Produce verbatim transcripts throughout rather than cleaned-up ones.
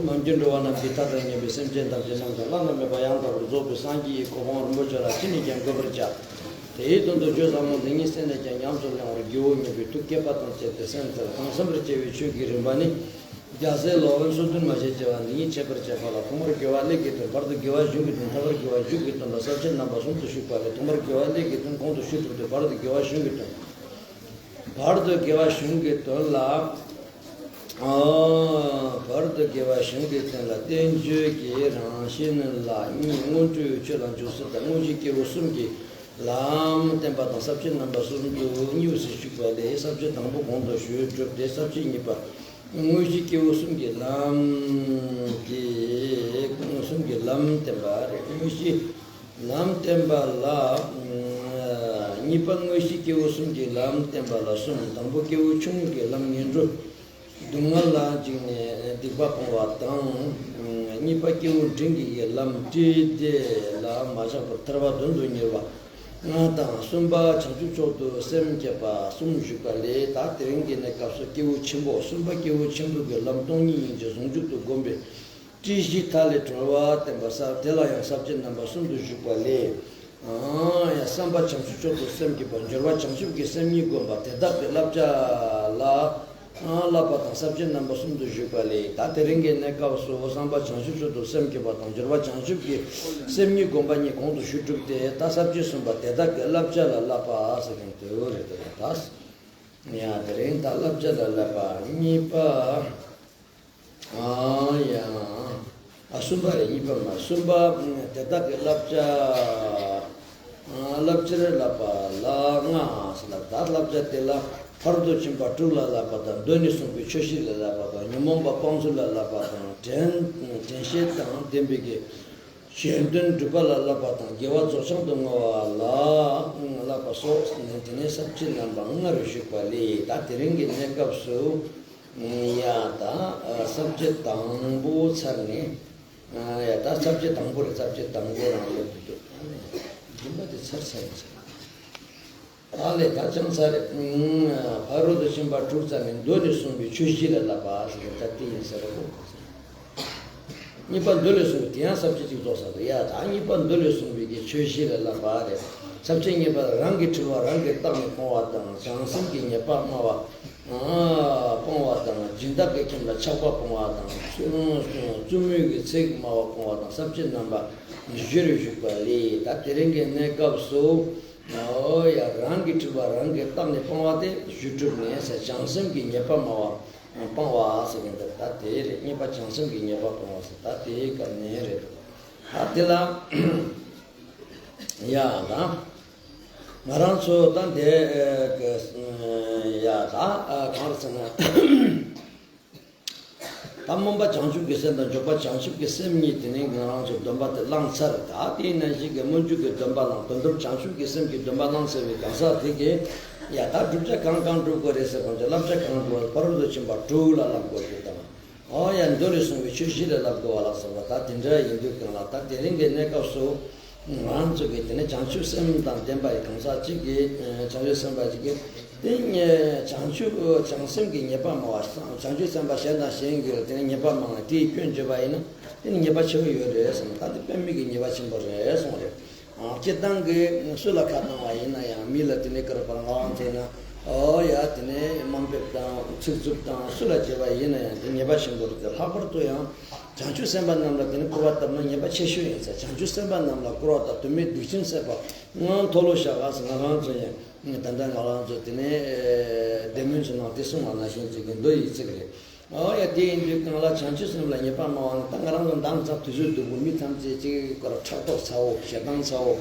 ནམ་རྒྱུན་འགྲོ་བ་རྣམས་ཀྱི་མཐའ་དང་མཉམ་པའི་སེམས་ཅན་ཐམས་ཅད་རྣམས་དང་བླ་ན་མེད་པ་ཡང་དག་པར་རྫོགས་པའི་སངས་རྒྱས་ཀྱི་གོ་འཕང་རིན་པོ་ཆེ་ལ་ཅི་ནས་ཀྱང་འགོད་པར་བྱ། དེའི་དོན་དུ་ཆོས་ཟབ་མོ་འདི་ཉིད་གསན་ནས་ཀྱང་ཉམས་སུ་བླང་བར་བགྱིའོ་སྙམ་པའི་ཐུགས་བསྐྱེད་པ་དང་བཅས་ཏེ་གསན་ཏེ་གཏང་སེམས་པར་བྱ་བའི་ཆོས་ཀྱི་རིམ་པ་ནི། རྒྱལ་སྲས་སློབ་དཔོན་སོ་བདུན་མ་ཞེས་བྱ་བ་འདི་ཉིད་འཆད་པར་བྱ་བ་ལ། ཐོག་མར་དགེ་བ་ཀླད་ཀྱི་དོན། བར་དུ་དགེ་བ་གཞུང་གི་དོན། ཐ་མར་དགེ་བ་མཇུག་གི་དོན་ལ་ས་བཅད་རྣམ་པ་གསུམ་དུ་ཞུགས་པ་ལས། ཐོག་མར་དགེ་བ་ཀླད་ཀྱི་དོན་གོང་དུ་ཞུས་གྲུབ་སྟེ། བར་དུ་དགེ་བ་གཞུང་གི་དོན། བར་དུ་དགེ་བ་གཞུང་གི་དོན་ལ། ཨ། བར་དུ་དགེ་བ་གཞུང་གི་དོན་ལ་བསྟན་བཅོས་ཀྱི་རང་བཞིན་ལ་གཉིས། དངོས་གྲུབ་ཆོས་ལ་འཇུག་ཚུལ་དང་། དངོས་གཞི་སྐྱེས་བུ་གསུམ་གྱི་ལམ་བསྟན་པ་དང་། ས་བཅད་རྣམ་པ་གསུམ་དུ་གཉིས་སུ་ཞུགས་པ་ལས། ས་བཅད་དང་པོ་གོང་དུ་ཞུས་གྲུབ་སྟེ། ས་བཅད་གཉིས་པ། དངོས་གཞི་སྐྱེས་བུ་གསུམ་གྱི་ལམ་གྱི། གསུམ་གྱི་ལམ་བསྟན་པ་རེད། དངོས་གཞི་ལམ་བསྟན་པ་ལ། གཉིས་པ་དངོས་གཞི་སྐྱེས་བུ་གསུམ་གྱི་ལམ་བསྟན་པ་ལ་གསུམ། དང་པོ་སྐྱེས་བུ་ཆུང་ངུ་གི་ལམ་ངན་འགྲོ། སྡུག་བསྔལ་ལ་འཇིགས་ནས་སྡིག་པ་སྤོང་བ་དང་། གཉིས་པ་སྐྱེས་བུ་འབྲིང་གི་ལམ་བཀྲེས་བདེ་ལ་མ་ཆགས་པར་ཐར་པ་དོན་དུ་གཉེར་བ། ལྔ་དང་གསུམ་པ་བྱང་ཆུབ་མཆོག་ཏུ་སེམས་བསྐྱེད་པ་གསུམ་བཞུགས་པ་ལས། ད་དེ་རིང་གི་གནས་སྐབས་སུ་སྐྱེས་བུ་ཆེན་པོ་གསུམ་པ་སྐྱེས་བུ་ཆེན་པོ་གི་ལམ་སྟོང་ཉིད་སྙིང་རྗེ་ཟུང་འཇུག་ཏུ་བསྒོམ་པའི་སྤྲོས་གཞི་མཐའ་ལས་གྲོལ་བ་བསྟན་པ་ས་དེ་ལ་ཡང་ས་བཅད་རྣམ་པ་གསུམ་དུ་བཞུགས་པ་ལས། ཡང་བསམ་པ་བྱང་ཆུབ་མཆོག་ཏུ་སེམས་བསྐྱེད་པ། སྦྱོར་བ་བྱང་ཆུབ་ཀྱི་སེམས་ཉིད་བསྒོམ་པ། དེ་དག་གི་བསླབ་བྱ་ལ་བསླབ་པ་དང་ས་བཅད་རྣམ་པ་གསུམ་དུ་བཞུགས་པ་ལས། ད་དེ་རིང་གི་གནས་སྐབས་སུ་བསམ་པ་བྱང་ཆུབ་མཆོག་ཏུ་སེམས་བསྐྱེད་པ་དང་སྦྱོར་བ་བྱང་ཆུབ་ཀྱི་སེམས་ཉིད་བསྒོམ་པ་གཉིས་གོང་དུ་ཞུས་གྲུབ་སྟེ། ད་ས་བཅད་གསུམ་པ་དེ་དག་གི་བསླབ་བྱ་ལ་བསླབ་པ་ཟེར་མཁན་དེ་རེད་དོ། ད་ཡང་དེ་རིང་ད་བསླབ་བྱ་ལ་བསླབ་པ་གཉིས་པ། ཨ་ཡ། ཨ་གསུམ་པ་རེད། གཉིས་པ་མ་གསུམ་པ། དེ་དག་གི་བསླབ་བྱ། ཨ་བསླབ་བྱར་བསླབ་པ་ལ་ལྔ་ཟེར་ལ། ད་བསླབ་བྱ་དེ་ལ་ཕ་རོལ་ཏུ་ཕྱིན་པ་དྲུག་ལ་བསླབ་པ་དང་། མདོ་ནས་གསུངས་པའི་ཆོས་བཞི་ལ་བསླབ་པ་དང་། ཉོན་མོངས་པ་སྤང་ཚུལ་ལ་བསླབ་པ་དང་། དྲན་དྲན་ཤེས་དང་ལྡན་པའི་གི་གཞན་དོན་སྒྲུབ་པ་ལ་བསླབ་པ་དང་། དགེ་བ་རྫོགས་བྱང་དུ་བསྔོ་བ་ལ་བསླབ་པ་སོགས་ནས། དེ་ནས་ས་བཅད་རྣམ་པ་ལྔ་རུ་བཞུགས་པ་ལས། ད་དེ་རིང་གི་གནས་སྐབས་སུ། ཡ་ད་ས་བཅད་དང་པོ་ཚར་ནས། ཡ་ད་ས་བཅད་དང་པོ་རེད། ས་བཅད་དང་པོ་རང་སླེབས་འདུག་རྒྱུན་པ་དེ་ཚར་ཚར་ཡིན་ཚར། ད་ལས་ད་ཅང་ཚར་རེད། ཕ་རོལ་ཏུ་ཕྱིན་པ་དྲུག་ཙམ་ནས་མདོ་ནས་གསུངས་པའི་ཆོས་བཞི་ལ་བསླབ་པ་ཟེར་གྱི་ད་དེ་ཡིན་ཟེར་རོ། གཉིས་པ་མདོ་ལས་གསུངས་པའི་དེ་ཡང་ས་བཅད་གཅིག་རྫོགས་ས་རེད། ཡ་ད་གཉིས་པ་མདོ་ལས་གསུངས་པའི་གི་ཆོས་བཞི་ལ་བསླབ་པ་རེད། ས་བཅད་གཉིས་པ་རང་གི་འཁྲུལ་བ་རང་གིས་བརྟགས་ནས་སྤོང་བ་དང་། བྱང་སེམས་ཀྱི་ཉེས་པ་སྨྲ་བ་སྤོང་བ་དང་། སྦྱིན་བདག་གི་ཁྱིམ་ལ་ཆགས་པ་སྤོང་བ་དང་། བཙུན་མོའི་ཚིག་སྨྲ་བ་སྤོང་བ་དང་། ས་བཅད་རྣམ་པ་བཞི་རུ་བཞུགས་པ་ལས། ད་དེ་རིང་གི་གནས་སྐབས་སུ། ཨོ་ཡ་རང་གི་འཁྲུལ་བ་རང་གིས་བརྟགས་ནས་སྤོང་བ་དེ་ཞུ་གྲུབ་ནས་ས་བྱང་སེམས་ཀྱི་ཉེས་པ་སྨྲ་བ་སྤང་བ་ཟེར་གྱི་འདུག་ད་དེ་རེད། གཉིས་པ་བྱང་སེམས་ཀྱི་ཉེས་པ་སྤོང་བ་ཟེར་ད་དེའི་སྐབས་ནས་རེད། ད་དེ་ལ་ཡ་ལ། ང་རང་ཚོ་ད་འདི་ཡ་ད་གང་རེད་ཟེར་ན། ད་སྨོན་པ་བྱང་ཆུབ་ཀྱི་སེམས་དང་འཇུག་པ་བྱང་ཆུབ་ཀྱི་སེམས་གཉིས་དེ་ནས་ང་རང་ཚོ་སྡོམ་པ་དེ་བླངས་ཚར། ད་དེའི་ནང་བཞིན་གྱི་སྨོན་འཇུག་གི་སྡོམ་པ་བླངས། དོན་དམ་བྱང་ཆུབ་ཀྱི་སེམས་ཀྱི་སྡོམ་པ་བླངས་ཚར་བའི་གང་ཟག་དེ་གིས་ཡ་ད་བསྒྲུབ་བྱ་གང་གང་སྒྲུབ་དགོས་རེད་ཟེར་གོང་ཚོ་བསླབ་བྱ་གང་སྒྲུབ་པ་ཕ་རོལ་ཏུ་ཕྱིན་པ་དྲུག་ལ་བསླབ་དགོས་རེད་དང་། ཨོ་ཡ་མདོ་ལས་གསུངས་པའི་ཆོས་བཞི་ལ་བསླབ་དགོས་པ་ལ་སོགས་པ་ད་དེ་འདྲ་ཡིན་དུས་གང་ལ་ད་དེ་རིང་གི་གནས་སྐབས་སུ། ང་རང་ཚོ་གིས་དེ་ནས་བྱང་ཆུབ་སེམས་དང་ལྡན་པ་ཡི་གང་ཟག་གཅིག་གིས་བྱང་ཆུབ་སེམས་དཔའ་གཅིག་གིས་དེ་ནས་བྱང་ཆུབ་བྱང་སེམས་ཀྱི་ཉེས་པ་སྨྲ་བ་བྱང་ཆུབ་སེམས་དཔའ་གཞན་དང་གཞན་གྱིས་དེ་ནས་ཉེས་པ་སྨྲ་བ་དེའི་སྐྱོན་བརྗོད་པ་ཡིན་ན་དེ་ནི་ཉེས་པ་ཆེན་པོ་ཡོད་རེད་གསུངས། ད་དེ་དཔེ་མེད་ཀྱི་ཉེས་པ་ཆེན་པོ་རེད་གསུངས་རེད། སྤྱིར་བཏང་གི་སུ་ལ་ཁ་བཏང་བ་ཡིན་ན་ཡང་མི་ལ་དེ་ནས་ཀར་པར་ང་རང་ཚོ་ན་ཨོ་ཡ་དེ་ནས་དམའ་འབེབས་དང་ཚིག་རྩུབ་དང་སུ་ལ་བྱས་པ་ཡིན་ན་ཡང་དེ་ཉེས་པ་ཆེན་པོ་རེད། དེ་ལྷག་པར་དུ་ཡང་། བྱང་ཆུབ་སེམས་དཔའ་རྣམས་ལ་དེ་ནི་སྐུར་བ་བཏབ་ན་ཉེས་པ་ཆེ་ཤོས་ཡིན་ཟེར། བྱང་ཆུབ་སེམས་དཔའ་རྣམས་ལ་སྐུར་བ་བཏབ། དོན་མེད་སྡིག་ཆེན་བསགས་པ་ང་མཐོལ་ལོ་བཤགས་ཟེར། ང་རང་ཚོ་ཡང་ད་ལྟ་ང་རང་ཚོ་དེ་ནས་བདེ་སྨོན་ཚོ་ནང་དེ་གསུངས་པ་ནང་བཞིན་ཅིག་གི་མདོ་ཡི་ཚིག་རེད། ཨོ་ཡ་དེ་ཡིན་དུས་གང་ལ་བྱང་ཆུབ་སེམས་ལ་ཉེས་པ་སྨྲ་བ་ནི་ད་ང་རང་ཚོ་མདང་ཙམ་དུས་ཚོད་སྡུག་པོ་མི་ཐམས་ཅད་ཅིག་ཕྲག་དོག་ཚ་བོ་ཞེ་སྡང་ཚ་བོ་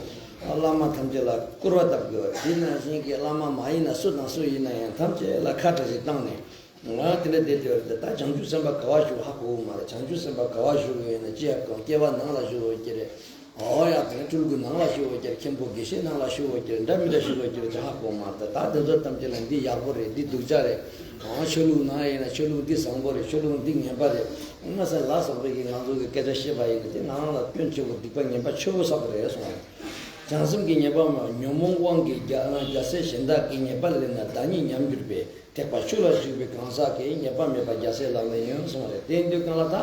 བླ་མ་ཐམས་ཅད་ལ་སྐུར་བ་བཏབ་དགོས། དེ་ནང་བཞིན་གྱི་བླ་མ་མ་ཡིན་ན་སུ་དང་སུ་ཡིན་ན་ཡང་ཐམས་ཅད་ལ་ཁ་བྲལ་ཞིག་བཏང་ནས། ང་དེ་འདྲ་བསྡད་དེ་བར་དུ་ད་བྱང་ཆུབ་སེམས་དཔའ་ག་བ་བཞུགས་ཧ་གོ་གི་མ་རེད། བྱང་ཆུབ་སེམས་དཔའ་ག་བ་བཞུགས་ཡོད་ན་ཅི་ཡ་གང་སྐྱེ་བ་ནང་ལ་བཞུགས་ཡོད་ཀྱི་རེད། ཨོ་ཡ་དེ་ནས་སྤྲུལ་སྐུ་ནང་ལ་བཞུགས་ཡོད་ཀྱི་རེད། མཁན་པོ་དགེ་བཤེས་ནང་ལ་བཞུགས་ཡོད་ཀྱི་རེད། འདྲ་མི་འདྲ་བཞུགས་ཡོད་ཀྱི་རེད། ཅི་ཧ་གོ་མ་རེད། ད་དེ་ཚོ་ཐམས་ཅད་ལ་འདི་ཡག་པོ་རེད། འདི་སྡུག་ཅག་རེད། ཨང་ཆོས་ལུགས་ནང་ཡིན་ན་ཆོས་ལུགས་འདི་བཟང་པོ་རེད། ཆོས་ལུགས་འདི་ངན་པ་རེད། ང་ས་ལ་སོགས་པའི་གི་ང་ཚོ་གི་སྐད་ཆ་བཤད་པ་ཡིན་ན་དེ་ང་རང་ལ་སྐྱོན་ཆེ་བོ་སྡིག་པ་ངན་པ་ཆེ་བོ་བསགས་པ་རེད་གསུངས་པ་རེད། བྱང་སེམས་ཀྱི་ཉེས་པ་སྨྲ་བ། ཉོན་མོངས་དབང་གིས་རྒྱལ་རྒྱལ་སྲས་གཞན་དག་གི་ཉེས་པ་ལེན་ན་བདག་ཉིད་ཉམས་གྱུར་པས། ཐེག་པ་ཆོས་ལ་ཞུགས་པའི་གང་ཟག་གིས་ཉེས་པ་མེད་པ་རྒྱལ་སྲས་ལག་ལེན་ཡིན་གསུངས་པ་རེད། དེ་ཡིན་དུས་གང་ལ་ད།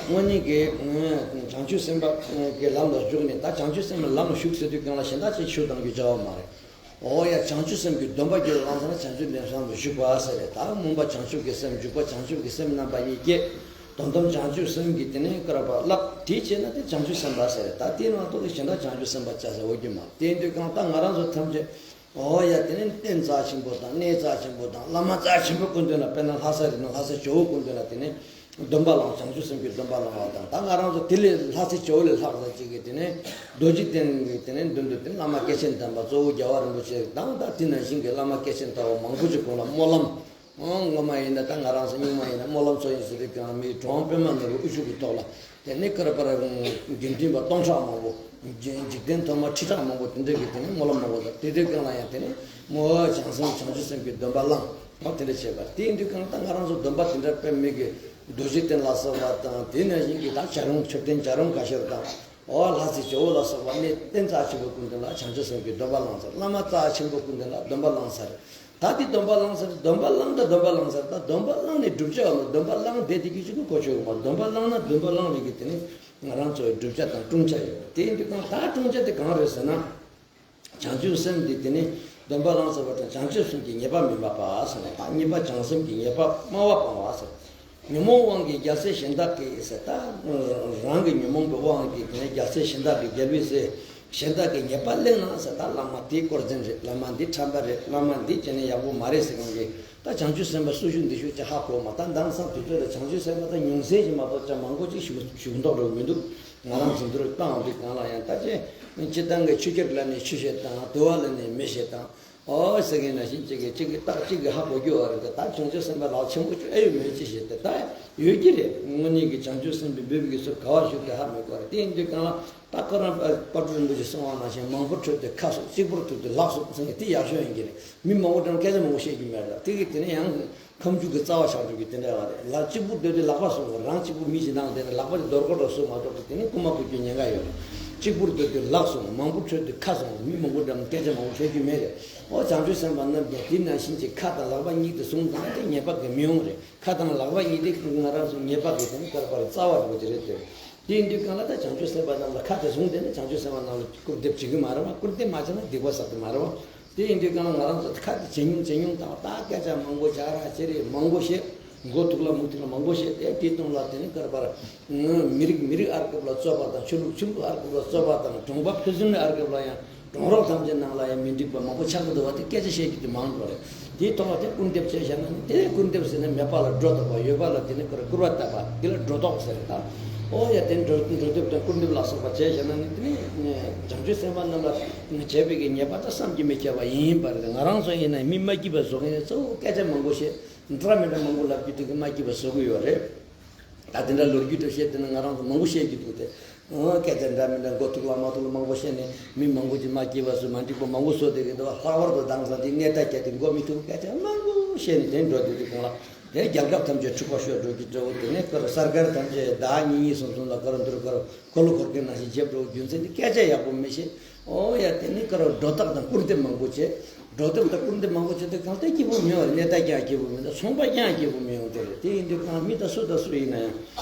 དངོས་གནས་ཀྱི་བྱང་ཆུབ་སེམས་དཔའ་གི་ལམ་ལ་ཞུགས་ནས་ད་བྱང་ཆུབ་སེམས་ལམ་ལ་ཞུགས་ཟེར་དུས་གང་ལ་གཞན་དག་ཅིག་ཆོས་གཏང་རྒྱུ་བྱ་བ་མ་རེད། ཨོ་ཡ་བྱང་ཆུབ་སེམས་ཀྱི་སྡོམ་པ་རྒྱུད་ལ་བླངས་ཚར་ན་བྱང་ཆུབ་ལམ་ལ་ཞུགས་པ་ཟེར་རེད། ད་སྨོན་པ་བྱང་ཆུབ་ཀྱི་སེམས་འཇུག་པ་བྱང་ཆུབ་ཀྱི་སེམས་རྣམ་པ་གཉིས་བསྐྱེད། དོན་དམ་བྱང་ཆུབ་སེམས་ཀྱི་དེ་ནས་བསྐུར་བ་བསླབ་དེ་བྱས་ན་དེ་བྱང་ཆུབ་སེམས་དཔའ་ཟེར་རེད། ད་དེའི་ནང་ཐོག་ཏུ་གཞན་དག་བྱང་ཆུབ་སེམས་དཔའ་བྱ་ཟེར་འོ་རྒྱུ་མ་རེད། དེ་ཡིན་དུས་གང་ལྟར་ང་རང་ཚོ་ཐམས་ཅད། ཨོ་ཡ་དེ་ནས་རྟེན་རྩ་ཆེན་པོ་དང་གནས་རྩ་ཆེན་པོ་དང་བླ་མ་རྩ་ཆེན་པོ་སྐུ་མདུན་ལ་དཔེར་ན་ལྷ་ས་རེད་ན་ལྷ་ས་ཇོ་བོ་སྐུ་མདུན་ལ་དེ་ནས་སྡོམ་པ་བླངས། བྱང་ཆུབ་སེམས་ཀྱི་སྡོམ་པ་བླངས་པ་དང་ད་ང་རང་ཚོ་དེ་ལས་ལྷ་ས་ཇོ་བོ་ལས་ལྷག་ས་ཅིག་གིས་དེ་ནས་རྡོ་རྗེ་གདན་གྱི་དེ་ནས་མདུན་དུ་དེ་ནས་བླ་མ་སྐྱེས་ཆེན་དམ་པ་གཙོ་བོ་རྒྱལ་བ་རིན་པོ་ཆེ་དང་ད་དེ་ནང་བཞིན་གྱི་བླ་མ་སྐྱེས་ཆེན་དམ་པ་མང་པོ་ཅིག་དགོངས་ལ་སྨོན་ལམ། ཨང་ངོ་མ་ཡིན་ན་ད་ང་རང་ཚོ་རྙིང་མ་ཡིན་ན་སྨོན་ལམ་ཚོགས་ཡིན་ཟེར་དུས་ཀྱང་མིའི་གྲོང་པདྨ་ནོར་བུ་དབུ་བཞུགས་ཀྱི་ཐོག་ལ་དེ་ནས་ཀར་པར་དགེ་འདུན་པ་སྟོང་ཕྲག་མང་པོ་འཇིག་རྟེན་ཐོག་མ་ཁྲི་ཕྲག་མང་པོ་དེ་འདྲ་གི་དེ་ནས་སྨོན་ལམ་མང་པོ་དང་དེ་དུས་ཀྱང་ལ་ཡང་དེ་ནས་མོ་བྱང་སེམས་བྱང་ཆུབ་སེམས་ཀྱི་སྡོམ་པ་བླངས་ཨོ་དེ་འདྲ་བྱས་པ་དེ་ཡིན་དུས་ཀྱང་ད་ང་རང་ཚོ་སྡོམ་པ་དེ་འདྲ་དཔེ་མེད་ཀྱི་རྡོ་རྗེ་གདན་ལ་སོགས་པ་དང་དེ་ནང་བཞིན་གྱི་ད་བྱ་རུང་མཆོད་རྟེན་བྱ་རུང་ཁ་ཤས་དང་། འོ་ལྷ་སྲས་ཇོ་བོ་ལ་སོགས་པ་གནས་རྟེན་རྩ་ཆེན་པོ་ཀུན་ལྡན་ལ་བྱང་ཆུབ་སེམས་ཀྱི་སྡོམ་པ་བླངས་ཚར། བླ་མ་རྩ་ཆེན་པོ་ཀུན་ལྡན་ལ་སྡོམ་པ་བླངས་ཚར། ད་དེ་སྡོམ་པ་བླངས་ཚར། སྡོམ་པ་བླངས་ད་སྡོམ་པ་བླངས་ཚར། ད་སྡོམ་པ་བླངས་ནས་བསྒྲུབ་བྱ་ཡོད་མ། སྡོམ་པ་བླངས་བསྡད་དེ་གི་ཅིག་གི་གོ་ཆོད་ཡོད་མ། སྡོམ་པ་བླངས་ན་སྡོམ་པ་བླངས་བའི་གི་དེ་ནི་ང་རང་ཚོའི་བསྒྲུབ་བྱ་དང་སྲུང་བྱ་ཡོད། དེ་ཡིན་དུས་གང་ད་སྲུང་བྱ་དེ་གང་རེད་ཟེར་ན། བྱང་ཆུབ་སེམས་འདི་དེ་ནི་སྡོམ་པ་བླངས་ཚར་བ་དང་བྱང་ཆུབ་སེམས་ཀྱི་ཉེས་པ་མི་སྨྲ་བ་ཟེར་ནས། ད་གཉིས་པ་བྱང་སེམས་ཀྱི་ཉེས་པ་སྨྲ་བ་སྤང་བ་ཟེར། ཉོན་མོངས་དབང་གིས་རྒྱལ་སྲས་གཞན་དག་གི་ཟེར། ད་རང་གི་ཉོན་མོངས་པའི་དབང་གིས་དེ་ནི་རྒྱལ་སྲས་གཞན་དག་གི་རྒྱལ་པོའི་སྲས་གཞན་དག་གི་ཉེས་པ་གླེང་ན་ཟེར། ད་བླ་མ་དེ་དཀོར་འཛིན་རེད། བླ་མ་འདི་ཁྲམ་པ་རེད། བླ་མ་འདི་བྱས་ནས་ཡག་པོ་མ་རེད་ཟེར་མཁན་གྱི། ད་བྱང་ཆུབ་སེམས་དཔའ་སུ་ཞིག་འདི་ཞིག་ཅིག་ཧ་གོ་མ། ད་དེང་སང་དུས་ཚོད་ལ་བྱང་ཆུབ་སེམས་དཔའ་ད་ཉུང་ཟད་ཅིག་མ་གཏོགས་ཅང་མང་པོ་ཅིག་བཞུགས་བཞུགས་མདོག་འགྲོ་གི་མི་འདུག་ང་རང་ཚོ་འདི་རུ་བཏང་བ་འདི་གང་ལ་ཡང་ད་ཅི། སྤྱིར་བཏང་གི་ཆུ་སྐྱར་ལབ་ནས་ཆུ་བཤད་དང་། དུ་བ་ལབ་ནས་མེ་བཤད་དང་། ཨོ་ཟེར་མཁན་ནང་བཞིན་གཅིག་གིས་གཅིག་གིས་རྟགས་གཅིག་གིས་ཧ་གོ་རྒྱུ་བ་རེད། ད་བྱང་ཆུབ་སེམས་དཔའ་ལག་ཆེན་པོ་ཅིག་ཨེ་ཡོད་མེད་ཅིག་བཤད་དེ་ད་ཡོད་ཀྱི་རེད། དངོས་གནས་ཀྱི་བྱང་ཆུབ་སེམས་དཔའི་འབུལ་བའི་ཚུལ་ག་བ་བཞུགས་ཏེ་ཧ་མི་གོ་རེད། དེ་ཡིན་དུས་གང་ལ་ད་ཁོ་རང་དཔལ་སྤྲུལ་རིན་པོ་ཆེ་གསུང་བ་ནང་བཞིན་མང་པོ་ཁྲོས་ཏེ་ཁ་གསོ། གཅིག་པུར་ཐུག་ཏེ་ལག་གསོ་ཟེར་མཁན་དེ་ཡག་ཤོས་ཡིན་གྱི་རེད། མི་མང་པོ་འགྲམ་སྐད་ཆ་མང་པོ་བཤད་རྒྱུ་མེད་ལ། དེ་གིས་དེ་ནས་ཡང་། ཁ་མཆུ་གི་རྩ་བ་ཆགས་འགྲོ་གི་དེ་འདྲ་བ་རེད། ལག་གཅིག་པུ་སྡོད་དུས་ལག་པ་བཟུང་བ། རང་གཅིག་པུ་མི་ཞིག་ནང་བསྡད་ན་ལག་པ་དེ་རྡོ་རྐོ་འདྲ་བཟུང་མ་གཏོགས་དེ་ནི་རྐུ་མ་རྐུ་རྒྱུའི་ཉེན་ཁ་ཡོད་རེད། གཅིག་པུར་སྡོད་དུས་ལག་བཟུང་། མང་པོ་ཁྲོས་དུས་ཁ་བཟུང་། མི་མང་པོ་འགྲམ་སྐད་ཆ་མང་པོ་བཤད་རྒྱུ་མེད་རེད། ཨོ་བྱང་ཆུབ་སེམས་དཔའ་རྣམས་ཀྱང་དེ་ནང་བཞིན་གྱི་ཁ་དང་ལག་པ་གཉིས་དེ་བཟུང་དང་དེ་ཉེས་པ་གི་མི་ཡོང་རེད། ཁ་དང་ལག་པ་གཉིས་དེ་ང་རང་ཚོ་ཉེས་པ་གི་དེ་ནི་བསྐལ་པར་རྩ་བ་རེད་པོ་དེ་རེད་དེ། དེ་ཡིན་དུས་གང་ལ་ད་བྱང་ཆུབ་སེམས་དཔའ་རྣམས་ལ་ཁ་དེ་བཟུང་བསྡད་ན་བྱང་ཆུབ་སེམས་དཔའ་རྣམས་ལ་སྐུར་འདེབས་བྱེད་ཀྱི་མ་རེད་བ། སྐུར་འདེབས་མ་བྱས་ན་སྡིག་པ་བསགས་ཀྱི་མ་རེད་བ། དེ་ཡིན་དུས་གང་ལ་ང་རང་ཚོ་ཁ་དེ་ཇེ་ཉུང་ཇེ་ཉུང་བཏང་བ། ད་སྐད་ཆ་མང་པོ་བྱ་ར་བྱེད་རེད། མང་པོ་བཤད། མགོ་ཐུག་ལ་མུ་ཐུག་ལ་མང་པོ་བཤད་དེ། དེ་དོན་ལ་དེ་ནི་བསྐལ་པར་མི་རིགས་མི་རིགས་ཨར་སྐབས་ལ་རྩོད་པ་དང་། ཆོས་ལུགས་ཆོས་ལུགས་ཨར་སྐབས་ལ་རྩོད་པ་དང་། གྲོང་པ་ཕུན་སུམ་ཨར་སྐབས་ལ་ཡང་། གྲོང་རོགས་ཐམས་ཅད་ནང་ལ་ཡང་མི་འགྲིག་པ་མང་པོ་ཆགས་ཀྱི་འདུག་བ། དེ་སྐད་ཆ་བཤད་རྒྱུ་དེ་མང་འགྲོ་རེད། དེའི་ཐོག་ལ་དེ་སྐུར་འདེབས་བྱས་བཞག་ན་ནི། དེ་སྐུར་འདེབས་ཟེར་ན་མེད་པ་ལ་སྒྲོ་འདོགས་པ། ཡོད་པ་ལ་དེ་ནི་སྐུར་བ་བཏབ་པ། དེ་ལ་སྒྲོ་འདོགས་ཟེར་རེད་ད། ཨོ་ཡ། དེ་ནི་སྒྲོ་སྒྲོ་འདེབས་དང་སྐུར་འདེབས་ལ་སོགས་པ་བྱས་བཞག་ན་ནི། དེ་ནི་བྱང་ཆུབ་སེམས་དཔའ་རྣམས་ལ་བྱས་པའི་གི་ཉེས་པ་དང་བསམ་གྱིས་མི་ཁྱབ་པ་ཡིན་པ་རེད། ང་རང་ཚོ་ཡིན་ན་མི་མ་སྐྱིད་པ་བཟོ་མཁན་གཙོ་བོ་སྐད་ཆ་མང་པོ་བཤད། འདྲ་མི་འདྲ་མང་པོ་ལབ་རྒྱུ་དེ་གི་མ་སྐྱིད་པ་བཟོ་གི་ཡོད་རེད། ད་དེ་འདྲ་ལོ་རྒྱུས་འདྲ་བཤད་དེ་ནི་ང་རང་ཚོ་མང་པོ་བཤད་རྒྱུ་འདུག་སྟེ། ཨང་། སྐད་ཆ་འདྲ་མི་འདྲ་མགོ་ཐུག་ལ་མ་ཐུག་ལ་མང་པོ་བཤད་ནས་མི་མང་པོ་ཅིག་མ་སྐྱིད་པ་བཟོས། མ་འགྲིག་པ་མང་པོ་བཟོས་བསྡད་ཀྱི་འདུག་བ། ལྷག་པར་དུ་དེང་སང་དེ་གནས་སྟངས་བརྒྱབ་སྟེ་མགོ་མི་ཐུག་སྐད་ཆ་མང་པོ་བཤད་ནས་དེ་འགྲོ་བསྡད་དུས་གང་ལ་དེ་རྒྱལ་ཁབ་ཐམས་ཅད་འཁྲུག་པ་ཤོར་འགྲོ་གི་འདྲ་བོ། དེ་ནས་ཁོ་ར་སར་ཀར་ཐམས་ཅད་ཟླ་གཉིས་གཉིས་གསུམ་གསུམ་ལ་ཁོ་ར་འདུར་ཁོ་ར་འཁོར་ལོ་འཁོར་མཁན་ནང་བཞིན་བྱེད་འགྲོ་རྒྱུ་མཚན་དེ། སྐད་ཆ་ཡག་པོ་མི་བཤད། ཨོ་ཡ། དེ་ནི་ཁོ་ར་སྒྲོ་བཏགས་དང་སྐུར་འདེབས་མང་པོ་བྱས། སྒྲོ་འདེབས་དང་སྐུར་འདེབས་མང་པོ་བྱས་ཏེ་གང་ལྟར་སྐྱིད་པོ་མི་ཡོང་བ་རེད། གནས་སྟངས་ཀྱང་སྐྱིད་པོ་མི་འདུག་ཚོང་པ་ཀྱང་སྐྱིད་པོ་མི་ཡོང་དེ་རེད། དེ་ཡིན་དུས་གང་མི་དང་སུ་དང་སུ་ཡིན་ན་ཡང་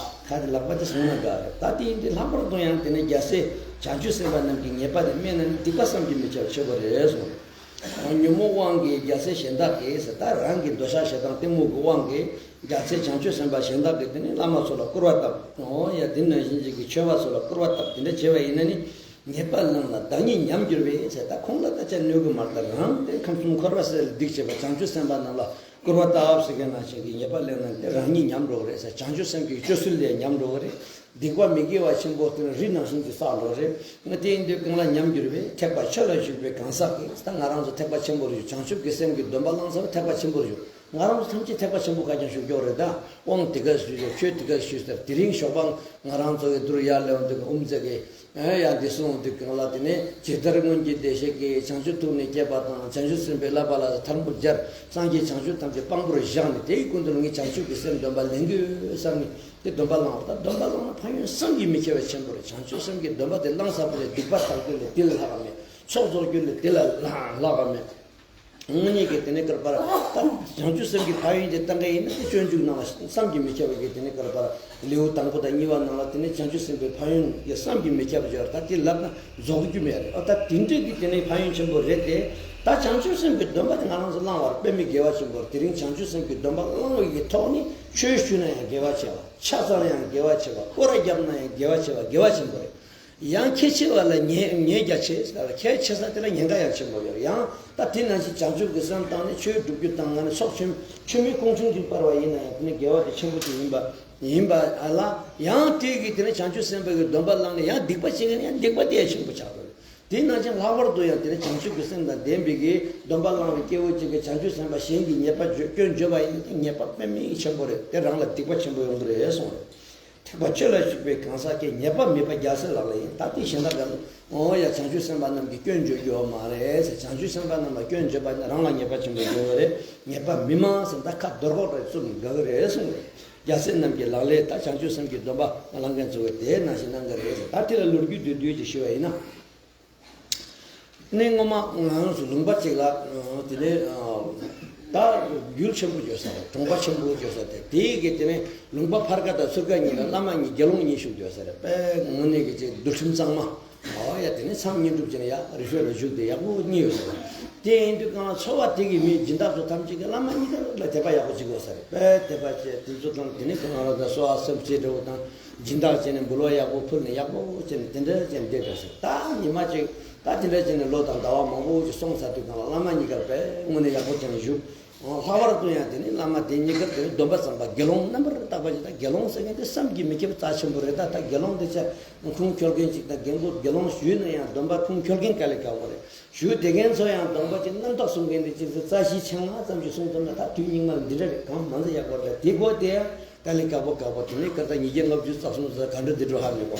ཁ་དེ་ལག་པ་དེ་བཟུང་ན་དགའ་རེད། ད་དེ་ཡིན་དུས་ལྷག་པར་དུ་ཡང་དེ་ནས་རྒྱལ་སྲས་བྱང་ཆུབ་སེམས་དཔའ་རྣམས་ཀྱི་ཉེས་པ་དེ་སྨྲས་ན་ནི་སྡིག་པ་བསམ་གྱིས་མི་ཁྱབ་ཆེན་པོ་རེད་གསུངས། ཉོན་མོངས་དབང་གིས་རྒྱལ་སྲས་གཞན་དག་གིས་ཟེར། ད་རང་གི་འདོད་ཆགས་ཞེ་སྡང་གཏི་མུག་གི་དབང་གིས་རྒྱལ་སྲས་བྱང་ཆུབ་སེམས་དཔའ་གཞན་དག་གིས་དེ་ནི་བླ་མ་ཚོ་ལ་སྐུར་བ་བཏབ། ཨོ་ཡ། དེ་ནང་བཞིན་ཅིག་གི་ཆོས་པ་ཚོ་ལ་སྐུར་བ་བཏབ། དེ་འདྲ་བྱས་པ་ཡིན་ན་ནི། ཉེས་པ་བླངས་ན་བདག་ཉིད་ཉམས་འགྱུར་བས་ཟེར། ད་ཁོང་ལ་ད་ཆ་གནོད་གི་མ་རེད། ད་རང་དེ་ཁམས་གསུམ་འཁོར་བ་སེལ་སྡིག་བྱེད་པ་བྱང་ཆུབ་སེམས་དཔའ་རྣམས་ལ་སྐུར་བ་བཏབ་ཟེར་མཁན་ནང་བཞིན་གྱི་ཉེས་པ་བླངས་ན་དེ་རང་ཉིད་ཉམས་འགྲོ་གི་རེད་ཟེར། བྱང་ཆུབ་སེམས་ཀྱི་སྤྱོད་ཚུལ་ལས་ཉམས་འགྲོ་གི་རེད། སྡིག་པ་མི་དགེ་བ་ཆེན་པོ་དེ་ནི་རི་ནང་བཞིན་གྱི་བསགས་འགྲོ་རེད། ང་དེ་ཡིན་དུས་གང་ལ་ཉམས་འགྱུར་བས། ཐེག་པ་ཆོས་ལ་ཞུགས་པའི་གང་ཟག་གིས། ད་ང་རང་ཚོ་ཐེག་པ་ཆེན་པོར་ཞུགས། བྱང་ཆུབ་ཀྱི་སེམས་ཀྱི་སྡོམ་པ་བླངས་ཚར་བ་ཐེག་པ་ཆེན་པོར་ཞུགས། ང་རང་ཚོ་ཐམས་ཅད་ཐེག་པ་ཆེན་པོ་ཁ་རྐྱང་ཞུགས་ཀྱི་ཡོད་རེད། ད་དབང་དེ་ག་ཞུས་ཟེར། ཆོས་དེ་ག་ཞུས་ཟེར། དེ་རིང་ཞོགས་པ་ང་རང་ཚོ་གི་འདུར་ཡར་ལེ་བ་འདུག་ཨུམ་ཙེ་གི། ཨེ་ཡ། འདི་གསུངས་འདུག་གང་ལ། དེ་ནས་ཇི་ལྟར་སྔོན་གྱི་བདེ་གཤེགས་ཀྱིས། བྱང་ཆུབ་ཐུགས་ནི་བསྐྱེད་པ་དང་། བྱང་ཆུབ་སེམས་དཔའི་བསླབ་པ་ལ་ཐལ་མོ་སྦྱར། སངས་རྒྱས་བྱང་ཆུབ་ཐམས་ཅད་དཔང་པོར་བཞག་ནས། དེའི་ཀུན་ཏུ་ངས་བྱང་ཆུབ་ཀྱི་སེམས་སྡོམ་པ་ལེན་དགོས་བསམ་ནས་དེ་སྡོམ་པ་བླངས་པ། ད་སྡོམ་པ་བླངས་ན་ཕན་ཡོན་བསམ་གྱིས་མི་ཁྱབ་པ་ཆེན་པོ་རེད། བྱང་ཆུབ་སེམས་ཀྱི་སྡོམ་པ་དེ་བླངས་ཚར་བ་ལས་སྡིག་པ་དག་རྒྱུ་ལས་དེ་ལས་ལྷག་ག་མེད། ཚོགས་རྫོགས་རྒྱུ་ལས་དེ་ལས་ལྷག་ག་མེད། དངོས་གནས་ཀྱི་དེ་ནས་བསྐལ་པར་ད་བྱང་ཆུབ་སེམས་ཀྱི་ཕན་ཡོན་དེ་ལྟ་མཁན་ཡིན་ན། དེ་སྤྱོད་འཇུག་ནང་ལ་བསམ་གྱིས་མི་ཁྱབ་པ་གི་དེ་ནས་བསྐལ་པར་ལེའུ་དང་པོ་དང་གཉིས་པ་ནང་ལ་དེ་ནས་བྱང་ཆུབ་སེམས་དཔའི་ཕན་ཡོན་གྱི་བསམ་གྱིས་མི་ཁྱབ་པ་ཅིག་ཡོད་རེད། ད་དེ་ལབ་ན་རྫོགས་རྒྱུ་མེད་རེད། ཨོ་ད་དེ་འདྲའི་གི་དེ་ནས་ཕན་ཡོན་ཆེན་པོ་རེད་དེ། ད་བྱང་ཆུབ་སེམས་ཀྱི་སྡོམ་པ་དེ་ང་རང་ཚོ་བླངས་པར་དཔེ་མི་དགེ་བ་ཆེན་པོ་རེད། དེ་རིང་བྱང་ཆུབ་སེམས་ཀྱི་སྡོམ་པ་བླངས་པའི་གི་ཐོག་ནས་ཆོས་ཞུས་ན་ཡང་དགེ་བ་ཆེ་བ། ཕྱག་འཚལ་ན་ཡང་དགེ་བ་ཆེ་བ། སྐོར་ར་བརྒྱབ་ན་ཡང་དགེ་བ་ཆེ་བ། དགེ་བ་ཆེན་པོ་རེད། ཡང་ཁྱད་ཆེ་བ་ལ་ཉེས་ཉེས་རྒྱ་ཆེ་ཟེར་བ། ཁྱད་ཆེ་ས་དེ་ལ་ཉེན་ཁ་ཡང་ཆེན་པོ་ཡོད། ཡང་ད་དེ་ནང་བཞིན་བྱང་ཆུབ་ཀྱི་སེམས་བཏང་ནས་ཆོས་སྒྲུབ་རྒྱུ་དང་། ང་ནི་ཚོགས་ཆེན་ཆེན་མོའི་ཁོང་ཆུང་ཅིག་སྤར་བ་ཡིན་ན་ཡང་། དེ་ནི་དགེ་བ་དེ་ཆེན་པོ་ཅིག་ཡིན་པ་ཡིན་པ་ལ། ཡང་དེ་གི་དེ་ནི་བྱང་ཆུབ་སེམས་དཔའི་གི་སྡོམ་པ་བླངས་ནས་ཡང་སྡིག་པ་བྱེད་མཁན་ཡང་སྡིག་པ་དེ་ཡང་ཆེན་པོ་ཆགས་འགྲོ་རེད། དེ་ནང་བཞིན་ལྷག་པར་དུ་ཡང་དེ་ནི་བྱང་ཆུབ་ཀྱི་སེམས་དང་ལྡན་པའི་གི་སྡོམ་པ་བླངས་པའི་སྐྱེ་བོ་གཅིག་གིས་བྱང་ཆུབ་སེམས་དཔའ་གཞན་གྱི་ཉེས་པ་སྐྱོན་བརྗོད་པ་ཡིན་ན། དེ་ཉེས་པ་དཔེ་མི་ཆེན་པོ་རེད། དེ་རང་ལ་སྡིག་པ་ཆེན་པོ་ཡོང་གི་རེད་གསུངས་རེད། ཐེག་པ་ཆོས་ལ་ཞུགས་པའི་གང་ཟག་གི། ཉེས་པ་མེད་པ་རྒྱལ་སྲས་ལག་ལེན་ཡིན། ད་དེ་གཞན་དག་ག་ལ། ཨོ་ཡ། བྱང་ཆུབ་སེམས་དཔའ་རྣམས་ཀྱིས་སྐྱོན་བརྗོད་རྒྱུ་ཡོད་མ་རེད་ཟེར། བྱང་ཆུབ་སེམས་དཔའ་རྣམས་ལ་སྐྱོན་བརྗོད་པ་ནི་རང་ལ་ཉེས་པ་ཆེན་པོ་འབྱུང་བ་རེད། ཉེས་པ་མི་མང་ཟེར། ད་ཁ་རྡོག་རྡོག་རེ་བཙུགས་ནས་དགའ་གི་རེད་གསུངས་རེད། རྒྱལ་སྲས་རྣམས་ཀྱི་ལག་ལེན་ད་བྱང་ཆུབ་སེམས་ཀྱི་སྡོམ་པ་བླང་མཁན་ཚོ་གིས་དེ་ནང་བཞིན་གནང་གི་རེད། ད་དེ་ལ་ལོ་རྒྱུས་བསྡུས་བསྡུས་ཅིག་ཞུ་བ་ཡིན་ན། ནི་སྔོན་མ་ང་རང་ཚོ་ལུང་པ་གཅིག་ལ་དེ་ནས་ད་ཡུལ་ཆེན་པོ་བརྗོད་ས་རེད། གྲོང་པ་ཆེན་པོ་བརྗོད་ས་དེ་དེའི་གི་དེ་ནས་ལུང་པ་ཕར་ཁ་དང་ཚུར་ཁ་གཉིས་ལ་བླ་མ་གཉིས་དགེ་སློང་གཉིས་བཞུགས་བསྡད་ས་རེད། དཔེ་དངོས་གནས་ཀྱི་ཅིག་འདུལ་ཁྲིམས་གཙང་མ། ཨོ་ཡ། དེ་ནས་མཚམས་བསྙེན་སྒྲུབ་བྱས་ནས་ཡ་རི་ཁྲོད་ལ་བཞུགས་ཏེ་ཡག་པོ་གཉིད་ཡོད་ས་རེད། དེ་ཡིན་དུས་གང་ལ་འཚོ་བ་དེ་གི་མི་སྦྱིན་བདག་ཚོ་ཐམས་ཅད་ཀྱིས་བླ་མ་གཉིས་ཀ་ལ་དད་པ་ཡག་པོ་བྱེད་དགོས་ས་རེད། དཔེ་དད་པ་བྱས་དེ་ཚོ་དང་དེ་ནས་ཁོ་རང་རང་དང་གསོལ་བ་སེམས་བསྐྱེད་འདྲ་བོ་དང་། སྦྱིན་བདག་བྱས་ནས་འབུལ་བ་ཡག་པོ་ཕུལ་ནས་ཡག་པོ་བྱས་ནས་དེ་འདྲ་བྱས་ནས་བསྡད་པ་ཟེར། ད་ཉི་མ་གཅིག་ད་དེ་འདྲ་བྱས་ནས་ལོ་དང་ཟླ་བ་མང་པོ་ཞིག་སོང་ཚར་དུས་གང་ལ་བླ་མ་གཉིས་ཀར་དཔེ་དངོས་གནས་ཡག་པོ་བྱས་ནས་བཞུགས། ལྷག་པར་དུ་ཡང་དེ་ནི་བླ་མ་དེ་གཉིས་ཀར་དེ་ནི་སྡོམ་པ་བརྩམས་པ་དགེ་སློང་རྣམ་པར་དག་པ་ཞིག་དང་། དགེ་སློང་ཟེར་མཁན་དེ་བསམ་གྱིས་མི་ཁྱབ་པའི་རྩ་ཆེན་པོ་རེད། ད་ད་དགེ་སློང་དེ་ཆ་ཁུངས་འཁྱོལ་མཁན་ཅིག་དང་། རྒན་པོ་དགེ་སློང་ཞུས་ན་ཡང་སྡོམ་པ་ཁུངས་འཁྱོལ་མཁན་དཀའ་ལས་ཁག་པོ་རེད། ཞུ་བསྡད་མཁན་ཚོ་ཡང་སྡོམ་པ་ཅིག་རྣམ་རྟོག་གསུམ་མཁན་དེ་ཅིག་རྩ་བཞི་ཆ་ལྔ་ཙམ་ཞིག་སྲུང་ཐུབ་ན་ད་དུས་སྙིགས་མ་ལ་འདི་འདྲ་རེད། གང་མང་ཙམ་ཡག་པོ་རེད། དེ་དགོས་དེ་ཡང་དཀའ་ལས་ཁག་པོ་ཁག་པོ། དེ་ནས་སྐར་ཆ་ཉིས་བརྒྱ་ལྔ་བཅུ་རྩ་གསུམ་ཙམ་ག་འདྲ་འདི་འགྲོ་ཧ་མི་གོ།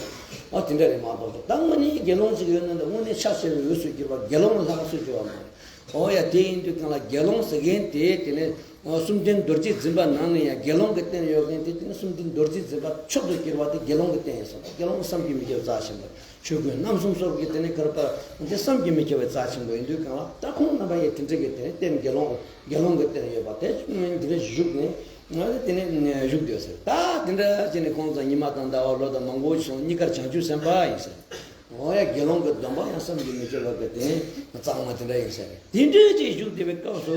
ཨ་དེ་འདྲ་རེད་མ་གཏོགས། ད་དངོས་གནས་དགེ་སློང་ཅིག་ཡོད་ན་ད་དངོས་གནས་ཕྱག་བྱས་པའི་འོས་སུ་གྱུར་པ་དགེ་སློང་ལ་ལྷག་སུ་གྱུར་པ་མ་རེད། ཨོ་ཡ། དེ་ཡིན་དུས་གང་ལ་དགེ་སློང་ཟེར་མཁན་དེ་དེ་ནས་གསུམ་ལྡན་རྡོ་རྗེ་འཛིན་པ་ནང་ནས་ཡང་དགེ་སློང་གི་རྟེན་ཡོད་མཁན་དེ་དེ་ནས་གསུམ་ལྡན་རྡོ་རྗེ་འཛིན་པ་མཆོག་ཏུ་གྱུར་པ་དེ་དགེ་སློང་གི་རྟེན་ཡིན་ཟེར། དགེ་སློང་བསམ་གྱིས་མི་ཁྱབ་རྩ་ཆེན་པོ། ཆོས་གོས་རྣམ་གསུམ་སོགས་ཀྱི་དེ་ནས་ག་རེ་པར་དེ་བསམ་གྱིས་མི་ཁྱབ་པའི་རྩ་ཆེན་པོ་ཡིན་དུས་གང་ལ་ད་ཁོང་རྣམ་པ་ཡི་དེ་འདྲ་གི་དེ་ནས་རྟེན་དགེ་སློང་དགེ་སློང་གི་རྟེན་ཡོད་པ་དེ་དེ་ནས་བཞུགས་ནས་ང་ལ་དེ་ནས་བཞུགས་སྡོད་ཟེར། ད་དེ་འདྲ་བྱས་ནས་ཁོང་ཚོ་ཉི་མ་དང་ཟླ་བ་ལོ་དང་མང་པོ་སོང་། གཉིས་ཀར་བྱང་ཆུབ་སེམས་དཔའ་ཡིན་ཟེར། འོ་ཡ། དགེ་སློང་གི་སྡོམ་པ་ཡང་བསམ་གྱིས་མི་ཁྱབ་པ་གི་དེ་གཙང་མ་དེ་འདྲ་ཡིན་ཟེར། དེ་འདྲའི་ཅིག་བཞུགས་བསྡད་པའི་སྐབས་སུ།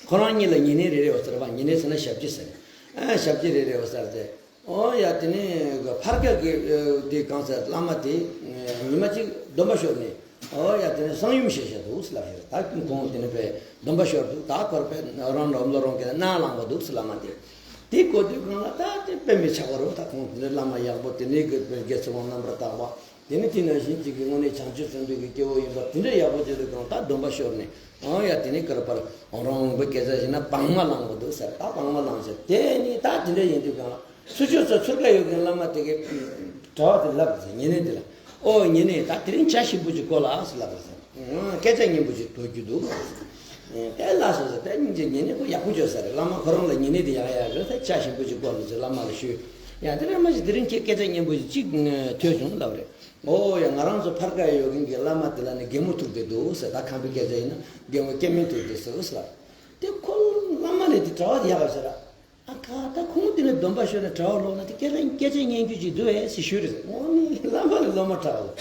ཁོ་རང་གཉིས་ལ་ཉེ་གནས་རེ་རེ་བ་ཟེར་བ། ཉེ་གནས་ཟེར་ན་ཞབས་ཕྱི་ཟེར། ཨ་ཞབས་ཕྱི་རེ་རེ་བ་ཟེར་ཏེ། ཨོ་ཡ། དེ་ནས་ཕར་ཁ་གི་དེ་གང་ཟེར། བླ་མ་དེ་ཉི་མ་གཅིག་སྡོམ་པ་ཤོར་ནས། ཨོ་ཡ། དེ་ནས་གསང་ཡུམ་བཞེས་བཞག་འདུག་ཟེར་ལབ་ཡོད། ད་ཁོང་དེ་ནས་པའི་སྡོམ་པ་ཤོར་འདུག་ད་ཁོར་པའི་རང་ལོམ་ལོ་རང་གི་ནང་ལངས་པ་འདུག་ཟེར། བླ་མ་དེ་དེ་གོ་དུས་གང་ལ་ད་དེ་དཔེ་མི་ཆགས་པ་རེད། ད་ཁོང་དེ་ནས་བླ་མ་ཡག་པོ་དེ་ནས་གི་དགེ་ཚུལ་དབང་རྣམ་པར་དག་པ། དེ་ནི་དེ་ནང་བཞིན་གཅིག་གི་དངོས་གནས་བྱང་ཆུབ་སེམས་དཔའི་གི་སྐྱེ་བོ་ཡིན་པ་དེ་འདྲ་ཡག་པོ་བྱེད་དུས་གང་ལྟར་སྡོམ་པ་ཤོར་ནས། ཨང་ཡ། དེ་ནི་ག་རེ་པར་འོང་རང་འོང་པའི་སྐད་ཆ་བཤད་ན་བག་མ་ལངས་པ་འདུག་ཟེར། ད་བག་མ་ལངས་ཟེར། དེ་ནི་ད་དེ་འདྲ་ཡིན་དུས་གང་ལ་ཚུར་ཕྱོགས་སུ་ཚུར་ཁ་ཡོད་མཁན་བླ་མ་དེ་གི་གྲྭ་བ་དེ་ལབ་ཟེར། ཉེ་གནས་དེ་ལ། ཨོ་ཉེ་གནས། ད་དེ་རིང་ཇ་ཞིམ་པོ་ཅིག་བསྐོལ་ཨ་ཟེར་ལབ་ཟེར། སྐད་ཆ་སྙན་པོ་ཅིག་འདོན་རྒྱུ་འདུག་དེ་ལ་སོ་སོ་དེ་སྙིང་རྗེ། ཉེ་གནས་ཁོ་ཡག་པོ་བྱོས་ས་རེད། བླ་མ་ཁོ་རང་ལ་ཉེ་གནས་དེ་ཡག་ཡག་རེད། དེ་ཇ་ཞིམ་པོ་ཅིག་བསྐོལ་ཟེར་བླ་མ་ལ་ཞུས། ཡང་དེ་རིང་མ་གཞི་དེ་རིང་ཁྱེད་སྐད་ཆ་སྙན་པོ་ཅིག་ཐོས་བྱུང་ལབ་རེད། ཨོ་ཡ། ང་རང་ཚོ་ཕར་ཁ་ཡོད་མཁན་གྱི་བླ་མ་དེ་ལ་ནི་གད་མོ་ཐུག་བསྡད་འདུག་ཟེར། ད་ཁམས་པའི་སྐད་ཆ་ཡིན་ན་གད་མོ་སྐད་མི་ཐུག་བསྡད་ཟེར་ཟེར། དེ་ཁོ་བླ་མ་ལས་དེ་གྲྭ་བ་དེ་ཡག་པ་ཟེར། ཨ་ཁ། ད་ཁོང་དེ་ནས་སྡོམ་པ་ཤོར་ནས་གྲྭ་བ་ལོག་ན་དེ་སྐད་ཆ་སྐད་ཆ་སྙན་རྒྱུ་ཅིག་འདུག་ཨེ་ཟེར་ཞུས་རེད། འོ་ནི་བླ་མ་ལས་སློབ་མ་གྲྭ་བ་ལ།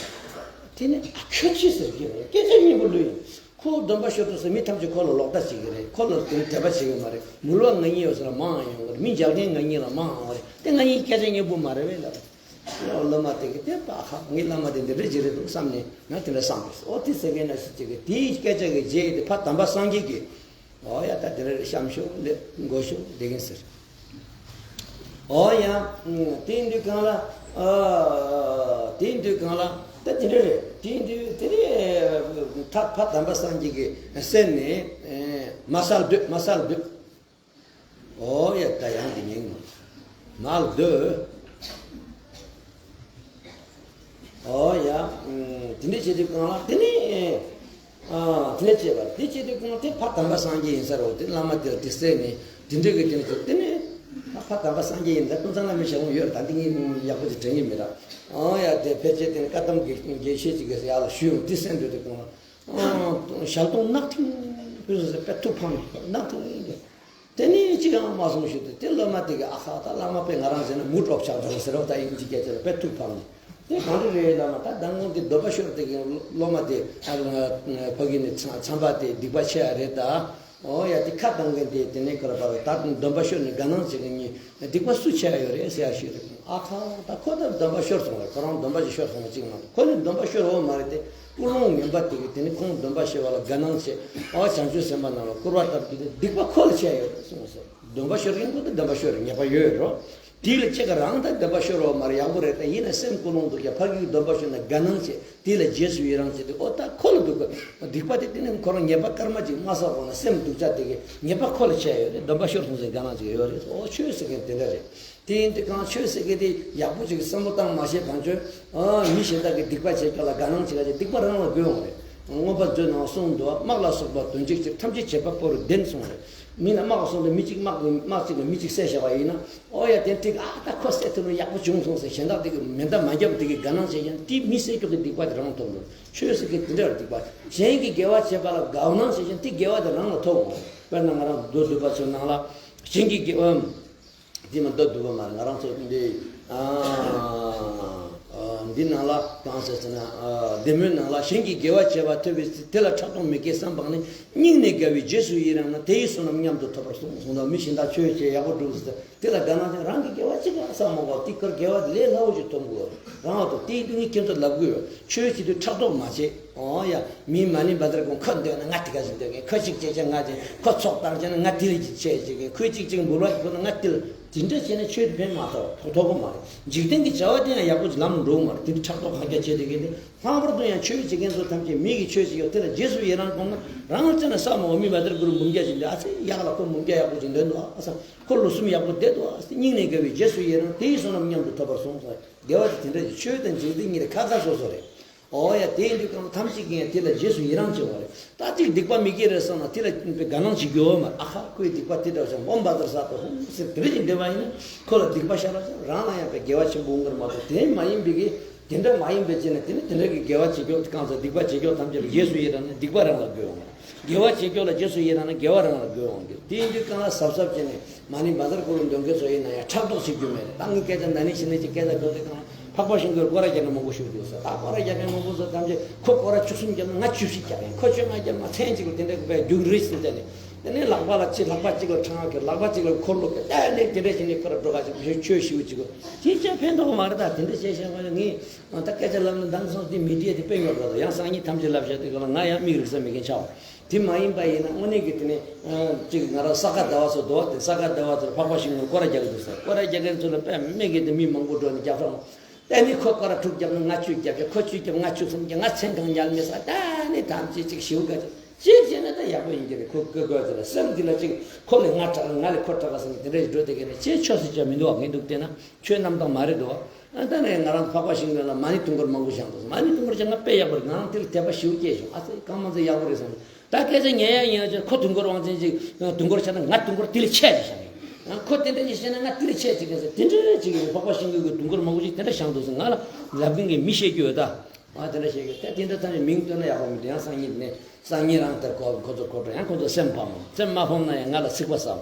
དེ་ནས་ཨ་ཁྱོད་ཅི་ཟེར་གྱི་རེད། སྐད་ཆ་སྙན་པོ་ལོས་ཡིན། ཁོ་སྡོམ་པ་ཤོར་དུས་ཙམ་མི་ཐམས་ཅད་ཁོ་ལ་ལོག་ལྟ་བྱེད་ཀྱི་རེད། ཁོ་ལ་དེ་ནས་དད་པ་བྱེད་ཀྱི་མ་རེད། མི་ལོ་ང་གཉིས་ཡོད་ས་ལ་མང་ཡོང་གི་རེད། མི་འཇལ་མཁན་ང་གཉིས་ལ་མང་ཡོང་གི་རེད། དེ་ང་གཉིས་སྐད་ཆ་སྙན་པོ་མ་རེད་པས་ལབ། སློབ་མ་དེ་གིས་དེ་པ་ཧ་ངའི་བླ་མ་དེ་འདི་འདྲ་ཅིག་རེད་འདུག་བསམ་ནས་ང་དེ་འདྲ་བསམ་པས། ཨོ་དེ་ཟེར་མཁན་ན་སུ་ཅིག་གིས་དེའི་སྐད་ཆ་གི་རྗེས་དེ་ཕ་དམ་པ་སངས་རྒྱས་ཀྱིས། ཨོ་ཡ། ད་དེ་འདྲ་བཤམས་ཤོག་ལེ་མགོ་ཤོག་བསྡད་མཁན་ཟེར། ཨོ་ཡ། དེ་ཡིན་དུས་གང་ལ། ཨ་དེ་ཡིན་དུས་གང་ལ་ད་དེ་འདྲ་རེད། དེ་ཡིན་དུས་དེ་ནས་ད་ཕ་དམ་པ་སངས་རྒྱས་ཀྱི་སེམས་ནས་མ་གསལ་འདོད། མ་གསལ་འདོད། ཨོ་ཡ། ད་ཡང་འདི་ཉན་ངོ་། མ་གསལ་འདོད། ཨོ་ཡ། དེ་འདྲ་བྱེད་དུས་གང་ལ་དེ་ནི། ཨ་དེ་འདྲ་བྱེད་པ་དེ་བྱེད་དུས་གང་དེ་ཕ་དམ་པ་སངས་རྒྱས་ཡིན་ས་རེད། དེ་བླ་མ་དེ་ལ་དེ་གསན་ནས་དེ་འདྲ་གི་དེ་ནི་དེ་ནི་ཕ་དམ་པ་སངས་རྒྱས་ཡིན་ད་ཀུན་བཟང་བླ་མའི་ཞལ་ངོ་ཡོད་རེད། ད་འདི་ངས་ཡག་པོ་ཅིག་དྲན་གྱི་མེད་ད། ཨོ་ཡ། དེ་ཕལ་ཆེར་དེ་ནི་བཀའ་གདམས་དགེ་དགེ་བཤེས་ཅིག་གི་ཡར་ལ་ཞུས་ཡོང་དེ་གསན་འདོད་དུས་གང་ལ། ཞལ་གདོང་གནག་ཐིང་ཕུལ་སོང་ཟེར། དཔེ་ཐུགས་ཕངས་ནས་གནག་ཐིང་ཐིང་། དེ་ནས་ཅི་ཡང་མ་གསུངས་ཞུ་དུས་དེ་སློབ་མ་དེ་གིས་ཨ་ཁ་ད་བླ་མ་དཔེ་ང་རང་ཟེར་ན་མུ་ཀྲོག་ཆགས་འགྲོ་ཟེར་བ། ད་དབྱིན་ཇི་སྐད་ཆ་ལ་དཔེ་ཐུགས་ཕངས་ནས། དེ་གང་འདྲ་རེད་བླ་མ། ད་མདང་དགོང་དེ་སྡོམ་པ་ཤོར་དེ་གི་སློབ་མ་དེ་ཕ་གི་ནས་ཚ་ཚན་པ་དེ་སྡིག་པ་ཆེ་ཡ་རེད་ད། ཨོ་ཡ། དེ་ཁ་གཏོང་མཁན་དེ་དེ་ནས་ཁོ་ལ་ཕར་ད་སྡོམ་པ་ཤོར་ནས་དགའ་སྣང་བྱེད་མཁན་གཉིས་སྡིག་པ་སུ་ཆེ་ཡ་ཡོད་རེད་ཟེར་ཡ་ཞིག་རེད། ཨ་ཁ། ད་ཁོ་ད་སྡོམ་པ་ཤོར་སོང་རེད། ཁོ་རང་སྡོམ་པ་ཅིག་ཤོར་སོང་བ་ཅིག་མ་གཏོགས་ཁོ་ནི་སྡོམ་པ་ཤོར་འོ་མ་རེད་དེ། ཀུན་སློང་ངན་པ་དེ་གིས་དེ་ནི་ཁོང་སྡོམ་པ་ཤོར་བ་ལ་དགའ་སྣང་བྱས། ཨོ་བྱང་ཆུབ་སེམས་དཔའ་རྣམས་ལ་སྐུར་བ་བཏབ་རྒྱུ་དེ་སྡིག་པ་ཁོ་ལ་ཆེ་ཡ་ཡོད་རེད་གསུངས་སོང་། སྡོམ་པ་ཤོར་མཁན་ཁོ་ད་སྡོམ་པ་ཤོར་རེད། ཉེས་པ་ཡོད་རེད། དེ་ལ་ཅི་ག་རང་ད་སྡོམ་པ་ཤོར་བ་མ་རེད། ཡག་པོ་རེད། ད་ཡིན་ན་སེམས་ཀུན་སློང་འདུག་ཀྱང་ཕ་གིའི་སྡོམ་པ་ཤོར་ན་དགའ་སྣང་བྱེད། དེ་ལ་རྗེས་སུ་ཡི་རང་བྱེད་དུས་ཨོ་ད་ཁོ་ལ་འདུག་གི། སྡིག་པ་དེ་དེ་ནི་ཁོ་རང་ཉེས་པ་སྐར་མ་གཅིག་མ་བསགས་གོང་ན་སེམས་སྡུག་ཅག་དེ་གི་ཉེས་པ་ཁོ་ལ་ཆེ་ཡོད་རེད། སྡོམ་པ་ཤོར་སོང་ཟེར་དགའ་སྣང་བྱེད་ཀྱི་ཡོད་རེད། ཨོ་ཆོས་ཟེར་མཁན་དེ་འདྲ་རེད། དེ་ཡིན་དུས་གང་ཆོས་ཟེར་མཁན་དེ་ཡག་པོ་ཅིག་བསམ་བློ་བཏང་མ་ཤེས་གང་ཆོས། ཨ་མི་གཞན་དག་གི་སྡིག་པ་བྱེད་ཀྱང་ལ་དགའ་སྣང་བྱེད་ཀྱང་སྡིག་པ་རང་ལ་འགོས་འོང་རེད། མངོན་པ་མཛོད་ནང་གསུངས་འདུག་དམག་ལ་སོགས་པ་དོན་གཅིག་ཕྱིར་ཐམས་ཅད་བྱེད་པ་པོ་རུ་ལྡན་གསུངས་རེད། མི་ལ་དམག་སོང་དུས་མི་གཅིག་དམག་གི་དམག་གཅིག་ལ་མི་གཅིག་བསད་བཞག་པ་ཡིན་ན། ཨོ་ཡ་དེ་འགྲིག་ཨ་ད་ཁོ་བསད་ཐུབ་ན་ཡག་པོ་བྱུང་སོང་ཟེར་གཞན་དག་དེ་གི་མེ་མདའ་མ་བརྒྱབ་དེ་གི་དགའ་སྣང་བྱེད་ཀྱང་དེ་མི་བསད་རྒྱུ་གི་སྡིག་པ་དེ་རང་ཐོབ་འགྲོ། ཆོས་ཟེར་གི་དེ་འདྲ་སྡིག་པ། གཞན་གྱི་དགེ་བ་བྱེད་པ་ལ་དགའ་སྣང་བྱེད་ཀྱང་དེ་དགེ་བ་དེ་རང་ལ་ཐོབ་འོང་། དཔེར་ན་ང་རང་མདོ་སྡུད་པ་ཚོའི་ནང་ལ་གཞན་གྱི་དགེ་བ། དེ་མ་མདོ་སྡུད་པ་མ་རེད། ང་རང་ཚོ་འདི་ཨ་འདི་ནང་ལ་གང་ཟེར་ཟེར་ན། ཨ་བདེ་སྨོན་ནང་ལ་གཞན་གྱི་དགེ་བ་བྱས་པ་ཐོས་པས་དེ་ལ་ཕྲག་དོག་མི་སྐྱེ་བསམ་པ་ནི། སྙིང་ནས་དགའ་བའི་རྗེས་སུ་ཡི་རང་ན། དེ་ཡི་བསོད་ནམས་མཉམ་དུ་ཐོབ་པར་གསུངས། གསུངས་དང་མི་གཞན་དག་ཆོས་བྱས་ཡག་པོ་བསྒྲུབས་ཟེར་དེ་ལ་དགའ་སྣང་ཅན་རང་གི་དགེ་བ་གཅིག་ལ་བསམ་མ་དགོས་དེ་ཁར་དགེ་བ་ལས་སླ་བོ་ཞིག་ཐོབ་དགོས། རང་ལ་དོ་དེ་ཡིན་དུས་ངས་ཁྱེད་ཚོ་ལབ་དགོས། ཆོས་བྱེད་དུས་ཕྲག་དོག་མ་བྱེད། ཨོ་ཡ། མི་མ་ཎི་བཛྲ་གུ་རུ་ཁོ་འདོད་ན་ང་དེ་ག་ཞིག་འདོད་མཁན། ཁོ་གཅིག་བྱས་བྱས་ང་དེ། ཁོ་ཚོགས་བཏང་བྱས་ན་ང་དེ་ལ་གཅིག་བྱས་བྱས་མཁན། ཁོས་གཅིག་གཅིག་འབུལ་བ་ཞིག་ཕུལ་ན་ང་དེ་ལ། དེ་འདྲ་བྱས་ན་ཆོས་དེ་ཕན་མ་ཐོགས་ཐོགས་གོ་མ་རེད། འཇིག་རྟེན་གྱི་བྱ་བ་དེ་ཡང་ཡག་པོ་ཅིག་ལམ་ལ་འགྲོ་གི་མ་རེད། དེ་འདྲ་ཕྲག་དོག་ཁ་རྒྱ་བྱས་དེ་གས་དེ། ལྷག་པར་དུ་ཡང་ཆོས་བྱེད་མཁན་ཚོ་ཐམས་ཅད་མི་གིས་ཆོས་བྱེད་ཡོད་དེ་ལ་རྗེས་སུ་ཡི་རང་གོམས་ན་རང་ལ་ཙེ་ན་ས་མོ་མི་བ་དར་གུ་རུ་འབུམ་རྒྱ་བཞིན་དུ་ཨ་ཙེ་ཡག་ལ་ཁོ་འབུམ་རྒྱ་ཡག་པོ་ཅིག་འདོན་འདུག་ཨ་ས། ཁོ་ལོ་གསུམ་ཡག་པོ་བསྡད་འདུག་ཨ་ས། སྙིང་ནས་དགའ་བའི་རྗེས་སུ་ཡི་རང་དེ་ཡི་བསོད་ནམས་མཉམ་དུ་ཐོབ་པར་གསུངས་སོ། དགེ་བ་དེ་དེ་འདྲ་ཞིག་ཆོས་དང་འཇིག་རྟེན་གཉིས་ལས་ཁ་ཚ་སོ་སོ་རེད། ཨོ་ཡ་དེ་ཡིན་དུས་གང་ཐམས་ཅད་ཀྱིས་ཡང་དེ་ལ་རྗེས་སུ་ཡི་རང་བྱེད་པ་རེད། ད་ཅིག་སྡིག་པ་མི་དགེ་རེད་བསམ་ན་དེ་ལ་དགའ་སྣང་བྱེད་རྒྱུ་ཡོད་མ་རེད། ཨ་ཁ་ཁོའི་སྡིག་པ་དེ་འདྲ་བྱུང་འོམ་བ་དར་ས་དོ་ཧུམ་ཟེར་དེ་འདྲ་ཞིག་འདེབས་པ་ཡིན་ན་ཁོ་ལ་སྡིག་པ་ཤ་ར་ཤ་རང་ལ་ཡང་པའི་དགེ་བ་ཆེན་པོ་འོང་གི་རེད་མ་གཏོགས། དེ་མ་ཡིན་པའི་གི་དེ་འདྲ་མ་ཡིན་པའི་ཅི་ན་དེ་ནི་དེ་འདྲ་གི་དགེ་བ་བྱེད་རྒྱུ་གང་ཟེར་སྡིག་པ་བྱེད་རྒྱུ་ཐམས་ཅད་ལ་རྗེས་སུ་ཡི་རང་ན་སྡིག་པ་རང་ལ་འགོས་འོང་། དགེ་བ་བྱེད་རྒྱུ་ལ་རྗེས་སུ་ཡི་རང་ན་དགེ་བ་རང་ལ་འགོས་འོང་གི། དེ་ཡིན་དུས་གང་ལ་གཟབ་གཟབ་བྱས་ནས་མ་ཎི་བཛྲ་གུ་རུ་འདོན་མཁན་ཚོ་ཡིན་ན་ཡང་ཕྲག་དོག་བྱེད་རྒྱུ་མེད། ད་ངས་སྐད་ཆ་ན་ནི་ཤི་ནི་ཅིག་སྐད་ཆ་འདོན་དུས་གང་ལ་འཕགས་པ་ཤིང་ཀུན་སྐོར་ར་རྒྱག་མཁན་མང་པོ་ཞིག་འདུག་ཟེར། ད་སྐོར་ར་རྒྱག་མཁན་མང་པོ་ཚོ་ཐམས་ཅད་ཁོ་སྐོར་ར་བཅུ་གསུམ་རྒྱབ་ན་ང་བཅུ་བཞི་རྒྱག་ཡིན། ཁོ་བཅོ་ལྔ་རྒྱབ་ན་མཚན་གཅིག་ལ་དེ་འདྲ་གི་བས་རྒྱུག་རེས་ཟེར་བྱས་ནས། དེ་ནས་ལག་པ་ལ་གཅིག་ལག་པ་གཅིག་ལ་ཁྲང་ཁེ་ལག་པ་གཅིག་ལ་འཁོར་ལོ་ཁེ་ལྟ་ནས་དེ་འདྲ་བྱས་ནས་ཁོ་ར་འགྲོ་ག་ཅིག་ཆོས་ཞུ་ཅིག་གོ། དེ་ཅང་ཕན་ཐོགས་མ་རེད། ད་དེ་འདྲ་བྱས་བྱས་ང་ངས་ད་སྐད་ཆ་ལབ་ན་འདང་སོང་དེ་མི་དེ་དེ་དཔེ་ཉོར་ལ་ཡང་སང་ཉིན་ཐམས་ཅད་ལབ་བྱས་དེ་ག་ལ་ང་ཡང་མིག་རིག་ས་མེད་མཁན་ཆགས། དེ་མ་ཡིན་པ་ཡིན་ན་དངོས་གནས་ཀྱི་དེ་ནས་ཅིག་ང་རང་ས་ག་ཟླ་བ་ཚོ་འདུག་བ། དེ་ས་ག་ཟླ་བ་ཚོར་འཕགས་པ་ཤིང་ཀུན་སྐོར་ར་རྒྱག་གི་འདུག་ཟེར། སྐོར་ར་རྒྱག་མཁན་ཚོ་ལ་དཔེ་མེད་ཀྱི་དེ་མི་མང་པོ་འགྲོ་ནས་རྒྱབ་ས་མ། ཨ་ནི་ཁོ་སྐོར་ར་དྲུག་བརྒྱབ་ན་ང་བཅུ་བརྒྱབ་ཀྱི། ཁོ་བཅུ་བརྒྱབ་ང་བཅུ་གསུམ་གྱི། ང་མཚན་གང་ཉལ་མེད་ས། ད་ནི་ཐམས་ཅད་ཅིག་ཞིའུ་ག་ཅིག་ཅིག་བྱས་ན་ད་ཡག་པོ་ཡིན་གྱི་རེད། ཁོ་ཀོ་ཀོ་ཟེར་ལ་སེམས་འདི་ལ་ཅིག་ཁོ་ལས་ང་དྲག་ང་ལས་ཁོ་དྲག་ཟེར་ནས་དེ་འདྲ་ཞིག་འགྲོ་དེ་གས་ནས་ཅིག་ཆོས་སུ་བྱ་མི་འདུག་བ། ངས་འདུག་བལྟས་ན་ཆོས་རྣམ་དག་མ་རེད་འདུག་བ། ཨ་ད་ནས་ང་རང་འཕགས་པ་ཤིང་ཀུན་ལ་མ་ཎི་དུས་འཁོར་མང་པོ་བཞེངས་འདུག་མ་ཎི་དུས་འཁོར་བཞེངས་ན་དཔེ་ཡག་པོ་རེད། ང་རང་དེ་ལ་དད་པ་ཞིའུ་སྐྱེས་བྱུང་། ཨ་ཙི་གང་མ་ཚད་ཡག་པོ་རེད་བསམ། ད་སྐད་ཆ་ཉན་ཡ་ཉན་ཡ་ཅིག་ཁོ་དུས་འཁོར་དབང་ཆེན་ཅིག་དུས་འཁོར་བྱས་ན་ང་དུས་འཁོར་དེ་ལས་ཆེ་ཞིག་བཞེངས་ཡིན། ཁོ་དེ་འདྲ་ཅིག་བྱས་ན་ང་དེ་ལས་ཆེ་ཅིག་ཡིན་ཟེར། དེ་འདྲ་ཅིག་ཡིན། འཕགས་པ་ཤིང་ཀུན་གྱི་དུས་འཁོར་མང་པོ་ཅིག་དེ་འདྲ་བཞེངས་འདུག་ཟེར། ང་ལ་ལབ་མཁན་གྱི་མི་བཤད་རྒྱུ་ཡོད་ད། ང་དེ་འདྲ་བཤད་རྒྱུ་ད་དེ་འདྲ་ཐམས་ཅད་མིང་བཏོན་ན་ཡག་པོ་མི་འདུག་ཡང་སང་ཉིན་ནས་སང་ཉིན་རང་ལྟར་གོ་ཁོ་ཚོ་ཁོ་ཚོ་ཡང་ཁོ་ཚོ་སེམས་ཕམ། སེམས་མ་ཕམ་ན་ཡང་ང་ལ་ཚིག་པ་བསམ།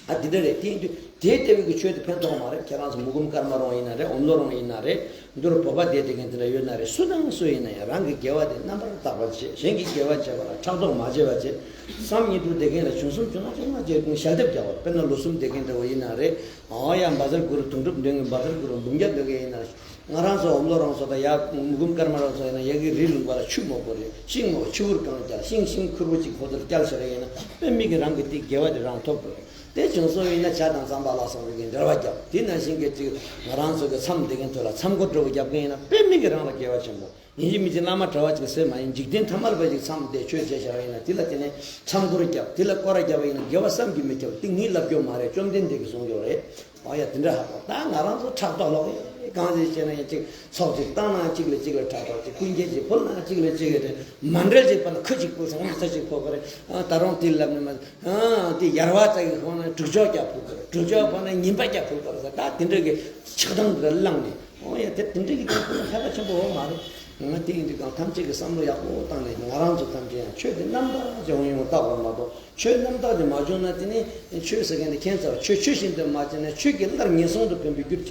ཨ་དེ་འདྲ་རེད། དེ་ཡིན་དུས་དེ་ལྟ་བུའི་གི་ཆོས་དེ་ཕན་ཐོགས་མ་རེད། ཁྱེད་རང་ཚོ་མུ་ཁུམ་ཀརྨ་རོང་ཡིན་ན་རེད། ཨོམ་ལོ་རོང་ཡིན་ན་རེད། འདུར་བོད་པ་བསྡད་དེ་མཁན་དེ་འདྲ་ཡོད་ན་རེད། སུ་དང་སུ་ཡིན་ན་ཡང་རང་གི་དགེ་བ་དེ་རྣམ་པར་དག་པར་བྱེད། གཞན་གྱི་དགེ་བ་བྱེད་པ་ལ་ཕྲག་དོག་མ་བྱེད་པ་བྱེད། བསམ་ཡིད་དུ་བདེ་མཁན་ལ་བྱུང་སོང་བྱུང་ན་བྱུང་ན་བྱེད་ཀུན་ཞལ་འདེབས་རྒྱག་པ། དཔེར་ན་ལོ་གསུམ་བསྡད་མཁན་འདྲ་བོ་ཡིན་ན་རེད། ཨོ་ཡ་བཛྲ་གུ་རུ་དུང་སྒྲུབ་འདོན་མཁན་བཛྲ་གུ་རུ་འབུམ་རྒྱ་འདོན་མཁན་ཡིན་ན་རེད། ང་རང་ཚོ་ཨོམ་ལོ་རང་ཚོ་དང་ཡ་མུ་ཁུམ་ཀརྨ་རང་ཚོ་ཡིན་ན་ཡ་གི་རི་ལུང་པ་ལ་ཆུ་མོག་པོ་རེད། ཤིང་མོག་ཆུ་བུར་གང་བསྐྱལ། ཤིང་ཤིང་ཁུར་བོ་གཅིག་ཁོ་ཚོར་བསྐྱལ་བྱས་རེད། ཡིན་ན་དཔེ་མི་གི་རང་གི་དེ་དགེ་བ་དེ་རང་ཐོབ་དགོས་རེད། དེ་བྱུང་སོང་ཡིན་ན་བྱ་དང་ཙམ་པ་ལ་སོགས་པའི་གི་འབྲེལ་བ་རྒྱབ། དེ་ནང་བཞིན་གྱི་ཅིག་ང་རང་ཚོ་གི་མཚམས་འདི་གི་ཐོག་ལ་མཚམས་སྒོ་འགྲོ་བ་རྒྱབ་མཁན་ཡིན་ན་དཔེ་མི་གི་རང་ལ་དགེ་བ་ཆེན་པོ། ཡིན་གཅིག་མིན་གཅིག་བླ་མ་གྲྭ་བ་ཅིག་ཟེར་མ་ཡིན། འཇིག་རྟེན་ཐ་མལ་པ་ཅིག་མཚམས་དེ་ཆོས་བྱས་བཞག་པ་ཡིན་ན་དེ་ལ་དེ་ནས་མཚམས་སྒོར་རྒྱབ། དེ་ལ་སྐོར་ར་རྒྱབ་པ་ཡིན་ན་དགེ་བ་བསམ་གྱིས་མི་ཁྱབ། དེ་ངས་ལབ་རྒྱུ་མ་རེད། བཅོམ་ལྡན་འདས་ཀྱིས་གསུངས་རྒྱུ་རེད། ཨ་ཡ་དེ་འདྲ་ཧ་གོ། ད་ང་རང་ཚོ་ཕྲག་དོག་ལོག་ཡ་གང་ཞིག་བྱས་ན་ཡང་ཅིག་ཚོགས་ཅིག་བཏང་ན་གཅིག་ལ་གཅིག་ལ་ཕྲག་དོག་ཅིག་སྐུ་འགྱེད་ཅིག་ཕུལ་ན་གཅིག་ལ་གཅིག་རེད། མ་འབྲེལ་ཅིག་པ་ན་ཁུ་ཅིག་ཕུལ་ས་ང་ཚ་ཅིག་ཕོག་གི་རེད། ཨ་ད་རུང་དེ་ལབ་ནས་མ། ཨ་དེ་ཡར་བ་ཙག་གི་ཁོང་ན་དྲུག་ཅོག་རྒྱབ་ཕུལ་གི་རེད། དྲུག་ཅོག་ཕོག་ན་ཉིས་པ་རྒྱབ་ཕུལ་གི་རེད་ཟེར། ད་དེ་འདྲ་གི་ཆགས་སྡང་འདི་ལ་བླངས་ནས། ཨོ་ཡ་དེ་དེ་འདྲ་གི་དེ་ཁོ་ན་ཧ་ཅང་ཆེན་པོ་ཡོད་མ་རེད། ང་དེ་ཡིན་དུས་གང་ཐམས་ཅད་ཀྱི་བསམ་བློ་ཡག་པོ་བཏང་ནས་ང་རང་ཚོ་ཐམས་ཅད་ཡང་ཆོས་དེ་རྣམ་དག་ཅིག་ཡོང་ཡོང་བཏགས་པར་མ་གཏོགས། ཆོས་རྣམ་དག་དེ་མ་བྱུང་ན་དེ་ནི་ཆོས་ཟེར་མཁན་དེ་ཁྱད་མཚར་བ། ཆོས་ཆོས་བཞིན་དུ་མ་བྱས་ན་ཆོས་ཀྱི་སླར་ངན་སོང་དུ་འཕེན་པའི་རྒྱུར་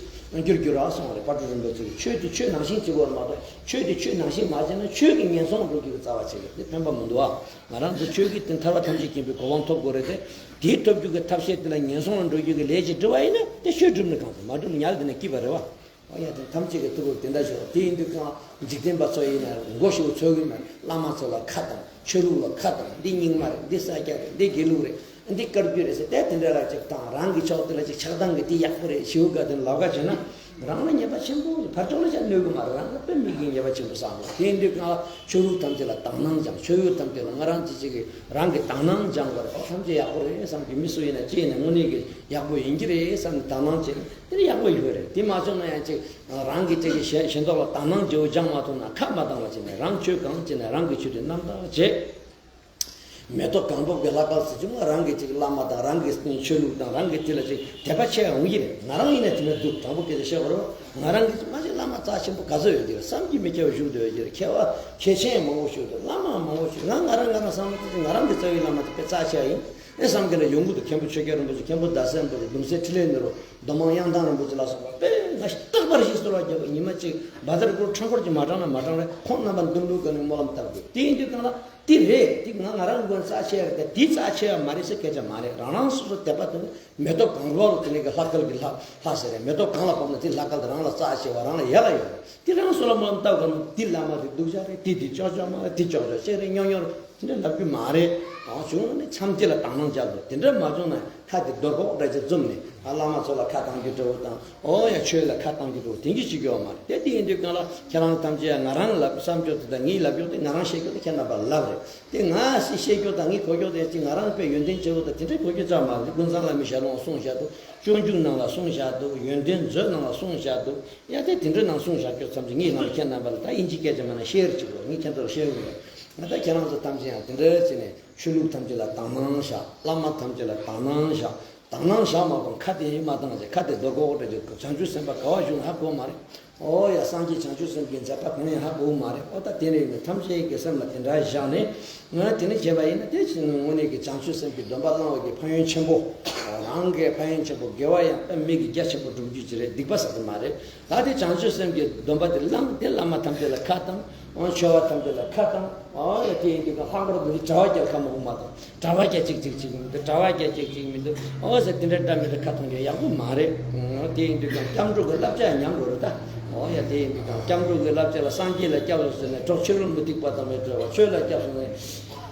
འགྱུར་འགྱུར་ར་གསུངས་པ་རེད། དཔལ་སྤྲུལ་རིན་པོ་ཆེ་གིས། ཆོས་དེ་ཆོས་ནང་བཞིན་བྱེད་དགོས་པར་མ་གཏོགས། ཆོས་དེ་ཆོས་ནང་བཞིན་མ་བྱས་ན་ཆོས་ཀྱི་ངན་སོང་ལ་འགྲོ་རྒྱུ་གི་རྩ་བ་བྱེད་ཀྱི་དེ་ཕན་པ་མི་འདུག་ཨ། ང་རང་ཚོ་ཆོས་ཀྱི་དེ་ཐར་པ་ཐམས་ཅད་མཁྱེན་པའི་གོ་འཕང་ཐོབ་དགོས་རེད་དེ། དེའི་ཐོབ་རྒྱུ་གི་ཐབས་ཤེས་དེ་ལ་ངན་སོང་ལ་འགྲོ་རྒྱུ་གི་ལས་ཅིག་བསྒྲུབས་པ་ཡིན་ན་དེ་ཆོས་བསྒྲུབས་ནི་གང་ཟེར། མ་བསྒྲུབས་ན་ཉལ་དེ་ན་སྐྱིད་པ་རེད་བ། ཨོ་ཡ་དེ་ཐམས་ཅད་ཀྱི་ཐུགས་ལ་དེ་འདྲ་ཞིག་དེ་ཡིན་དུས་གང་འཇིག་རྟེན་པ་ཚོ་ཡིན་ན་མགོ་ཞུ་ཚོད་ཀྱི་མེད། བླ་མ་ཚོ་ལ་ཁ་བཏང་། ཆོས་ལུགས་ལ་ཁ་བཏང་། འདི་རྙིང་མ་རེད། འདི་ས་སྐྱ་རེད། འདི་དགེ་ལུགས་རེད། འདི་བཀའ་བརྒྱུད་རེད་ཟེར་ཏེ་དེ་འདྲ་ལ་ཅིག་བཏང་། རང་གི་ཕྱོགས་དེ་ལ་ཅིག་ཆགས་སྡང་གི་དེ་ཡག་པོ་རེད། ཞེའུ་ག་དེ་ལབ་ག་བྱས་ན་རང་ལ་ཉེས་པ་ཆེན་པོ་རེད། ཕར་ཕྱོགས་ལ་ཅང་གནོད་གི་མ་རེད། རང་ལ་དཔེ་མི་སྒེར་ཉེས་པ་ཆེན་པོ་བསགས་འདུག་དེ་ཡིན་དུས་གང་ཆོས་ལུགས་ཐམས་ཅད་ལ་དག་སྣང་སྦྱང་། ཆོས་ཡུལ་ཐམས་ཅད་ལ་ང་རང་ཅི་ཅིག་གིས་རང་གི་དག་སྣང་སྦྱང་དགོས་རེད། ཨོ་ཐམས་ཅད་ཡག་པོ་རེད་བསམ་གི་མི་སུ་ཡིན་ན་ཅི་ཡིན་ན་དངོས་གནས་ཀྱི་ཡག་པོ་ཡིན་གྱི་རེད་བསམ་ནས་དག་སྣང་བྱས་ན་དེ་ཡག་པོ་ཡོད་རེད། དེ་མ་བྱུང་ན་ཡང་ཅིག་རང་གི་ཅིག་གི་ཞེ་ཞེ་མདོག་ལ་དག་སྣང་བྱེད་འོ་སྦྱང་མ་ཐུབ་ན་ཁ་མ་བཏང་བ་བྱས་ནས་རང་ཆོས་གང་བྱས་ནས་རང་གི་ཆོས་དེ་རྣམ་དག་བྱེད། མེ་ཏོག་གང་པོ་གི་ལྷ་སྐལ་ཟེར་གྱི་མ། རང་གི་ཅིག་བླ་མ་དང་། རང་གི་ཆོས་ལུགས་དང་། རང་གི་དེ་ལ་ཅིག་དད་པ་ཆེ་ཡོང་གི་རེད། ང་རང་ཡིན་ན་དེ་འདྲ་འདུག། དྲང་པོ་སྐད་ཆ་བཤད་པ་རེད། ང་རང་གི་ཅིག་མ་ཅིག་བླ་མ་རྩ་ཆེན་པོ་ག་ཚོད་ཡོད་ཀྱི་རེད། བསམ་གྱིས་མི་ཁྱབ་པ་བཞུགས་བསྡད་ཡོད་ཀྱི་རེད། མཁས་པ་མཁས་ཆེན་མང་པོ་བཞུགས་འདུག། བླ་མ་མང་པོ་བཞུགས། ང་ང་རང་ང་རང་བསམ་བློ་བཏང་ཚེ་ང་རང་གི་རྩ་བའི་བླ་མ་དེ་དཔེ་རྩ་ཆེ་བ་ཡིན། ཨེ་བསམ་གྱི་ལ་ཡོང་གི་འདུག། མཁན་པོ་ཆོས་རྒྱལ་རིན་པོ་ཆེ། མཁན་པོ་ཟླ་ཟེར་རིན་པོ་ཆེ། གདུང་སྲས་འཕྲིན་ལས་ནོར་བུ། མདོ་སྨད་གཡང་ཐང་རིན་པོ་ཆེ་ལ་སོགས་པ་དཔེ་ང་རྟག་པར་ཞིག་གསོལ་བ་བརྒྱབ་པ། ཉི་མ་གཅིག་བཛྲ་གུ་རུ་ཕྲེང་འཁོར་གྱིས་མ་དྲངས་ན་མ་དྲངས་རེད། ཁོང་རྣམ་པ་འདུམ་འགྲིག་གི་ནས་སྨོན་ལམ་བཏབ་དགོས། དེ་ཡིན་དུས་གང་ལ་དེ་རེད། དེ་ང་ང་རང་དགོན་རྩ་ཆེ་རེད། དེ་རྩ་ཆེ་བ་མ་རེད་ཟེར་སྐད་ཆ་མ་རེད། རང་རང་སོ་སོ་དད་པ་དང་མེ་ཏོག་གང་རུང་དེ་ནས་གི་ལྷ་སྐལ་གྱི་ལྷ་ལྷ་ཟེར་རེད། མེ་ཏོག་གང་ལ་ཕོག་ན་དེ་ལྷ་སྐལ་དེ་རང་ལ་རྩ་ཆེ་བ་རང་ལ་ཡག་ག་ཡོད་རེད། དེ་རང་སོ་ལ་སྨོན་ལམ་བཏབ་དགོས་ན། དེ་བླ་མ་རེད་སྡུག་ཅག་རེད། དེ་དེ་ཅོག་ཅོག་མ་རེད། དེ་ཅོག་ཅོག་ཅིག་རེད། ཉོག་ཉོག་རེད། དེ་འདྲ་ལབ་རྒྱུ་མ་རེད། ཨང་། བྱུང་ན་མཚམས་དེ་ལ་དག་སྣང་རྒྱག་དགོས། དེ་འདྲ་མ་བྱུང་ན་ཁ་དེ་རྡོ་ཀོག་འདྲ་ཅིག་བཙུམས་ནས། ཨ། བླ་མ་ཚོ་ལ་ཁ་བཏང་རྒྱུ་འདྲ་བོ་དང་། ཨོ་ཡ། ཆོས་ལ་ཁ་བཏང་རྒྱུ་འདྲ་བོ་དེ་འདྲ་ཅིག་ཡོད་མ་རེད། དེ་དེ་ཡིན་དུས་གང་ལ་ཁྱེད་རང་ཐམས་ཅད་ང་རང་ལབ་བསམ་རྒྱུ་དེ་དང་། ངས་ལབ་རྒྱུ་དེ་ཁྱེད་རྣམ་པ་ལབ་རེད། དེ་ང་སྲིད་བཤད་རྒྱུ་དང་ངས་གོ་རྒྱུ་དེ་ཅིག་ང་རང་དཔེ་ཡོན་ཏན་ཆེ་བོ་དང་དེ་འདྲ་གོ་རྒྱུ་ཙམ་མ་རེད། ཀུན་བཟང་བླ་མའི་ཞལ་ལུང་གསུངས་བཞག་འདུག། སྤྱོད་འཇུག་ནང་ལ་གསུངས་བཞག་འདུག། ཡོན་ཏན་མཛོད་ནང་ལ་གསུངས་བཞག་འདུག། ཡ། དེ་དེ་འདྲ་ནང་གསུངས་བཞག་རྒྱུ་ཙམ་ཅིག་ངས་ང་ལ་ཁྱེད་རྣམ་པ་ལ་ད་དབྱིན་ཇིའི་སྐད་ཆ་མ་ན་ཤེར་ཅིག་གོ། ངས་ཁྱེད་ཚོ་ལ་ཤེར་གོ་ཡ། ང་ད་ཁྱེད་རང་ཚོ་ཐམས་ཅད་ཡང་དེ་འདྲ་བྱས་ནས་ཆོས་ལུགས་ཐམས་ཅད་ལ་དག་སྣང་བཞག། བླ་མ་ཐམས་ཅད་ལ་དག་སྣང་བཞག། དག་སྣང་བཞག་མ་གཏོགས་ཁ་དེ་ཡིན་མ་བཏང་ཅིག། ཁ་དེ་རྡོ་ཀོག་འདྲ་ཅིག། བྱང་ཆུབ་སེམས་དཔའ་ག་བ་བཞུགས་ན་ཧ་གོ་མ་རེད། ཨོ་ཡ། སངས་རྒྱས་བྱང་ཆུབ་སེམས་ཀྱི་མཛད་པ་གང་ཡང་ཧ་གོ་མ་རེད། ཨོ་ད་དེ་རེད་ནས་ཐམས་ཅད་ཀྱི་སེམས་ལ་དེ་འདྲ་བཞག་ནས། ང་དེ་ནས་བྱས་པ་ཡིན་ན། དེ་ཕྱིན་དངོས་གནས་ཀྱི་བྱང་ཆུབ་སེམས་ཀྱི་སྡོམ་པ་བླངས་པ་གི་ཕན་ཡོན་ཆེན་པོ། རང་གི་ཕན་ཡོན་ཆེན་པོ། དགེ་བ་ཡང་དཔེ་མི་གི་རྒྱ་ཆེན་པོ་སྒྲུབ་རྒྱུ་ཅིག་རེད། སྡིག་པ་བསགས་ཀྱི་མ་རེད། ད་དེ་བྱང་ཆུབ་སེམས་ཀྱི་སྡོམ་པ་དེ་བླངས། དེ་བླ་མ་ཐམས་ཅད་ལ་ཁ་བཏང་། ཨོ། ཆོས་པ་ཐམས་ཅད་ལ་ཁ་བཏང་། ཨོ་ཡ། དེ་ཡིན་དུས་ཀ་ལྷག་པར་དུ་དེ་གྲྭ་པ་རྒྱག་ཁ་མང་པོ་མ་གཏོགས། གྲྭ་པ་རྒྱག་གཅིག་གཅིག་གཅིག་མི་འདུག། གྲྭ་པ་རྒྱག་གཅིག་གཅིག་མི་འདུག། ཨོ་ཟེར། དེ་འདྲ་འདྲ་མི་འདྲ་ཁ་གཏོང་རྒྱུ་ཡག་པོ་མ་རེད། ཨོ། དེ་ཡིན་དུས་ཀྱང་སྐྱབས་འགྲོ་གི་བསླབ་བྱ་ཉམས་དགོས་རེད་ད། ཨོ་ཡ། དེ་ཡིན་དུས་ཀྱང་སྐྱབས་འགྲོ་གི་བསླབ་བྱ་ལ། སངས་རྒྱས་ལ་སྐྱབས་སུ་སོང་ནས་གྲོགས་ཕྱི་རོལ་མུ་སྟེགས་པ་དང་མི་འཕྲད་པ། ཆོས་ལ་སྐྱབས་སུ་སོང་ནས་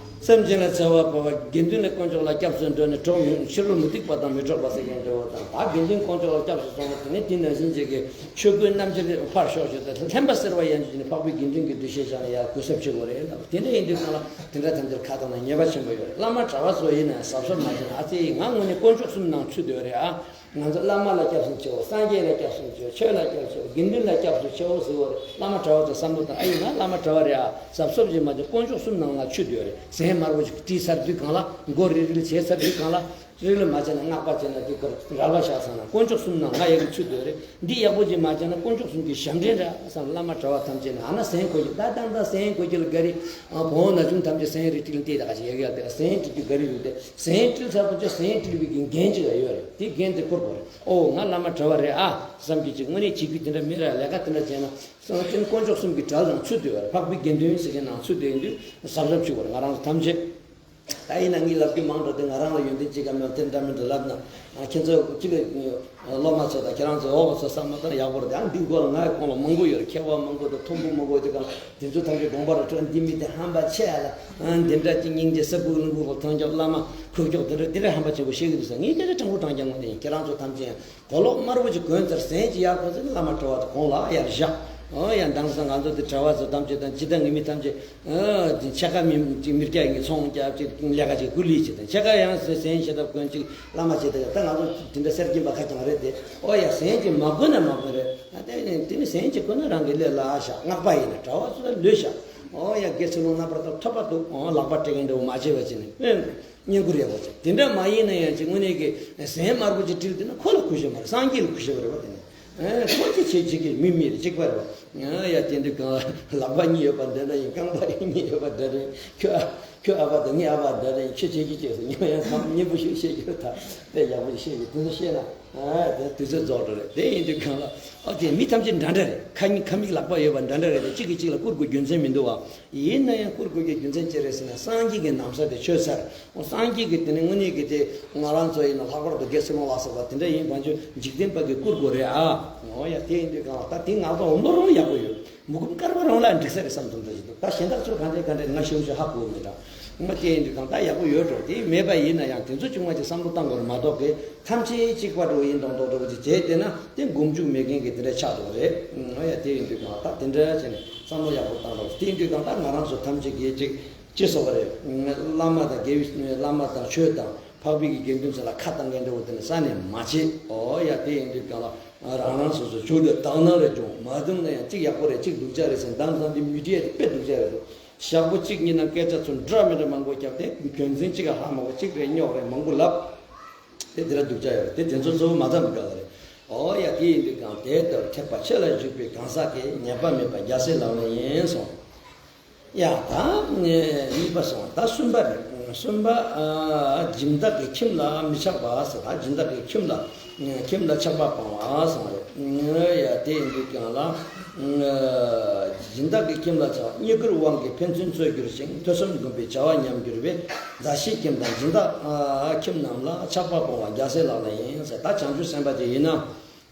སེམས་ཅན་ལ་འཚེ་བ་སྤོང་བ། དགེ་འདུན་ལ་དཀོན་མཆོག་ལ་སྐྱབས་སུ་འགྲོ་ནས་གྲོགས་ཕྱི་རོལ་མུ་སྟེགས་པ་དང་མི་འཕྲད་པ་ཟེར་མཁན་འདྲ་བོ་དང་། ད་དགེ་འདུན་དཀོན་མཆོག་ལ་སྐྱབས་སུ་སོང་བ་དེ་ནི་དེ་ནང་བཞིན་ཅིག་གི་ཆོས་གོས་རྣམ་འགྱུར་ཕར་ཞོག་ཞིག་དང་། ལྷན་པ་སེར་བ་ཡན་ཆད་ནི་འཕགས་པའི་དགེ་འདུན་གྱི་འདུ་ཤེས་བཞག་ནས་ཡར་གུས་ཞབས་བྱེད་དགོས་རེད་ལབ། དེ་འདྲ་ཡིན་དུས་ཙང་ལ་དེ་འདྲ་ཐམས་ཅད་ཁ་བཏང་ན་ཉེས་པ་ཆེན་པོ་ཡོད་རེད། བླ་མ་གྲྭ་པ་ཚོ་ཡིན་ན་གཟབ་གཟབ་མ་བྱས་ན། ཨ་ཙི། ང་དངོས་གནས་དཀོན་མཆོག་གསུམ་ནང་ཚུད་བསྡད་ཡོད་རེད་ཨ། ང་ཚོ་བླ་མ་ལ་སྐྱབས་སུ་མཆིའོ། སངས་རྒྱས་ལ་སྐྱབས་སུ་མཆིའོ། ཆོས་ལ་སྐྱབས་སུ་མཆིའོ། དགེ་འདུན་ལ་སྐྱབས་སུ་མཆིའོ་ཟེར་བ་རེད། བླ་མ་གྲྭ་པ་ཚོ་བསམ་བློ་བཏང་། ཨ་ཡིན་ན་བླ་མ་གྲྭ་པ་རེད་ཨ། གཟབ་གཟབ་བྱས་མ་བྱས་དཀོན་མཆོག་གསུམ་ནང་ལ་ཚུད་བསྡད་ཡོད་རེད། ཟན་དམར་པོ་ཞིག་བཀྲུས་ཚར་དུས་སྒང་ལ། མགོ་རིལ་རིལ་བྱས་ཚར་དུས་སྒང་ལ། རིལ་མ་བྱས་ན་སྔགས་པ་བྱས་ན་དེ་ཀར་རལ་པ་བཞག་སོང་ན་དཀོན་མཆོག་གསུམ་ནང་ང་ཡག་གི་ཚུད་བསྡད་རེད། འདི་ཡག་པོ་ཅིག་མ་བྱས་ན་དཀོན་མཆོག་གསུམ་གྱི་ཞབས་འདྲེན་རེད་བསམ། བླ་མ་གྲྭ་པ་ཐམས་ཅད་ནི། ཨ་ན་ཟན་གོ་རྒྱུ། ད་ད་ད་ཟན་གོ་རྒྱུ་ལ་ག་རེ། ཨ། བོང་ན་ཆུང་ཐམས་ཅད་ཟན་རེ་སྤྲད་ལ་བལྟས། ད་ག་ཞིག་ཡག་ཡག་དེ་ཟན་སྤྲད་རྒྱུ་ག་རེ་ཡོད་དེ། ཟན་སྤྲད་ཚར་པོ་ཅིག་ཟན་སྤྲད་པའི་གི་འགན་ཅིག་ཡོད་རེད། དེ་འགན་དེ་འཁུར་དགོས་རེད། ཨོ། ང་བླ་མ་གྲྭ་པ་རེད་ཨ་བསམ་གྱི་ཅིག་དངོས་གནས་བྱེད་རྒྱུ་དེ་འདྲ་མི་རེད། ལས་ཀ་དེ་འདྲ་བྱས་ན་སང་ཐེངས་དཀོན་མཆོག་གསུམ་གྱི་གྲལ་ནང་ཚུད་བསྡད་ཡོད་རེད། འཕགས་པའི་དགེ་འདུན་ཟེར་མཁན་ནང་ཚུད་བསྡད་ཡོད་དུས་གཟབ་གཟབ་བྱེད་དགོས་རེད། ང་རང་ཚོ་ཐམས་ཅད། ད་ཡིན་ན་ངས་ལབ་རྒྱུ་མང་དྲགས་ཏེ། ང་རང་ལ་ཡོན་ཏན་ཅི་ག་མེད་དེ་འདྲ་མི་འདྲ་ལབ་ན། ཨ། ཁྱེད་ཚོ་གཅིག་གི་སློབ་མ་ཚོ་དང་ཁྱེད་རང་ཚོ་འོག་ཚོ་བསམ་བློ་བཏང་ཡག་པོ་རེད། ཨ། འདི་སྐོར་ལ་ང་ཡི་གོང་ལ་མང་པོ་ཡོད་རེད། མཁས་པ་མང་པོ་དང་མཐོན་པོ་མང་པོ་དེ་ག་དེ་ཚོ་ཐམས་ཅད་དགོངས་པ་ར་སྤྲོད། འདི་མི་དེ་ཧམ་པ་ཆེ་ཡ་ལ། ཨ། འདི་འདྲ་ཅིག་སྙིང་རྗེ་ས་བུག་རླུང་བུ་ལ་ཐང་རྒྱབ། བླ་མ་ཁུག་ཀྱོག་དེ་འདྲ་དེ་འདྲ་ཧམ་པ་ཆེན་པོ་བཤད་ཀྱི་འདུག་ཟེར། ངས་སྐད་ཆ་དྲང་པོ་དྲང་རྐྱང་ངོ་དེ་ཡིན། ཁྱེད་རང་ཚོ་ཐམས་ཅད་ཡང་གོས་ལོག་དམར་པོ་ཅིག་གོན་ཚར། ཟན་ཅིག་ཡར་གོན་ཚར་ན་བླ་མ་གྲྭ་པ་དེ་གོང་ལ་ཡར་བཞག། ཨོ་ཡ། དེང་སང་ང་ཚོ་དེ་གྲྭ་པ་ཚོ་ཐམས་ཅད་དང་སྤྱི་བཏང་གི་མི་ཐམས་ཅད། ཨ། དེ་ཕྱེད་ཀ་མི་ཅིག་མི་སྐྱ་ཡིན་གྱི་ཚོང་རྒྱབ་ཅིག་ལས་ཀ་ཅིག་ཀུ་ལི་བྱེད་དང་། ཕྱེད་ཀ་ཡང་ཟན་ཟན་ཞེ་ཐབས་གོན་ཅིག་བླ་མ་བྱེད་དང་། ད་ང་ཚོ་དེ་འདྲ་གསེར་སྐྱེམས་པ་ཁ་རྐྱང་རེད་དེ། ཨོ་ཡ། ཟན་ཅིག་མ་གོན་ན་མ་གོན་རེད། ཨ། དེ་ནི་དེ་ནི་ཟན་ཅིག་གོན་ན་རང་གི་ལས་སླ་ཤག། སྔགས་པ་ཡིན་ན་གྲྭ་པ་ཚོ་ལ་ལོས་ཤག། ཨོ་ཡ། དགེ་ཚུལ་སློང་རྣམ་པར་དག་ཐོབ་པ་འདུག། ཨོ། ལག་པ་སྤྲད་མཁན་འདྲ་བོ་མ་བྱས་པ་བྱས་ནས། ཨེ། བསྙེན་བཀུར་ཡག་པོ་བྱས། དེ་འདྲ་མ་ཡིན་ན་ཡང་ཅིག་དངོས་གནས་ཀྱི་ཟན་དམར་པོ་ཅིག་སྤྲད་དེ་ན་ཁོ་ལ་གུས་ཞབས་མ་རེད། སངས་རྒྱས་ལ་གུས་ཞབས་རེད་བ། དེ་ནི། ཨེ། ཁོ་ཅི་བྱེད་བྱེད་ཀྱི་མི་མི་རེད། གཅིག་པ་རེད་བ། ཨ་ཡ། དེ་འདྲ་གང་ལག་པ་གཉིས་ཡོད་པ་འདྲ་འདྲ་ཡིན། རྐང་པ་གཉིས་ཡོད་པ་འདྲ་འདྲ་ཡིན། ཁྱོད་ཨ། ཁྱོད་ཨ་ཕ་དང་ངའི་ཨ་ཕ་འདྲ་འདྲ་ཡིན། ཁྱོད་བྱེད་ཀྱི་བྱེད་ཟེར། ཉོན་ཡང་ཁམས་སྙན་པོ་ཞིག་བཤད་རྒྱུ་རེད། ད་དཔེ་ཡག་པོ་ཞིག་བཤད་རྒྱུ། དེ་ཚོ་བཤད་ན། ཨ། དེ་དུས་ཚོད་རྫོགས་འགྲོ་རེད། དེ་ཡིན་དུས་གང་ལ། ཨ། དེ་མི་ཐམས་ཅད་འདྲ་འདྲ་རེད། ཁ་མིག་ཁ་མིག་ལག་པ་ཡོད་པ་འདྲ་འདྲ་རེད་དེ། གཅིག་གིས་གཅིག་ལ་བཀུར་དགོས་རྒྱུ་མཚན་མི་འདུག་བ། ཡིན་ན་ཡང་བཀུར་དགོས་ཀྱི་རྒྱུ་མཚན་ཅི་རེད་ཟེར་ན། སངས་རྒྱས་ཀྱི་ན་བཟའ་དེ་མཆོད་ཚར། འོ། སངས་རྒྱས་ཀྱི་དེ་ནི་དངོས་གནས་ཀྱི་དེ་ང་རང་ཚོ་ཡིན་ན་ལྷག་པར་དུ་དགེ་ཚུལ་སློང་ལ་སོགས་པ་དེ་འདྲ་ཡིན་པ་ཚོ་འཇིག་རྟེན་པ་གིས་བཀུར་དགོས་རེད་ཨ། འོ་ཡ། དེ་ཡིན་དུས་གང་ལ། ད་དེ་ང་ཚོ་འོ་མ་རུང་ཡག་པོ་ཡོད། མུ་གུམ་དཀར་པོ་རང་ལ་འགྲིག་ས་རེད་བསམ་དུ་འདྲ་ཞིག་འདུག། ད་གཞན་དག་ཚོ་ག་འདྲས་ག་འདྲས་ང་ཤེས་ཤེས་ཧ་གོ་མེད་ད། ང་། དེ་ཡིན་དུས་གང་ལྟར་ཡག་པོ་ཡོད་འགྲོ། དེ་མེད་པ་ཡིན་ན་ཡང་དེ་ཚོ་ཅུང་མ་ཅིག་བསམ་བློ་བཏང་དགོས་རེད་མ་གཏོགས་གི། ཐམས་ཅད་གཅིག་པ་འདྲ་བོ་ཡིན་མདོག་མདོག་འདྲ་བོ་ཅིག་བྱས་བསྡད་ན་དེ་མགོ་མཇུག་མེད་མཁན་གྱི་དེ་འདྲ་ཆགས་འགྲོ་གི་རེད། ཨ་ཡ། དེ་ཡིན་དུས་གང་ལྟར་དེ་འདྲ་བྱས་ནས་བསམ་བློ་ཡག་པོ་བཏང་རོགས། དེ་ཡིན་དུས་གང་ལྟར་ང་རང་ཚོ་ཐམས་ཅད་ཀྱིས་ཅིག་ཅི་ཟེར་བ་རེད། བླ་མ་དང་དགེ་བའི་བླ་མ་དང་ཆོས་དང་འཕགས་པའི་གི་དགེ་འདུན་ཚོ་ལ་ཁ་བཏང་མཁན་འདྲ་བོ་དེ་ནི་ས་ནས་མ་བྱེད། ཨོ་ཡ། དེ་ཡིན་དུས་གང་ལ་རང་རང་སོ་སོ་ཆོས་ལ་དག་སྣང་རེ་སྦྱོང་། མ་བྱུང་ན་ཡང་གཅིག་ཡག་པོ་རེད། གཅིག་སྡུག་ཅག་རེད་ཟེར། དེང་སང་དེ་མི་ཌི་ཡ་དེ་དཔེ་སྡུག་ཅག་རེད་འདུག། ཞག་པོ་གཅིག་གཉིས་ནང་སྐད་ཆ་ཚུར་འདྲ་མི་འདྲ་མང་པོ་བརྒྱབ་སྟེ། རྒྱུ་མཚན་གཅིག་ག་ཧ་མ་གོ། གཅིག་རེ་རྙོག་རེ་མང་པོ་ལབ། དེ་དེ་འདྲ་སྡུག་ཅག་ཡོད་རེད། དེ་དེ་ཚོ་གཙོ་བོ་མ་བརྩམས་དགོས་རེད། ཨོ་ཡ། དེ་ཡིན་དུས་ཀྱང་དེ་ལྟར་ཐེག་པ་ཆེ་ལ་ཞུགས་པའི་གང་ཟག་གིས་ཉེས་པ་མེད་པ་རྒྱལ་སྲས་ལག་ལེན་ཡིན་གསུངས། ཡ། ད་གཉིས་པ་སོང་། ད་གསུམ་པ་རེད། གསུམ་པ། ཨ། སྦྱིན་བདག་གི་ཁྱིམ་ལ་མི་ཆགས་པ་ཟེར། ད་སྦྱིན་བདག་གི་ཁྱིམ་ལ། ཁྱིམ་ལ་ཆགས་པ་སྤང་བ་སོང་རེད། ཡ། དེ་ཡིན་དུས་ཀྱང་ལ། སྦྱིན་བདག་གི་ཁྱིམ་ལ་ཆགས། བསྙེན་བཀུར་དབང་གིས་ཕན་ཚུན་རྩོད་གྱུར་ཅིང་། ཐོས་བསམ་སྒོམ་པའི་བྱ་བ་ཉམས་གྱུར་པས། མཛའ་བཤེས་ཁྱིམ་དང་སྦྱིན་བདག་ཁྱིམ་རྣམས་ལ་ཆགས་པ་སྤོང་བ་རྒྱལ་སྲས་ལག་ལེན་ཡིན་ཟེར། ད་བྱང་ཆུབ་སེམས་དཔའ་ཅིག་ཡིན་ན།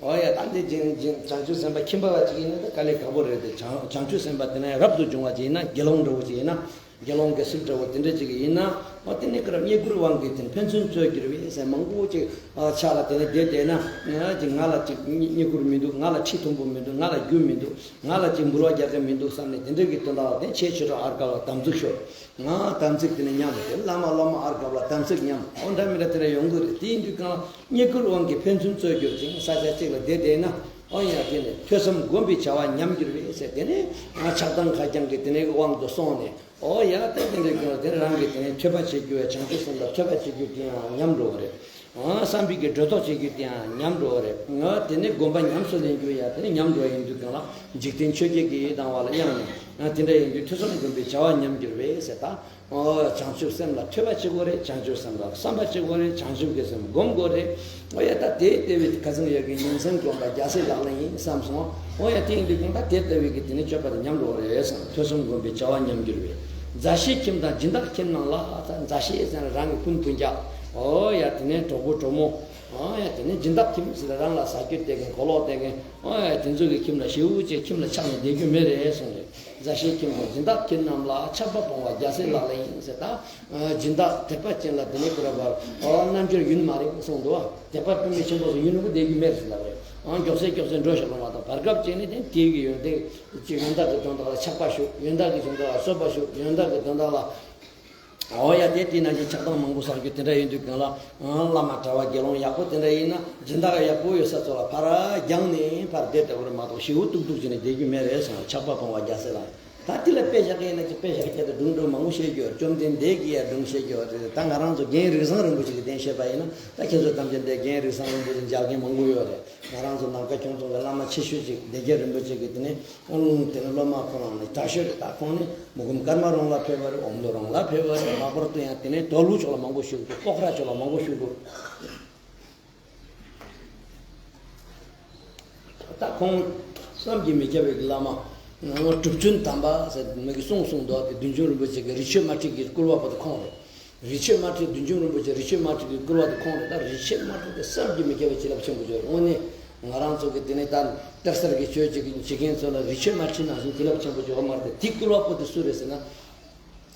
ཨོ་ཡ། ད་འདི་བྱང་བྱང་ཆུབ་སེམས་དཔའ་ཁྱིམ་པ་བ་ཅིག་ཡིན་ན་ད་དཀའ་ལས་ཁག་པོ་རེད་དེ། བྱང་བྱང་ཆུབ་སེམས་དཔའ་དེ་ནས་རབ་ཏུ་བྱུང་བ་ཅིག་ཡིན་ན། དགེ་སློང་འདྲ་བོ་ཅིག་ཡིན་ན། དགེ་སློང་གི་སྲིད་འདྲ་བོ་དེ་འདྲ་ཅིག་ཡིན་ན། ཨོ་དེ་ནི་ཀི་ར་བསྙེན་བཀུར་དབང་གིས་དེ་ཕན་ཚུན་རྩོད་གྱུར་པས་ཟེར། མང་པོ་ཅིག་ཨ་ཆ་ལ་དེ་ནས་བསྡད་བསྡད་ན། ང་ཅིག་ང་ལ་ཅིག་བསྙེན་བཀུར་མི་འདུག་ང་ལ་ཁྲི་མཐོན་པོ་མི་འདུག་ང་ལ་རྒྱུ་མི་འདུག་ང་ལ་ཅིག་འབུལ་བ་རྒྱག་མཁན་མི་འདུག་བསམ་ནས། དེ་འདྲ་གི་དོན་དག་ལ་དེ་ཁྱེད་ཆོས་གྲོགས་ཨར་ཀ་ལ་དམ་ཚིག་ཤོར། ང་དམ་ཚིག་དེ་ནས་ཉམས་ཏེ། བླ་མ་སློབ་མ་ཨར་ཀ་ལ་དམ་ཚིག་ཉམས། ཨོ་འདྲ་མི་འདྲ་དེ་འདྲ་ཡོང་གི་རེད། དེ་ཡིན་དུས་གང་ལ་བསྙེན་བཀུར་དབང་གིས་ཕན་ཚུན་རྩོད་གྱུར་ཅིང་། ས་ཆ་གཅིག་ལ་བསྡད་བསྡད་ན། ཨོ་ཡ། དེ་ནས་ཐོས་བསམ་སྒོམ་པའི་བྱ་བ་ཉམས་གྱུར་པས་ཟེར། དེ་ནས་ང་ཆགས་སྡང་ཁ་རྐྱང་གི་དེ་ནས་དབང་དུ་སོང་ནས། ཨོ་ཡ། དེ་དེ་འདྲའི་སྐྱོན་དེ་རང་གི་དེ་ནས་ཐོས་པ་བྱེད་རྒྱུ་ཡ། བྱང་ཆུབ་སེམས་ལ་ཐོས་པ་བྱེད་རྒྱུ་དེ་ཡང་ཉམས་འགྲོ་བ་རེད། ཨ། བསམ་པའི་གི་སྒྲོ་འདོགས་བྱེད་རྒྱུ་དེ་ཡང་ཉམས་འགྲོ་བ་རེད། ང་དེ་ནས་སྒོམ་པ་ཉམས་སུ་ལེན་རྒྱུ་ཡ་དེ་ནས་ཉམས་འགྲོ་བ་ཡིན་དུས་གང་ལ་འཇིག་རྟེན་ཆོས་བརྒྱད་ཀྱི་ཡིད་དང་བ་ལ་གཡེང་ནས། ཨ། དེ་འདྲ་ཡིན་དུས་ཐོས་བསམ་སྒོམ་པའི་བྱ་བ་ཉམས་འགྱུར་བས་ཟེར། ད། ཨོ། བྱང་ཆུབ་སེམས་ལ་ཐོས་པ་བྱེད་དགོས་རེད། བྱང་ཆུབ་སེམས་ལ་བསམ་པ་བྱེད་དགོས་རེད། བྱང་ཆུབ་ཀྱི་སེམས་སྒོམ་དགོས་རེད། ཨོ་ཡ། ད་དེ་ལྟ་བུའི་ཁ་སང་ཡོད་ཀྱི་ཉིན་མཚན་སྒོམ་པ་རྒྱལ་སྲས་ལག་ལེན་ཡིན་བསམ་སོང་། ཨོ་ཡ། དེ་ཡིན་དུས་ཀྱང་ད་དེ་ལྟ་བུའི་གི་དེ་ནི་སྤྱོད་པ་དེ་ཉམས་འགྲོ་བ་རེད་བསམ། ཐོས་བསམ་སྒོམ་པའི་བྱ་བ་ཉམས་འགྱུར་བས། མཛའ་བཤེས་ཁྱིམ་དང་སྦྱིན་བདག་ཁྱིམ་རྣམས་ལ། ད་མཛའ་བཤེས་ཟེར་ན་རང་གི་སྤུན་སྤུན་ཀྱག་ཨོ་ཡ། དེ་ནས་གྲོགས་པོ་གྲོགས་མོ། ཨོ་ཡ། དེ་ནས་སྦྱིན་བདག་ཁྱིམ་ཟེར་ན་རང་ལ་ཟ་རྒྱུ་སྟེར་མཁན། གོ་ལོག་སྟེར་མཁན། ཨོ་ཡ། དེ་ཚོ་གི་ཁྱིམ་ལ་ཞེ་པོ་ཅིག་ཁྱིམ་ལ་ཆགས་ནས་བསྡད་རྒྱུ་མེད་རེད་གསུངས་རེད། མཛའ་བཤེས་ཁྱིམ་དང་སྦྱིན་བདག་ཁྱིམ་རྣམས་ལ་ཆགས་པ་སྤོང་བ་རྒྱལ་སྲས་ལག་ལེན་ཡིན་ཟེར། ད་སྦྱིན་བདག་དད་པ་ཅན་ལ་དེ་ནས་ཀུ་ར་བར་ཨོ་རྣལ་འབྱོར་ཡུན་མ་རིང་གསུངས་འདུག་དད་པ་སྤུན་མི་ཆེན་པོ་ཚོ་ཡུན་རིང་པོ་བསྡད་རྒྱུ་མེད་ཟེར་ལབ་རེད། ཨང་། མགྱོགས་སེ་མགྱོགས་སེ་འགྲོ་ཤོག་ལ་མ་གཏོགས། བར་སྐབས་བྱས་ནས་དེ་དེ་གི་ཡོན་ཏན་གྱི་ཡོན་བདག་གི་དོན་དག་ལ་ཆགས་པ་ཞུགས། ཡོན་བདག་གི་དོན་དག་ལ་རྩོད་པ་ཞུགས། ཡོན་བདག་གི་དོན་དག་ལ། ཨོ་ཡ། དེ་དེ་ནང་བཞིན་ཆགས་སྡང་མང་པོ་བསགས་རྒྱུ་དེ་འདྲ་ཡིན་དུས་གང་ལ། ཨང་། བླ་མ་གྲྭ་བ་དགེ་སློང་ཡག་པོ་དེ་འདྲ་ཡིན་ན། སྦྱིན་བདག་ཡག་པོ་ཡོད་ས་ཚོ་ལ་ཕར་རྒྱང་ནས་ཕར་བསྡད་བསྡད་པ་རེད་མ་གཏོགས། ཞེ་པོ་ཏུག་ཏུག་བྱས་ནས་བསྡད་རྒྱུ་མེད་རེད་གསུངས། ཆགས་པ་སྤོང་བ་རྒྱལ་སྲས་ལག་ལེན། ད་དེ་ལ་དཔེ་བཞག་གི་ཡིན་ན་ཅིག་དཔེ་བཞག་གི་ཡ་དེ་སྒྲུང་སྒྲུང་མང་པོ་བཤད་རྒྱུ་ཡོད། བཅོམ་ལྡན་འདས་ཀྱིས་ཡ་སྒྲུང་བཤད་རྒྱུ་ཡོད་རེད། ད་ང་རང་ཚོ་རྒན་རིགས་བཟང་རིན་པོ་ཆེ་གི་དེ་བཤད་པ་ཡིན་ན། ད་ཁྱེད་ཚོ་ཐམས་ཅད་འདི་རྒན་རིགས་བཟང་རིན་པོ་ཆེ་མཇལ་མཁན་མང་པོ་ཡོད་རེད། ང་རང་ཚོ་ནམ་མཁའ་ཁྱུང་ཚོ་གི་བླ་མ་ཆེ་ཤོས་ཅིག་སྡེ་བརྒྱད་རིན་པོ་ཆེ་གི་དེ་ནས། ཨང་། དེ་ནས་སློབ་མ་ཁོ་རང་ནི་དྲག་ཤོས་རེད། ད་ཁོང་ནི་མུ་ཁུམ་ཀརྨ་རོང་ལ་ཕེབས་པ་རེད། ཨོཾ་མདོ་རོང་ལ་ཕེབས་པ་རེད། ལྷག་པར་དུ་ཡང་དེ་ནས་དོལ་པོ་ཕྱོགས་ལ་མང་པོ་བཞུགས་འདུག་པོ་ཁ་ར་ཕྱོགས་ལ་མང་པོ་བཞུགས་འདུག་ད་ཁོང་བསམ་གྱིས་མི་ཁྱབ་པའི་བླ་མ། ཨང་། གྲུབ་བརྩོན་དམ་པ་ཟེར་མི་གི་གསུང་གསུངས་འདུག་དེ་བདུད་འཇོམས་རིན་པོ་ཆེ་གི་རི་ཆོས་དམར་ཁྲིད་ཀྱི་བསྐུལ་བ་པོ་དེ་ཁོང་རེད། རི་ཆོས་དམར་ཁྲིད། བདུད་འཇོམས་རིན་པོ་ཆེ་རི་ཆོས་དམར་ཁྲིད་ཀྱི་བསྐུལ་བ་དེ་ཁོང་རེད། ད་རི་ཆོས་དམར་ཁྲིད་དེ་བསམ་གྱིས་མི་ཁྱབ་པའི་བྱིན་རླབས་ཆེན་པོ་ཅིག་རེད། དངོས་གནས་ང་རང་ཚོ་གི་དེ་ནས་ད་སྟག་གསར་གྱི་ཆོས་བྱེད་ཀྱི་བྱེད་མཁན་ཚོ་ལ་རི་ཆོས་དམར་ཁྲིད་ནང་བཞིན་བྱིན་རླབས་ཆེན་པོ་ཅིག་ཡོད་མ་རེད། དེ་བསྐུལ་བ་པོ་དེ་སུ་རེད་ཟེར་ན།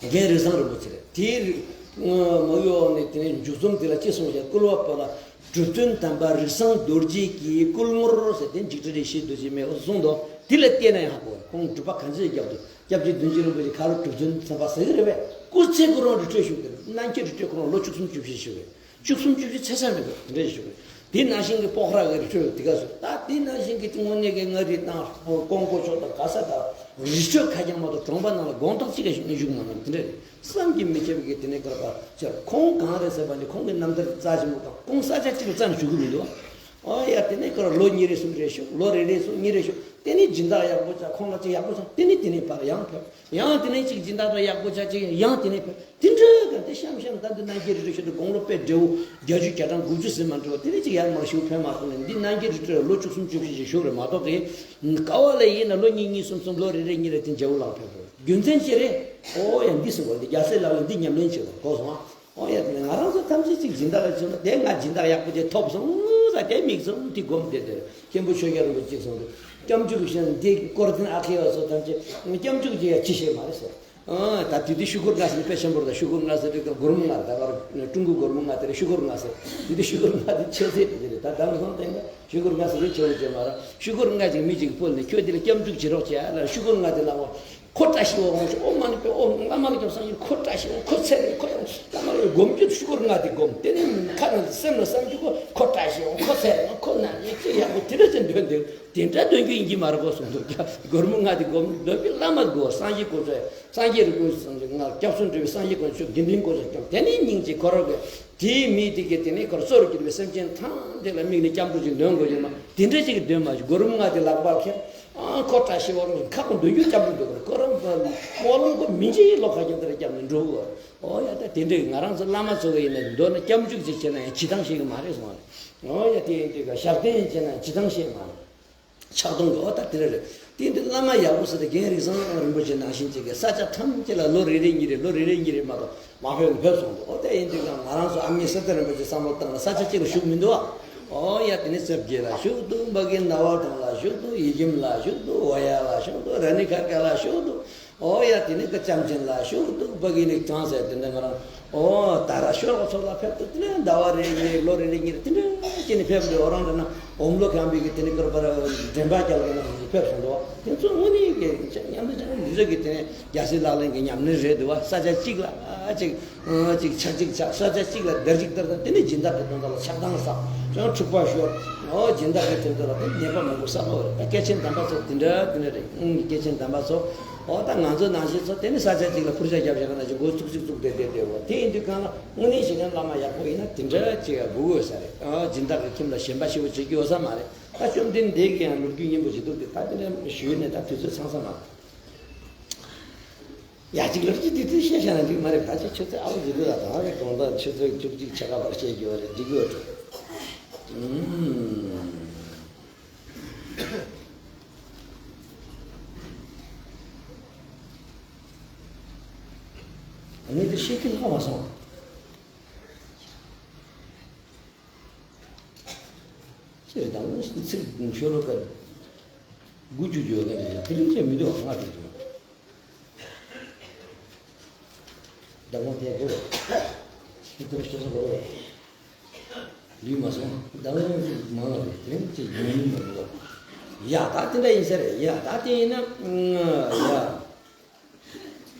རྒན་རིགས་བཟང་རིན་པོ་ཆེ་རེད། དེའི་མ་གཡོག་ནས་དེ་ནས་མཇུག་རྩོམ་དེ་ལ་ཅི་གསུངས་ཤག་བསྐུལ་བ་པོ་ལ། གྲུབ་བརྩོན་དམ་པ་རིགས་བཟང་རྡོ་རྗེ་གི་བསྐུལ་ངོར་ཟེར་ཏེ། འཇིགས་བྲལ་རེ་ཞིག་རྡོ་རྗེ་མའི་འོ་གསུངས་འདུག་དེ་ལ་བལྟས་ན་ཡང་ཧ་གོ། ཁོང་སྒྲུབ་པ་གང་ཅིའི་རྒྱབ་ཏུ། སྐྱབས་རྗེ་བདུད་འཇོམས་རིན་པོ་ཆེ་ཁ་རུ་གྲུབ་བརྩོན་དམ་པ་ཟེར་གི་རེད་པས། སྐུ་ཚེ་ཁོ་རང་རི་ཁྲོད་བཞུགས་ཏེ། སྣང་གི་རི་ཁྲོད་ཁོ་རང་ལོ་བཅུ་གསུམ་བཅུ་བཞི་བཞུགས་པས། བཅུ་གསུམ་བཅུ་བཞི་ཚེ་ས་མེད་པ་དེ་འདྲ་བཞུགས་པས། དེ་ནང་བཞིན་གྱི་པོ་ཁ་ར་གི་རི་ཁྲོད་དེ་ག་སོ། ད་དེ་ནང་བཞིན་གྱི་དངོས་གནས་ཀྱི་མངའ་རིས་དང་ཀོང་པོ་ཕྱོགས་དང་ག་ས་དང་། རི་ཁྲོད་ཁ་རྐྱང་མ་གཏོགས་གྲོང་པ་ནང་ལ་དགོང་དག་གཅིག་ཀྱང་བཞུགས་མ་མྱོང་། དེ་འདྲ་རེད། བསམ་གྱིས་མི་ཁྱབ་ཀྱི་དེ་ནས་བསྐལ་པ་ཆར། ཁོང་གང་རེད་ཟེར་བ་ནི་ཁོང་གི་རྣམ་ཐར་རྩ་ཆེན་པོ་དང་། ཁོང་ས་ཆ་གཅིག་ལ་རྩ་ནས་བཞུགས་ཀྱི་མི་འདུག་ཨོ་ཡ། དེ་ནས་བསྐལ་པ་ལོ་གཉིས་རེ་གསུམ་རེ་བཞུགས། ལོ་རེ་རེ་གསུམ་གཉིས་རེ་བཞུགས། དེ་ནས་སྦྱིན་བདག་ཡག་པོ་ཆགས། ཁོང་ལ་ཅིག་ཡག་པོ་ཆགས། དེ་ནས་དེ་ནས་ཕར་ཡང་ཕེབས། ཡང་དེ་ནས་ཅིག་སྦྱིན་བདག་དང་ཡག་པོ་ཆགས། ཅིག་ཡང་དེ་ནས་ཕེབས། དེ་འདྲ་ག་དེ་ཤམ་ཤམ། ད་འདི་སྣང་གི་རི་ཁྲོད་ཞིག་ཏུ་དགུང་ལོ་དཔེ་བགྲེས་པོ་བརྒྱད་ཅུ་གྱ་གྲངས་དགུ་བཅུ་ཟིན་མ་འགྲོ་བ། དེ་ནས་ཅིག་ཡར་མར་ཞིག་ཕེབས་མ་སོང་ནས། འདི་སྣང་གི་རི་ཁྲོད་ལ་ལོ་བཅུ་གསུམ་བཅུ་བཞི་ཞིག་བཞུགས་རེད་མ་གཏོགས་གི། ག་བ་ལ་ཡིན་ན་ལོ་གཉིས་གཉིས་གསུམ་གསུམ། ལོ་རེ་རེ་གཉིས་རེ་དེ་མཇལ་བོ་ལངས་ཕེབས་འགྲོ། རྒྱུ་མཚན་ཅི་རེད། ཨོ་ཡ། འདི་ཟེར་བ་འདི་རྒྱལ་སྲས་ལག་ལེན་འདི་ཉམས་ལེན་བྱེད་པ་གོ་སོང་ཨ། ཨོ་ཡ། དེ་ནས་ང་རང་ཚོ་ཐམས་ཅད་ཅིག་སྦྱིན་བདག་ལ་བྱིན་ན། དེ་ང་སྦྱིན་བདག་ཡག་པོ་དེ་ཐོབ་སོང་ཟེར། དེ་དམིགས་སོང་། དེ་སྒོམ་བསྡད་དེ། མཁན་པོ་ཆོས་རྒྱལ་རིན་པོ་ཆེས་གསུངས་འདུག་སྐྱབས་འཇུག་གཞན་འདི་སྐོར་ཐེན་ཨ་ཁེ་བ་སོགས་ཐམས་ཅད་སྐྱབས་འཇུག་ཅིག་ཡ་ཅི་བྱེད་མ་རེད་ཟེར། ཨ། ད་དེ་དུས་ཤུ་གུར་ལྔ་ཟེར་དཔེ་ཆེན་པོ་རེད། ད་ཤུ་གུར་ལྔ་ཟེར་དུས་སྒོར་མོ་ལྔ་རེད། ད་ཀྲུང་གོའི་སྒོར་མོ་ལྔ་དེ་རེད། ཤུ་གུར་ལྔ་ཟེར། དེ་དུས་ཤུ་གུར་ལྔ་དེ་ཆེ་ཚད་དེ་རེད། ད་དེང་སང་དེང་སང་ཤུ་གུར་ལྔ་ཟེར་དུས་ཆེ་བོ་ཅིག་མ་རེད། ཤུ་གུར་ལྔ་ཅིག་མི་ཅིག་ཕུལ་ནས། ཁྱོད་དེ་ལ་སྐྱབས་འཇུག་བྱེད་རོགས་བྱས་ལ། ཤུ་གུར་ལྔ་དེ་ལ་འོ། ཁོ་བཀྲ་ཤིས་འོང་། ཨོཾ་མ་ཎི་པདྨེ། ཨོཾ་བླ་མ་ལ་སྐྱབས་སངས་རྒྱས། ཁོ་བཀྲ་ཤིས་འོང་། ཁོ་ཚེ་རིང་། ཁོ་ཡང་བླ་མ་ལ་སྒོམ་རྒྱུ་ཤུ་གུར་ལྔ་དེ་སྒོམ། དེ་ནས་ཁ་ནང་སེམས་ལ་བསམ་རྒྱུ་ཁོ་ཁོ་བཀྲ་ཤིས་འོང་། ཁོ་ཚེ་རིང་ ཁོ་ན་ཡིག་ཚད་ཡག་པོ་དེ་འདྲ་ཅན་འདོན་འདུག་དེ་འདྲ་འདོན་རྒྱུ་ཡིན་གྱི་མ་རེད་གོ་གསུངས་འདུག་སྒོར་མོ་ལྔ་དེ་སྒོར་མོ་འདོན་པའི་བླ་མ་དགོས། སངས་རྒྱས་གོ་ས་སངས་རྒྱས་རིན་པོ་ཆེ་ང་སྐྱབས་སུ་འགྲོ་བའི་སངས་རྒྱས་གོ་ཆོས་དགེ་འདུན་གོ་ཆོས་སྐྱབས། དེ་ནས་སྙིང་རྗེ་ཁོ་རང་གི་དེའི་མི་དེ་གི་དེ་ནས་ཁོར་གཙོ་རུ་གྱུར་པའི་སེམས་ཅན་ཐམས་ཅད་ལ་དམིགས་ནས་སྐྱབས་འགྲོ་ཅིག་འདོན་དགོས་ཀྱི་མ། དེ་འདྲ་ཅིག་གི་འདོན་མ་ཞིག་སྒོར་མོ་ལྔ་དེ་ལག་པར་ཁྱེར། ཨ་ཁོ་བཀྲ་ཤིས་འོ་རང་ཁ་ཁོ་འདོན་རྒྱུ་སྐྱབས་འགྲོ་འདོད་ཁོ་རང་སྨོན་ལམ་ཁོ་མི་འཇིགས་ལོ་ཁ་རྒྱ་དེར་སྐྱབས་ནས་འགྲོ་བ། ཨོ་ཡ་ད་དེ་འདྲའི་ང་རང་ཚོ་བླ་མ་ཚོ་གི་ཡིན་ན་མདོར་ན་སྐྱབས་འཇུག་ཅིག་བྱས་ན་ཡང་བྱེད་སྟངས་ཤེས་གི་མ་རེད་གསུངས་པ་རེད། ཨོ་ཡ་དེ་ཡིན་དུས་ཀ་ཞབས་བརྟན་བྱས་ན་བྱེད་སྟངས་ཤེས་མ་རེད། ཆགས་སྡང་གི་ཨོ་ད་དེ་འདྲ་རེད། དེ་འདི་བླ་མ་ཡག་པོ་ཟེར་ཏེ་རྒན་རིགས་བཟང་རིན་པོ་ཆེ་ནང་བཞིན་ཅིག་གི་ས་ཆ་ཐམས་ཅད་ལ་ལོ་རེ་རེ་གཉིས་རེ་ལོ་རེ་རེ་གཉིས་རེ་མ་གཏོགས་མ་ཕེབས་ནས་ཕེབས་སོང་འདུག་ཨོ་དེ་ཡིན་དུས་ཀ་ང་རང་ཚོ་ཨ་མྱེས་སྲས་བསྟན་རིན་པོ་ཆེ་བསམ་བློ་བཏང་ན་ས་ཆ་གཅིག་ལ་བཞུགས་མི་འདུག་ཨ། ཨོ་ཡ་དེ་ནས་རྩེ་བརྒྱད་ལ་བཞུགས་འདུག་འབའ་གི་ཟླ་བ་སྒང་ལ་བཞུགས་འདུག་ཡིད་ཁྱིམ་ལ་བཞུགས་འདུག་འོ་ཡ་ལ་བཞུགས་འདུག་ར་ནི་ཁ་ཁ་ལ་བཞུགས་འདུག་ཨོ་ཡ་དེ་ནི་ཀ་ལྕམ་ཆེན་ལ་ཞུགས་འདུག་ཕ་གི་ནི་གྲངས་ཟེར་དེ་འདྲ་ང་རང་ཨོ་ད་ར་ཤོར་བ་ཚོ་ལ་ཕེབས་འདུག་དེ་ནས་ཟླ་བ་རེ་རེ་ལོ་རེ་རེ་གཉིས་རེ་དེ་འདྲ་བྱས་ནས་ཕེབས་འདུག་འོ་རང་འདྲ་ན་འོམ་ལོ་ཁང་པའི་གི་དེ་ནི་ཀར་པར་འདྲེན་པ་རྒྱག་གི་ན་ཕེབས་སོང་འདུག་དེ་ཚོ་དངོས་གནས་ཀྱི་མཉམ་དུ་ཅང་འདི་ཚོ་གི་དེ་ནས་རྒྱལ་སྲས་ལག་ལེན་གྱི་ཉམས་ལེན་རེད་འདུག་བ། ས་ཆ་གཅིག་ལ་ཨ་ཅིག་ཨ་ཅིག་ཆག་ཅིག་ཆག་ས་ཆ་གཅིག་ལ་བརྡར་ཅིག་བརྡར་དང་དེ་ནས་སྦྱིན་བདག་གི་དོན་དག་ལ་ཆགས་སྡང་ཟ་ཅང་འཁྲུག་པ་ཤོར་ཨོ་སྦྱིན་བདག་གི་དོན་དག་ལ་དེ་ཉེས་པ་མང་པོ་བསགས་པ་རེད། ད་སྐྱེས་ཆེན་དམ་པ་ཚོ་དེ་འདྲ་དེ་འདྲ་རེད། སྐྱེས་ཆེན་དམ་པ་ཚོ། འོ་ད་ང་ཚོ་ནང་བཞིན་ཚོ་དེ་ནི་ས་ཆ་གཅིག་ལ་ཕུར་ཆ་རྒྱབ་བཞག་ན་ཅིག་མགོ་བཙུགས་བཙུགས་བཙུགས་བསྡད་བསྡད་བསྡད་འོ་དེ་ཡིན་དུས་གང་ལ་དངོས་གནས་བྱས་ན་བླ་མ་ཡག་པོ་ཡིན་ན་དེ་འདྲ་ཅིག་ཡ་དགོས་དགོས་ས་རེད། ཨ་སྦྱིན་བདག་གི་ཁྱིམ་ལ་ཞེན་པ་ཞེ་པོ་བྱེད་རྒྱུ་ཡོད་ས་མ་རེད། ད་བཅོམ་ལྡན་འདས་ཀྱི་ཡང་ལོ་རྒྱུས་སྙན་པོ་ཞིག་འདུག་སྟེ་ད་དེ་འདྲ་ཞུས་ནས་ད་དུས་ཚོད་ཚང་ས་མ་རེད། ཡ་གཅིག་ལབ་ཀྱི་དེ་དུས་བཤད་བཤད་ན་འགྲིག་མ་རེད། ད་ཅིག་ཆུ་ཚོད་ཨ་བ་ཞིག་འདུག་ད་ད་གི་གྲོང་རྡལ་ཆུ་ཚོད་བཅུ་གཅིག་ཕྱེད་ཀ་བར་བཤད་རྒྱུ་རེད། འགྲིག་གི་ཡོད་འགྲོ། ཨུམ། ངས་འདི་བཤད་ཀྱི་ལྷག་མ་སོང་། ཁྱེད་དང་ཚིག་ཤོ་ལོ་ཀ་དགུ་བཅུ་ཡོད་མཁན་རེད། དེ་རིང་ཁྱེད་མི་འདུག་ང་དེ་འདུག་ཟླ་ངོ་དེ་དགོས། ཁྱེད་དེ་ཤོ་ལོ་ཀ་རེད། ལུས་མ་སོང་། ཟླ་ངོ་མང་བ་རེད། དེ་རིང་ཁྱེད་ཡོང་མི་འདུག་ཡ་ད་དེ་འདྲ་ཡིན་ས་རེད། ཡ་ད་དེ་ཡིན་ན་ཡ།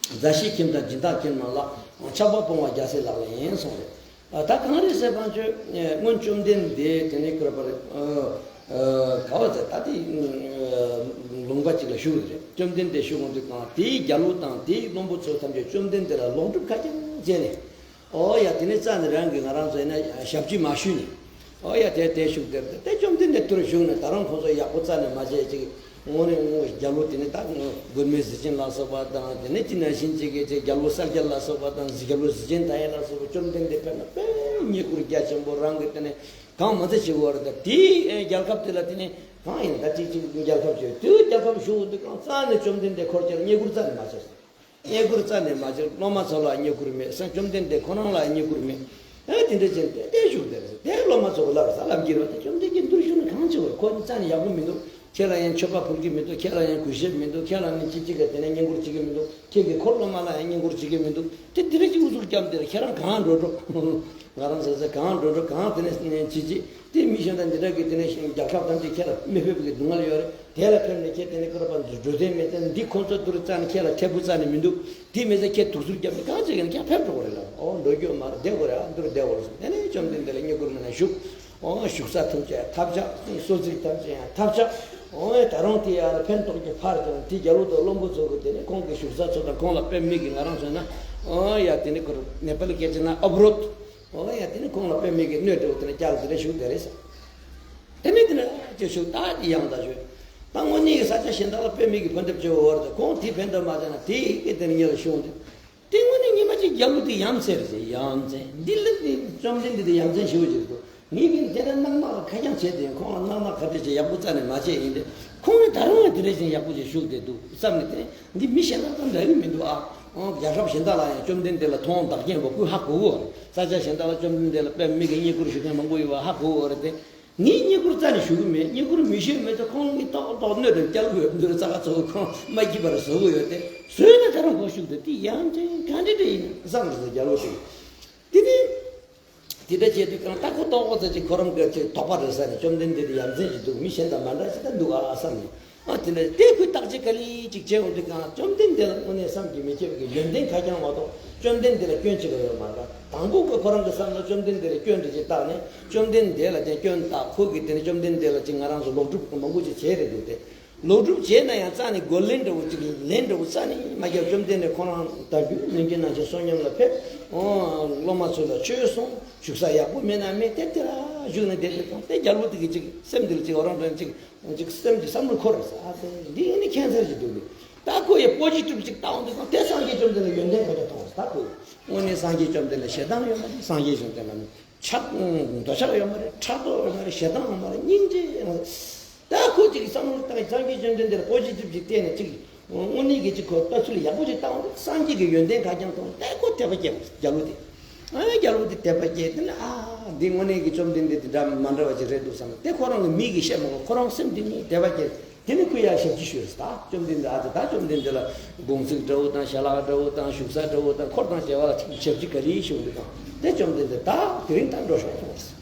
མཛའ་བཤེས་ཁྱིམ་དང་སྦྱིན་བདག་ཁྱིམ་རྣམས་ལ་ཆགས་པ་སྤོང་བ་རྒྱལ་སྲས་ལག་ལེན་ཡིན་གསུངས་རེད། ད་གང་རེད་ཟེར་བ་ཚོས་སྔོན་བཅོམ་ལྡན་འདས་དེ་ནས་ཀར་པར་ག་བ་ཟེར་ད་དེ་ལུང་པ་གཅིག་ལ་བཞུགས་རེད། བཅོམ་ལྡན་འདས་བཞུགས་འོང་དུས་གང་དེའི་རྒྱལ་པོ་དང་དེའི་བློན་པོ་ཚོ་ཐམས་ཅད་བཅོམ་ལྡན་འདས་ལ་ལོག་སྒྲུབ་ཁ་རྐྱང་བྱས་ནས། ཨོ་ཡ་དེ་ནས་རྩ་ནས་རང་གིས་ང་རང་ཚོ་ཡིན་ན་ཞབས་ཕྱི་མ་ཞུས་ནས། ཨོ་ཡ་དེ་དེ་བཞུགས་དེར་དེ་བཅོམ་ལྡན་འདས་དུར་བཞུགས་ནས་ད་རུང་ཁོང་ཚོ་ཡག་པོ་རྩ་ནས་མ་བྱས་ཅིག་དངོས་གནས་དངོས་རྒྱལ་པོ་དེ་ནི་ད་མགོན་མེད་ཟས་སྦྱིན་ལ་སོགས་པ་དང་དེ་ནས་དེ་ནང་བཞིན་ཅིག་གི་ཅིག་རྒྱལ་པོ་གསལ་རྒྱལ་ལ་སོགས་པ་དང་གཟི་རྒྱལ་པོ་གཟི་ཆེན་དང་ཡན་ལ་སོགས་པ་བཅོམ་ལྡན་འདས་ཕེབས་ན་དཔེ་བསྙེན་བཀུར་རྒྱ་ཆེན་པོ་རང་གི་དེ་ནས་གང་མ་ཚད་བྱེད་དགོས་རེད། ད་དེའི་རྒྱལ་ཁབ་དེ་ལ་དེ་ནས་གང་ཡིན་ད་ཅིག་ཅིག་རྒྱལ་ཁབ་བྱོས་དེའི་རྒྱལ་ཁབ་བཞུགས་འོང་དུས་གང་རྩ་ནས་བཅོམ་ལྡན་འདས་འཁོར་བཅས་ལ་བསྙེན་བཀུར་རྩ་ནས་མ་བྱས། བསྙེན་བཀུར་རྩ་ནས་མ་བྱས། སློབ་མ་ཚོ་ལ་བསྙེན་བཀུར་མེད། སངས་བཅོམ་ལྡན་འདས་ཁོ་རང་ལ་བསྙེན་བཀུར་མེད། ཨ་དེ་འདྲ་བྱས་ཏེ་བསྡད་བཞུགས་དེར་དེ་སློབ་མ་ཚོ་གི་ལབ་ས་ལབ་ཀྱི་རོ། དེ་བཅོམ་ལྡན་འདས་དུར་བཞུགས་ནས་གང་བྱེད་བར་ཁོ་ནི་རྩ་ནས་ཡག་པོ་མི་འདུག་ཁྱེད་ལ་ཡང་མཆོད་པ་ཕུལ་གྱི་མི་འདུག་ཁྱེད་ལ་ཡང་གུས་ཞབས་མི་འདུག་ཁྱེད་ལ་ནི་ཅི་ཅི་ག་དེ་ནས་བསྙེན་བཀུར་བྱེད་ཀྱི་མི་འདུག་ཁྱེད་ཀྱི་འཁོར་སློབ་མ་ལ་ཡང་བསྙེན་བཀུར་བྱེད་ཀྱི་མི་འདུག་དེ་དེ་རིང་ཅིག་ཨུ་ཚུགས་བརྒྱབ་འདིར་ཁྱེད་རང་གང་འགྲོ་འགྲོ། ང་རང་ཟེར་ཟེར་གང་འགྲོ་འགྲོ་གང་དེ་ནས་ཅི་ཅི་དེ་མི་གཞན་དང་འདི་འདྲ་གི་དེ་ནས་རྒྱལ་ཁབ་ཐམས་ཅད་ཁྱེད་ལ་མི་ཕོད་པའི་སྡུག་བསྔལ་ཡོད་རེད། དེ་ལ་ཕེབས་ནས་ཁྱེད་དེ་ནས་ཀར་པ་འགྲོ་དོན་མེད་དེ་འདི་ཁོང་ཚོ་དུར་རྩ་ནས་ཁྱེད་ལ་ཐད་འབུ་རྩ་ནས་མི་འདུག་དེ་མི་ཚེ་ཁྱེད་དུག་ཟུར་བརྒྱབ་ནས་གང་བྱེད་ཀྱང་ཁྱེད་ཕེབས་འགྲོ་གི་རེད་ལ། ཨོ་འགྲོ་རྒྱུ་མ་རེད། བསྡད་དགོས་རེད། ཨ་འདིར་བསྡད་དགོས་རེད་ཟེར། དེ་ནས་བཅོམ་ལྡན་འདས་ལ་བསྙེན་བཀུར་མེད་ན་བཞུགས། ཨོ་བཞུགས་ས་ཐམས་ཅད་ཐབས་ཆག་གསོལ་ཚིགས་ཐམས་ཅད་ཡང་ཐབས་ཆག་ཨོ་ད་རུང་དེ་ཡར་ལ་ཕན་ཐོགས་ཀྱི་ཕར་ཀྱང་དེ་རྒྱལ་པོ་དང་བློན་པོ་ཚོ་གི་དེ་ནས་ཁོང་གི་བཞུགས་ས་ཚོ་དང་ཁོང་ལ་དཔེ་མི་གི་ང་རང་ཚོ་ན་ཨོ་ཡ་དེ་ནས་ཁོ་ནེ་པ་ལི་སྐད་ཆ་ན་ཨབ་རོད། ཨོ་ཡ་དེ་ནི་ཁོང་ལ་དཔེ་མི་གི་གནོད་འདྲ་བོ་དེ་ནི་བསྐྱལ་དེ་འདྲ་བཞུགས་བསྡད་རེད་ཟེར། དེ་ནི་དེ་འདྲ་ཅིག་བཞུགས་ད་དེ་ཡང་ད་བཞུགས། ད་དངོས་གནས་ཀྱི་ས་ཆ་གཞན་དག་ལ་དཔེ་མི་གི་ཕན་ཐབས་བྱེད་འོར་དེ་ཁོང་དེ་ཕན་ཐབས་མ་བྱས་ན་དེ་ཡི་གེ་དེ་ནི་ཉེ་ལ་བཞུགས་འདུག་དེ་དངོས་གནས་ཉི་མ་གཅིག་རྒྱལ་པོ་དེ་ཡ་མཚན་རེད་ཟེར། ཡ་མཚན་འདི་ལ་དེ་བཅོམ་ལྡན་འདས་དེ་ཡ་མཚན་ཞེ་པོ་ཅིག་འདུག་ངས་གི་དེ་འདྲ་གནང་མ་ལ་ཁ་རྐྱང་བྱས་ཏེ་ཁོང་ལ་གནང་མ་ག་འདྲ་ཅིག་ཡག་པོ་རྩ་ནས་མ་བྱས་ཡིན་ཏེ་ཁོང་ནི་ད་རུང་ཡང་དེ་འདྲ་ཅིག་ཡག་པོ་ཅིག་བཞུགས་བསྡད་འདུག་བསམ་ནས་དེ་འདི་མི་གཞན་དག་དང་འདྲ་གི་མི་འདུག་ཨ། ཨོ་རྒྱལ་ཁབ་གཞན་དག་ལ་ཡང་བཅོམ་ལྡན་འདས་ལ་མཐོང་བདག་རྐྱེན་པ་ཀུན་ཧ་གོ་གི་ཡོད་རེད། ས་ཆ་གཞན་དག་ལ་བཅོམ་ལྡན་འདས་ལ་དཔེ་མི་གི་བསྙེན་བཀུར་ཞུ་མཁན་མང་པོ་ཡོད་པ་ཧ་གོ་གི་ཡོད་རེད་དེ། ངས་བསྙེན་བཀུར་རྩ་ནས་ཞུ་གི་མེད། བསྙེན་བཀུར་མི་ཞུས་མེད་དུ་ཁོང་གིས་ཏོག་ཏོག་གནོད་དང་སྐྱལ་དགོས་འདུག་རྩ་ཁ་ཚོ་ཁོང་མ་སྐྱིད་པར་བཟོ་གི་ཡོད་དེ། བཟོས་ན་ད་རུང་ཁོ་ཤུགས་དེ་དེ་ཡང་ཅིང་ག་འདྲ་འདྲ་ཡིན་བསམ་གི་རྒྱལ་པོ་དེ། དེ་ནས་དེ་འདྲ་བྱས་དུས་གང་ལྟ་ཁོ་ཏོག་ཙམ་ཅིག་ཁོ་རང་གི་ཅིག་དོགས་པ་རེད་ས་ནས་བཅོམ་ལྡན་འདས་དེ་ཡ་མཚན་ཞིག་འདུག་མི་གཞན་དང་མ་འདྲ་ཞིག་ད་འདུག་ཨ་བསམ་ནས། ཨ་དེ་ནས་དེ་ཁོས་བརྟག་དཔྱད་ག་ལེ་ཅིག་བྱས་འོང་དུས་གང་བཅོམ་ལྡན་འདས་ལ་དངོས་གནས་བསམ་གྱིས་མི་ཁྱབ་པའི་ཡོན་ཏན་ཁ་རྐྱང་མ་གཏོགས་བཅོམ་ལྡན་འདས་ལ་སྐྱོན་གཅིག་ཀྱང་ཡོད་མ་རེད། དང་པོ་ཁོས་ཁོ་རང་གི་བསམ་བློ་བཅོམ་ལྡན་འདས་ལ་སྐྱོན་འདྲ་ཅིག་བཏགས་ནས་བཅོམ་ལྡན་འདས་ལ་ཀྱང་སྐྱོན་བཏགས། ཁོ་གིས་དེ་ནས་བཅོམ་ལྡན་འདས་ལ་ཅིག་ང་རང་ཚོ་ལོག་སྒྲུབ་མང་པོ་ཅིག་བྱས་རེད་འདུག་སྟེ། ལོག་སྒྲུབ་བྱས་ན་ཡང་རྩ་ནས་རྒོལ་ལན་འདྲ་བོ་ཅིག་ལན་འདྲ་བོ་རྩ་ནས་མ་རྒྱབ། བཅོམ་ལྡན་འདས་ཁོ་རང་ད་རྒྱུ་ནན་གྱི་ནང་ཆེན་བསོད་སྙོམས་ལ་ཕེབས། ཨོ་སློབ་མ་ཚོ་ལ་ཆོས་གསུངས། བཞུགས་ས་ཡག་པོ་མེད་ན་མེད་དེ་དེ་ལ་བཞུགས་ནས་བསྡད་དུས་ཙང་དེ་རྒྱལ་པོ་དེ་གིས་ཅིག་སེམས་འདི་ལ་ཅིག་འོ་རང་དོན་ཅིག་ཅིག་སེམས་ཀྱི་བསམ་བློ་འཁོར་རེད་ཟེར། ཨ་ཙི་འདི་ཡིན་ནི་ཁྱད་མཚར་ཞིག་འདུག་ནི། ད་ཁོ་ཡི་པོ་ཇི་ཊིབ་ཅིག་བཏང་འདུག་ཙང་དེ་སངས་རྒྱས་བཅོམ་ལྡན་འདས་ལ་ཡོན་ཏན་ག་འདྲ་མཐོང་ཟེར། ད་ཁོ་ཡི་དངོས་གནས་སངས་རྒྱས་བཅོམ་ལྡན་འདས་ལ་ཞེ་སྡང་ཡོད་མ་རེད། སངས་རྒྱས་བཅོམ་ལྡན་འདས་ལ་ཆགས་འདོད་ཆགས་ཡོད་མ་རེད། ཕྲག་དོག་ཡོད་མ་རེད། ཞེ་སྡང་ཡོད་མ་རེད། སྙིང་རྗེ་ཡོད་མ་རེད། ད་ཁོ་ཅིག་གི་བསམ་བློ་བཏང་། སངས་རྒྱས་བཅོམ་ལྡན་འདས་ལ་པོ་ཇི་ཊིབ་ཅིག་བལྟས་ནས་ཅིག་དངོས་གནས་ཀྱི་ཅིག་ཁོ་ལྟ་ཚུལ་ཡག་པོ་ཅིག་བཏང་བ་རེད། སངས་རྒྱས་ཀྱི་ཡོན་ཏན་ག་རྐྱང་མཐོང་། ད་ཁོ་དད་པ་སྐྱེས་པ་རེད། རྒྱལ་པོ་དེ། ཨ་རྒྱལ་པོ་དེ་དད་པ་སྐྱེས། དེ་ནས་ཨ་འདི་དངོས་གནས་ཀྱི་བཅོམ་ལྡན་འདས་དེ་འདྲ་མ་འདྲ་བ་ཅིག་རེད་འདུག་བསམ་ནས་དེ་ཁོ་རང་གི་མིག་གིས་ཤེས་མ་དགོས། ཁོ་རང་སེམས་གཏིང་ནས་དད་པ་སྐྱེས། དེ་ནས་ཁོས་ཡར་ཞབས་ཕྱི་ཞུས། ད་བཅོམ་ལྡན་འདས་ཨ་ཙི་ད་བཅོམ་ལྡན་འདས་ལ་དགོང་ཚིགས་འདྲ་བོ་དང་ཞལ་ལག་འདྲ་བོ་དང་བཞུགས་ས་འདྲ་བོ་དང་འཁོར་དང་བཅས་པ་ལ་ཞབས་ཕྱི་ག་རེ་ཞུ་འདུག་དང་། དེ་བཅོམ་ལྡན་འདས་ད་དེ་རིང་ད་འགྲོ་ཤོག་གསུངས་པ་རེད།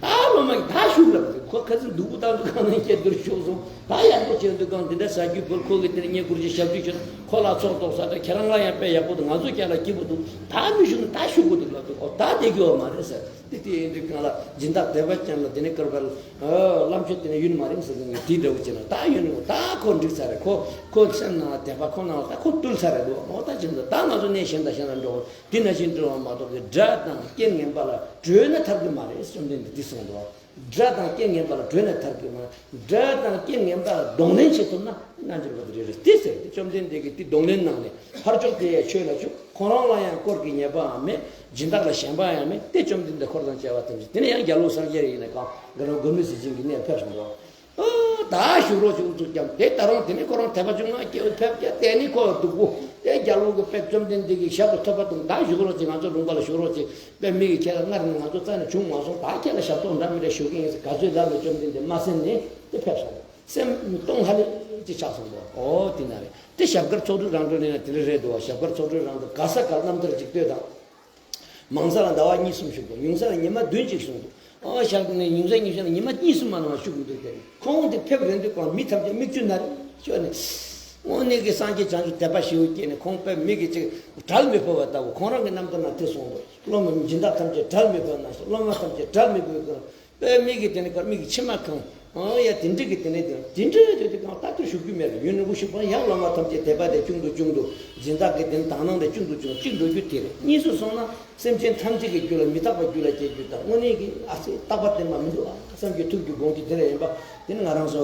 ད་སློབ་མ་གིས་ད་བཞུགས་ལབ་རེད། ཁོ་ཁ་སང་སྡུག་པོ་བཏང་དུས་གང་ནས་སྐྱེ་འདིར་བཞུགས་སོང་། ད་ཡག་པོ་བྱས་འདུག་གང་འདི་འདྲ་ཟ་རྒྱུ་བོར། ཁོ་གིས་དེ་ནས་བསྙེན་བཀུར་གྱི་ཞབས་ཕྱི་ཞུས་ན་ཁོ་ལ་ཚོགས་གཏོགས་ས་འདྲ། ཁྱེད་རང་ལ་ཡང་དཔེ་ཡག་པོ་འདུག་ང་ཚོ་ཀྱང་ལ་སྐྱིད་པོ་འདུག་ད་མི་བཞུགས་ན་ད་བཞུགས་དགོས་འདུག་ལབ་འདུག་ཨོ་ད་བསྡད་རྒྱུ་ཡོད་མ་རེད་ཟེར། དེ་དེ་ཡིན་དུས་གང་ལ་སྦྱིན་བདག་དད་པ་ཅན་ལ་དེ་ནས་སྐུར་པ་ལ་བླ་མཆོད་དེ་ནས་ཡུན་མ་རིང་ཟེར་གི་དེ་འདྲ་བོ་བྱས་ན་ད་ཡུན་རིང་པོ་ད་ཁོ་འགྲིག་ཚར་རེད། ཁོ་ཁོ་སེམས་ནང་ལ་དད་པ་ཁོ་ནང་ལ་ད་ཁོ་བཏུལ་ཚར་རེད་འདུག་ཨོ་ད་བྱས་ན་ད་ང་ཚོ་གནས་གཞན་དང་གཞན་ལ་འགྲོ། དེ་ནང་བཞིན་འགྲོ་བ་མ་གཏོགས་ཀྱི་དགྲ་དང་རྐྱེན་ངན་པ་ལ་གྲོལ་ན་ཐར་གྱི་མ་རེད། བཅོམ་ལྡན་འདས་འདི་གསུངས་འདུག་དགྲ་དང་རྐྱེན་ངན་པ་ལ་གྲོལ་ན་ཐར་གྱི་མ་རེད། དགྲ་དང་རྐྱེན་ངན་པ་ལ་གདོང་ལེན་བྱེད་ཐུབ་ན་རྣལ་འབྱོར་པ་དེ་རེད་རེད་དེ་ཟེར་ཏེ། བཅོམ་ལྡན་འདས་ཀྱིས་དེ་གདོང་ལེན་གནང་ནས་ཕར་ཕྱོགས་དེ་ཡང་ཆོས་ལ་བཅུག་ཁོ་རང་ལ་ཡང་དཀོར་གྱི་ཉེས་པའང་མེད། སྦྱིན་བདག་ལ་ཞེན་པ་ཡང་མེད་དེ། བཅོམ་ལྡན་འདས་འཁོར་དང་བཅས་པ་ཐམས་ཅད་དེ་ནས་ཡང་རྒྱལ་པོ་སངས་རྒྱས་ཡིན་ན་གང་དགའ་རབ་མགོན་མེད་ཟས་སྦྱིན་གྱི་གནས་ལ་ཕེབས་སོང་འདུག་ཨོ། ད་བཞུགས་རོགས་ཅིག་ཨུ་ཚུགས་བརྒྱབ། དེ་ད་རུང་དེ་ནས་ཁོ་རང་དད་པ་བཅུ་ལྔ་སྐྱེ་བོ་ཕེབས་ཀྱང་དེ་ནི་ཁོ་སྡུག་པོ་དེ་རྒྱལ་པོ་གི་དཔེ་བཅོམ་ལྡན་འདས་ཀྱི་ཞབས་ཏུ་ཐོབ་པ་དང་ད་བཞུགས་རོགས་ཅིག་ང་ཚོ་ལུང་པ་ལ་བཞུགས་རོགས་ཅིག་དཔེ་མི་གི་ཁྱེད་ལ་སྔར་ནས་ང་ཚོ་རྩ་ནས་བྱུང་མ་སོང་། ད་ཁྱེད་ལ་ཞབས་ཏོག་འདྲ་མི་འདྲ་ཞུ་གི་ཡིན་ཟེར་ག་ཚོད་ལབ་ལ་བཅོམ་ལྡན་འདས་མ་གསན་ནས་དེ་ཕེབས་སོང་། སེམས་སྟོང་ཧ་ལས་ཅིག་ཆགས་སོང་འདུག་ཨོ་དེ་ན་རེད། དེ་ཞབས་དཀར་ཚོགས་དྲུག་རང་གྲོལ་ནས་ན་དེ་འདྲ་རེད་འདུག་བ། ཞབས་དཀར་ཚོགས་དྲུག་རང་གྲོལ་ག་ས་ག་རྣམ་ཐར་ཅིག་ལྟོས་དང་། མང་ས་ལ་ཟླ་བ་གཉིས་གསུམ་བཞུགས་འདུག་ཉུང་ས་ལ་ཉི་མ་བདུན་ཅིག་བཞུགས་འདུག་ཨོ་ཞག་ནས་ཉུང་ས་ཉུང་ཤས་ལ་ཉི་མ་གཉིས་གསུམ་མ་ནང་བཞུགས་འདུག་དེ་ཁོང་དེ་ཕེབས་རན་དུས་གང་མི་ཐམས་ཅད་མིག་ཆུ་ན་རེ་ཤོར་ནས། དངོས་གནས་ཀྱི་སངས་རྒྱས་བྱང་ཆུབ་དད་པ་ཞེ་པོ་སྐྱེས་ནས་ཁོང་དཔེ་མི་གི་ཅིག་བྲལ་མི་ཕོད་པ་ལྟ་བུ་ཁོང་རང་གི་རྣམ་ཐར་ནང་དེ་གསུངས་འདུག་སློབ་མ་སྦྱིན་བདག་ཐམས་ཅད་བྲལ་མི་ཕོད་ན་ཞེས། སློབ་མ་ཐམས་ཅད་བྲལ་མི་ཕོད་ཀྱང་། དཔེ་མི་གི་དེ་ནས་ཁར་མི་གི་མཆི་མ་གང་། ཨང་ཡ་དེ་འདྲ་གི་དེ་ནས་དེ་དེ་འདྲ་དེ་དེ་གང་ལྟ་དུ་ཞུགས་རྒྱུ་མེད་ལ་ཡུན་རིང་པོ་ཞུགས་པ་ཡང་སློབ་མ་ཐམས་ཅད་དད་པ་དེ་ཆུང་དུ་ཆུང་དུ་སྦྱིན་བདག་གི་དེ་ནས་དག་སྣང་དེ་ཆུང་དུ་ཆུང་དུ་གཅིག་འགྲོ་རྒྱུ་དེ་རེད། གཉིས་སུ་སོང་ན་སེམས་ཅན་ཐམས་ཅད་ཀྱི་རྒྱུད་ལ་མི་རྟག་པ་རྒྱུད་ལ་སྐྱེ་རྒྱུ་དང་དངོས་གནས་ཀྱི་ཨ་ཙི་རྟག་པ་བརྟན་པ་མི་འདུག་ཨ་བསམ་རྒྱུ་ཐུག་རྒྱུ་དགོངས་རྒྱུ་དེ་འདྲ་ཡིན་པ། དེ་ནི་ང་རང་ཚོ་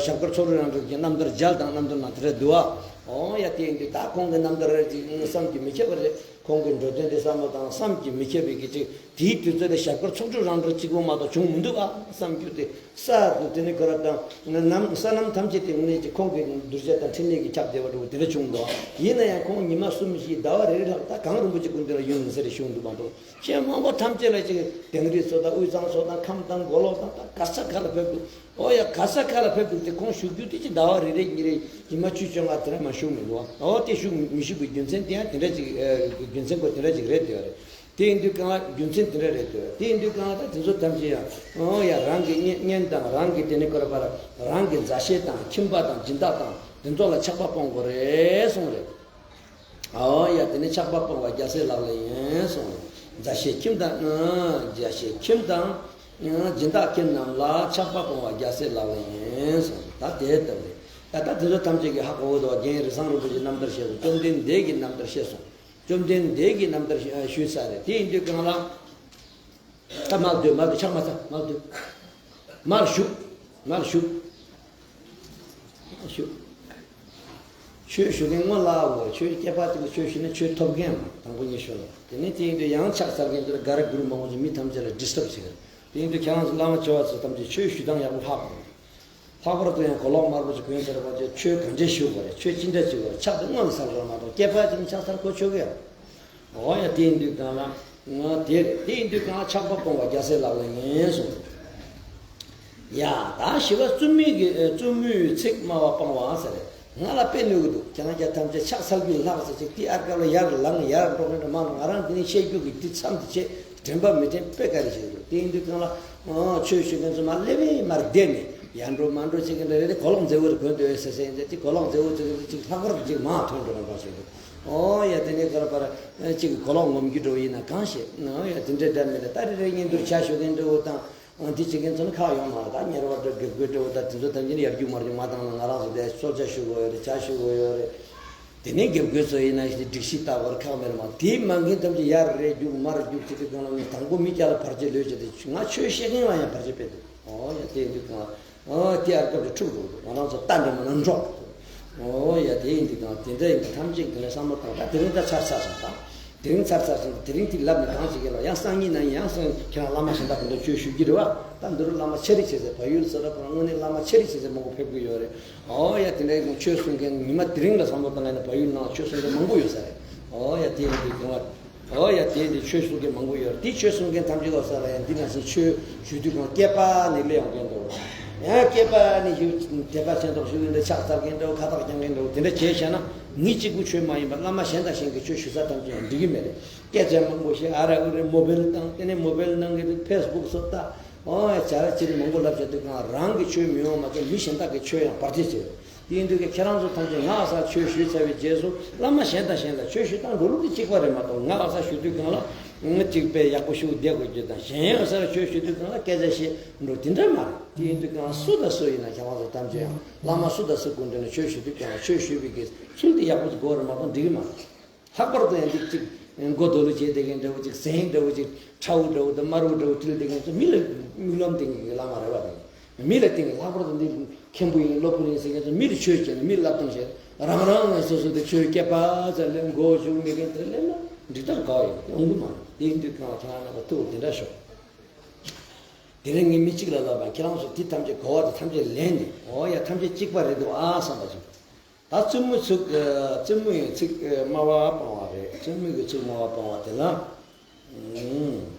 ཞབས་དཀར་ཚོགས་དྲུག་རང་གྲོལ་གྱི་རྣམ་ཐར་མཇལ་དང་རྣམ་ཐར་ནང་དེ་འདྲ་འདུག་ཨ། ཨོ་ཡ་དེ་ཡིན་དུས་ད་ཁོང་གི་རྣམ་ཐར་རེ་ཅིག་བསམ་གྱིས་མི་ཁྱབ་པ་རེད། ཁོང་གི་འགྲོ་དོན་དེ་བསམ་བློ་དང་བསམ་གྱིས་མི་ཁྱབ་པའི་གི་ཅིག་དེའི་དུས་ཚོད་ལ་ཞབས་དཀར་ཚོགས་དྲུག་རང་གྲོལ་གཅིག་པོ་མ་གཏོགས་བྱུང་མི་འདུག་ཨ་བསམ་རྒྱུ་དེ། གསར་དུ་དེ་ནི་ག་ར་དང་ནམ་ས་ནམ་ཐམས་ཅད་དེ་དངོས་གནས་ཀྱི་ཁོང་གི་གདུལ་བྱ་དང་འཕྲིན་ལས་ཀྱི་ཁྱབ་བདེ་བ་འགྲོ་བ་དེ་འདྲ་བྱུང་འདུག་ཡིན་ན་ཡང་ཁོང་ཉི་མ་གསུམ་བཞི་ཟླ་བ་རེ་རེ་ལྷག་ད་གང་རིན་པོ་ཆེ་སྐུ་མདུན་ལ་ཡོང་མི་ཟེར་རེ་བྱུང་འདུག་མ་གཏོགས་ཁྱེད་མང་པོ་ཐམས་ཅད་ལ་ཅིག་དིང་རི་ཚོ་དང་དབུས་གཙང་ཚོ་དང་ཁམས་དང་མགོ་ལོག་དང་ད་ག་ས་ག་ལ་ཕེབས་འདུག་ཨོ་ཡ་ག་ས་ག་ལ་ཕེབས་འདུག་དེ་ཁོང་བཞུགས་རྒྱུ་དེ་ཅི་ཟླ་བ་རེ་རེ་གཉིས་རེ་ཉི་མ་བཅུ་བཅོ་ལྔ་དེ་འདྲ་མ་བཞུགས་མི་འདུག་ཨོ་དེ་བཞུགས་མི་བཞུགས་པའི་རྒྱུ་མཚན་དེ་ཡང་དེ་འདྲ་ཅིག་རྒྱུ་མཚན་ཁོ་དེ་འདྲ་ཅིག་རེད་འདོད་རེད། དེ་ཡིན་དུས་གང་ལ་རྒྱུ་མཚན་དེ་འདྲ་རེད་འདོད་དེ་ཡིན་དུས་གང་ལ་ད་དེ་ཚོ་ཐམས་ཅད་ཡང་ཨོ་ཡ་རང་གི་གཉེན་གཉེན་དང་རང་གི་དེ་ནི་ཁོ་ར་པ་ར་རང་གི་མཛའ་བཤེས་དང་ཁྱིམ་པ་དང་སྦྱིན་བདག་དང་དེ་ཚོ་ལ་ཆགས་པ་སྤོང་དགོས་རེད་གསུངས་རེད། ཨོ་ཡ་དེ་ནི་ཆགས་པ་སྤོང་བ་རྒྱལ་སྲས་ལག་ལེན་ཡིན་གསུངས་རེད། མཛའ་བཤེས་ཁྱིམ་དང་ཨ་མཛའ་བཤེས་ཁྱིམ་དང་ཨ་སྦྱིན་བདག་ཁྱིམ་རྣམས་ལ་ཆགས་པ་སྤོང་བ་རྒྱལ་སྲས་ལག་ལེན་ཡིན་གསུངས་རེད། ད་དེ་ལྟ་བུ་རེད། ད་ད་དེ་ཚོ་ཐམས་ཅད་ཀྱི་ཧ་གོ་བོ་དོ་རྒན་རི་བཟང་རིན་པོ་ཆེའི་རྣམ་ཐར་བཤད་སོང་། བཅོམ་ལྡན་འདས་ཀྱི་རྣམ་ཐར་བཤད་སོང་། བཅོམ་ལྡན་འདས་ཀྱི་རྣམ་ཐར་ཞུས་ས་རེད། དེ་ཡིན་དུས་གང་ལ། ད་མ་སྡོད་མ་སྡོད་ཕྱག་མ་འཚལ་མ་སྡོད། མར་བཞུགས། མར་བཞུགས། བཞུགས། ཆོས་ཞུ་མཁན་སྔོན་ལ་འོ་ཆོས་སྐྱེས་པ་དེ་ལ་ཆོས་ཞུས་ན་ཆོས་ཐོབ་མཁན་དང་པོ་ཉི་ཤུ་ལ། དེ་ནས་དེ་ཡིན་དུས་ཡང་ཕྱག་འཚལ་མཁན་དེ་ལ་ག་རེ་གུ་རུ་མང་པོ་ཅིག་མི་ཐམས་ཅད་ལ་ཌི་སི་ཊབ་བྱེད་མཁན། དེ་ཡིན་དུས་ཁྱེད་རང་ཚོ་བླ་མ་བྱེ་བ་ཚོ་ཐམས་ཅད་ཆོས་ཞུ་སྟངས་ཡག་པོ་ཧ་གོ། ལྷག་པར་དུ་ཡང་གོས་ལོག་དམར་པོ་ཅིག་གོན་ཚར་བ་ཅིག་ཆོས་ག་འདྲས་ཞུ་དགོས་རེད། ཆོས་ཅི་འདྲ་བྱེད་དགོས་རེད། ཕྱག་དེ་སྔོན་ལ་ཚར་དགོས་མ་གཏོགས་སྐྱེས་པ་ཅིག་ཕྱག་ཚར་གོ་ཆོག་གི་ཡོད། འོ་ཡ་དེ་ཡིན་དུས་གང་ལ་ང་དེ་རེད། དེ་ཡིན་དུས་གང་ལ་ཆགས་པ་སྤོང་བ་རྒྱལ་སྲས་ལག་ལེན་ཡིན་གསུངས། ཡ་ད་ཞི་བ་བཙུན་མོའི་གི་བཙུན་མོའི་ཚིག་སྨྲ་བ་སྤང་བའང་ཟེར་རེད། ང་ལ་དཔེ་གནོད་གི་འདུག་ཁྱེད་རང་ཅག་ཐམས་ཅད་ཕྱག་འཚལ་རྒྱུ་ལྷག་ཟེར་ཅིག་དེ་ཨར་ཀ་ལ་ཡར་ལངས་ཡར་འགྲོ་མཁན་འདྲ་མང་ལ་ང་རང་འདི་ནས་བཤད་རྒྱུ་གི་འདི་མཚམས་འདི་བྱས་དྲན་པ་མི་དྲན་དཔེ་ག་རེ་བྱེད་འདུག་དེ་ཡིན་དུས་གང་ལ་ཆོས་ཞུ་མཁན་ཚོ་མར་སླེབས་མར་བསྡད་ནས་ ཡར་འགྲོ་མར་འགྲོ་བྱེད་ཀྱི་འདྲ་རེད་དེ། གོ་ལོག་མཛེས་པོ་རེ་གོན་འདོད་ཡོད་ཟེར་ཟེར་ཡིན་ཙང་ཅིག་གོ་ལོག་མཛེས་པོ་ཅིག་ཅིག་ལྷག་པར་དུ་ཅིག་མང་ཐོན་འགྲོ་རང་པ་ཞིག་འདུག་ཨོ་ཡ་དེ་ནས་ག་རེ་པར་ཅིག་གོ་ལོག་ངོམ་རྒྱུ་འགྲོ་ཡིན་ན་གང་ཤེས། ཨོ་ཡ་དེ་འདྲ་འདྲ་མི་འདྲ་ད་རེ་རེ་གཉིས་འདུག་ཆ་ཞུ་མཁན་འདྲ་བོ་དང་། ཨང་དེ་བྱེད་མཁན་ཚོ་ནི་ཁག་ཡོང་མ་རེད། ད་ཉེ་རབས་འདྲ་དགེ་བསྐོས་འདྲ་བོ་ད་དེ་ཚོ་ཐམས་ཅད་ནི་ཡར་རྒྱུག་མར་རྒྱུག་མ་བཏང་ན་ང་རང་ཚོ་དེ་གསོལ་ཇ་ཞུ་དགོས་ཡོད་རེད། ཇ་ཞུ་དགོས་ཡོད་རེད། དེ་ནས་དགེ་བསྐོས་ཚོ་ཡིན་ན་ཞིག་སྒྲིག་གཞི་ལྟ་བུར་ཁག་མེད་མ་དེ་མ་མཁན་ཐམས་ཅད་ཡར་རེ་རྒྱུག་མར་རྒྱུག་བྱེད་དུས་གང་ལ་ནི་དང་པོ་མི་སྐྱ་ལ་བར་ཆད་ལོས་བྱེད་དེ་ང་ཆོས་བཤད་མཁན་ལ་ཡང་བར་ཆད་སྤེལ་འདུག་ཨོ་ཡ་དེ་ཡིན་དུས་གང་ལ་ཨོ་དེ་ཨར་སྐབས་ཀྱི་ཕྲུག་འགྲོ་འདུག་ང་རང་ཚོ་ལྟ་འདྲ་མ་ན་འགྲོ་འདུག་ཨོ་ཡ་དེ་ཡིན་དུས་གང་དེ་འདྲ་ཡིན་དུས་ཐམས་ཅད་དེ་ལ་བསམ་བློ་བཏང་ད་དེ་རིང་ད་ཚར་ཚར་སོང་ད། དེ་རིང་ཚར་ཚར་སོང་། དེ་རིང་དེ་ལབ་ནས་གང་བྱེད་ཀྱི་ལ་ཡང་སང་ཉིན་ན་ཡང་སང་ཁྱེད་རང་བླ་མ་གཞན་དག་གི་འདུག་ཆོས་ཞུ་གི་རེད་བ། ད་འདི་རུ་བླ་མ་ཆེ་རིགས་བྱེད་ཟེར་བལ་ཡུལ་ས་ར་ཁོ་རང་དངོས་གནས་བླ་མ་ཆེ་རིགས་བྱེད་ཟེར་མང་པོ་ཕེབས་ཀྱི་ཡོད་རེད། ཨོ་ཡ་དེ་འདྲའི་ཆོས་གསུང་མཁན་ཉི་མ་དེ་རིང་ལ་བསམ་བློ་བཏང་ཡིན་ན་བལ་ཡུལ་ནང་ཆོས་གསུང་མཁན་མང་པོ་ཡོད་ས་རེད། ཨོ་ཡ་དེ་ཡིན་དུས་གང་བ། ཨོ་ཡ་དེ་འདི་ཆོས་གསུང་མཁན་མང་པོ་ཡོད་རེད། དེ་ཆོས་གསུང་མཁན་ཐམས་ཅད་ལོ་ས་ར་ཡང་འདི་ནང་བཞིན་ཆོས་ཞུ་དུས་གང་སྐེད་པ་ནས་སླེབས་ཡོང་མཁན་འདུག་ཡང་སྐེད་པ་ནས་ཞུ་དད་པ་ཆེན་ཐོག་ཞུ་གི་འདུག་ཕྱག་འཚལ་མཁན་འདུག་ཁ་བཏགས་རྒྱག་མཁན་འདུག་དེ་འདྲ་བྱས་བྱས་ན་ངའི་གཅིག་པུ་ཆོས་མ་ཡིན་པར་བླ་མ་གཞན་དང་གཞན་གྱི་ཆོས་ཞུ་ས་ཐམས་ཅད་ཡང་འགྲིག་གི་མེད་རེད། སྐད་ཆ་མང་པོ་བཤད། ཨ་ར་ཨུ་རེ་མོ་བེལ་བཏང་དེ་ནས་མོ་བེལ་ནང་གི་ཕེ་སི་བུག་སོགས་ལྟ། ཨོ་ཡ་བྱ་ར་ཅི་རེད་མང་པོ་ལབ་བྱས་དུས་གང་རང་གི་ཆོས་མི་ཡོང་མ་གཏོགས་མི་གཞན་དག་གི་ཆོས་ཡང་བར་ཆད་བྱེད། དེ་ཡིན་དུས་ཀྱི་ཁྱེད་རང་ཚོ་ཐམས་ཅད་ང་ཨ་ས་ཆོས་ཞུས་ཚར་བའི་རྗེས་སུ་བླ་མ་གཞན་དང་གཞན་ལ་ཆོས་ཞུ་སྟངས་འགྲོ་ལུགས་དེ་གཅིག་པ་རེད་མ་གཏོགས་ང་ཨ་ས་ཞུ་དུས་གང་ལ་ང་གཅིག་པས་ཡག་པོ་ཞུ་བསྡད་དགོས་རྒྱུ་དང་གཞན་ཨ་ས་ལ་ཆོས་ཞུ་དུས་གང་ལ་སྐད་ཆ་བཤད་འགྲོ་དེ་འདྲ་མ་རེད། དེ་ཡིན་དུས་གང་སུ་དང་སུ་ཡིན་ན་ཁྱེད་རང་ཚོ་ཐམས་ཅད་ཡང་བླ་མ་སུ་དང་སུ་སྐུ་མདུན་ལ་ཆོས་ཞུ་དུས་གང་ལ་ཆོས་ཞུ་བའི་གི་ཚུལ་དེ་ཡག་པོ་ཞིག་དགོས་རེད་མ་གཏོགས་འགྲིག་གི་མ་རེད། ལྷག་པར་དུ་ཡང་འདི་གཅིག་མགོ་རྡོ་ལུ་བྱས་བསྡད་མཁན་འདྲ་བོ་ཅིག་ཟན་འདྲ་བོ་ཅིག་ཁྲ་བོ་འདྲ་བོ་དང་དམར་བོ་འདྲ་བོ་དྲིལ་བསྡད་མཁན་ཚོ་མི་ལ་མིག་ལམ་སྟེང་གི་བླ་མ་རེད་བ། དེ་མི་ལ་སྟེང་གི་ལྷག་པར་དུ་འདི་མཁན་པོ་ཡིན་སློབ་དཔོན་ཡིན་ཟེར་མཁན་ཚོ་མི་ལ་ཆོས་བྱས་ནས་མི་ལ་བསླབ་སྟངས་བྱས་རང་རང་སོ་སོ་དེ་ཆོས་སྐྱེས་པ་ཙམ་ལས་མགོ་བོ་ཞུགས་མེད་མཁན་དེ་ལས་ན་འགྲིག་སྟངས་ག་བ་ཡོད་ཡོང་གི་མ་རེད། དེ་ཡིན་དུས་གང་ལ་ཁྱེད་རང་རྣམ་པ་ཐུགས་དེ་འདྲ་ཤོག་དེ་རིང་ངས་མི་གཅིག་ལ་ལབ་པ་ཁྱེད་རང་ཚོ་དེ་ཐམས་ཅད་གོ་བ་དེ་ཐམས་ཅད་ལེན་ནས་ཨོ་ཡ་ཐམས་ཅད་གཅིག་པ་རེད་འདུག་ཨ་བསམ་པ་བྱུང་། ད་བཙུན་མོའི་ཚིག་བཙུན་མོ་ཡི་ཚིག་སྨྲ་བ་སྤང་བ་རེད། བཙུན་མོ་གི་ཚིག་སྨྲ་བ་སྤང་བ་དེ་ལ།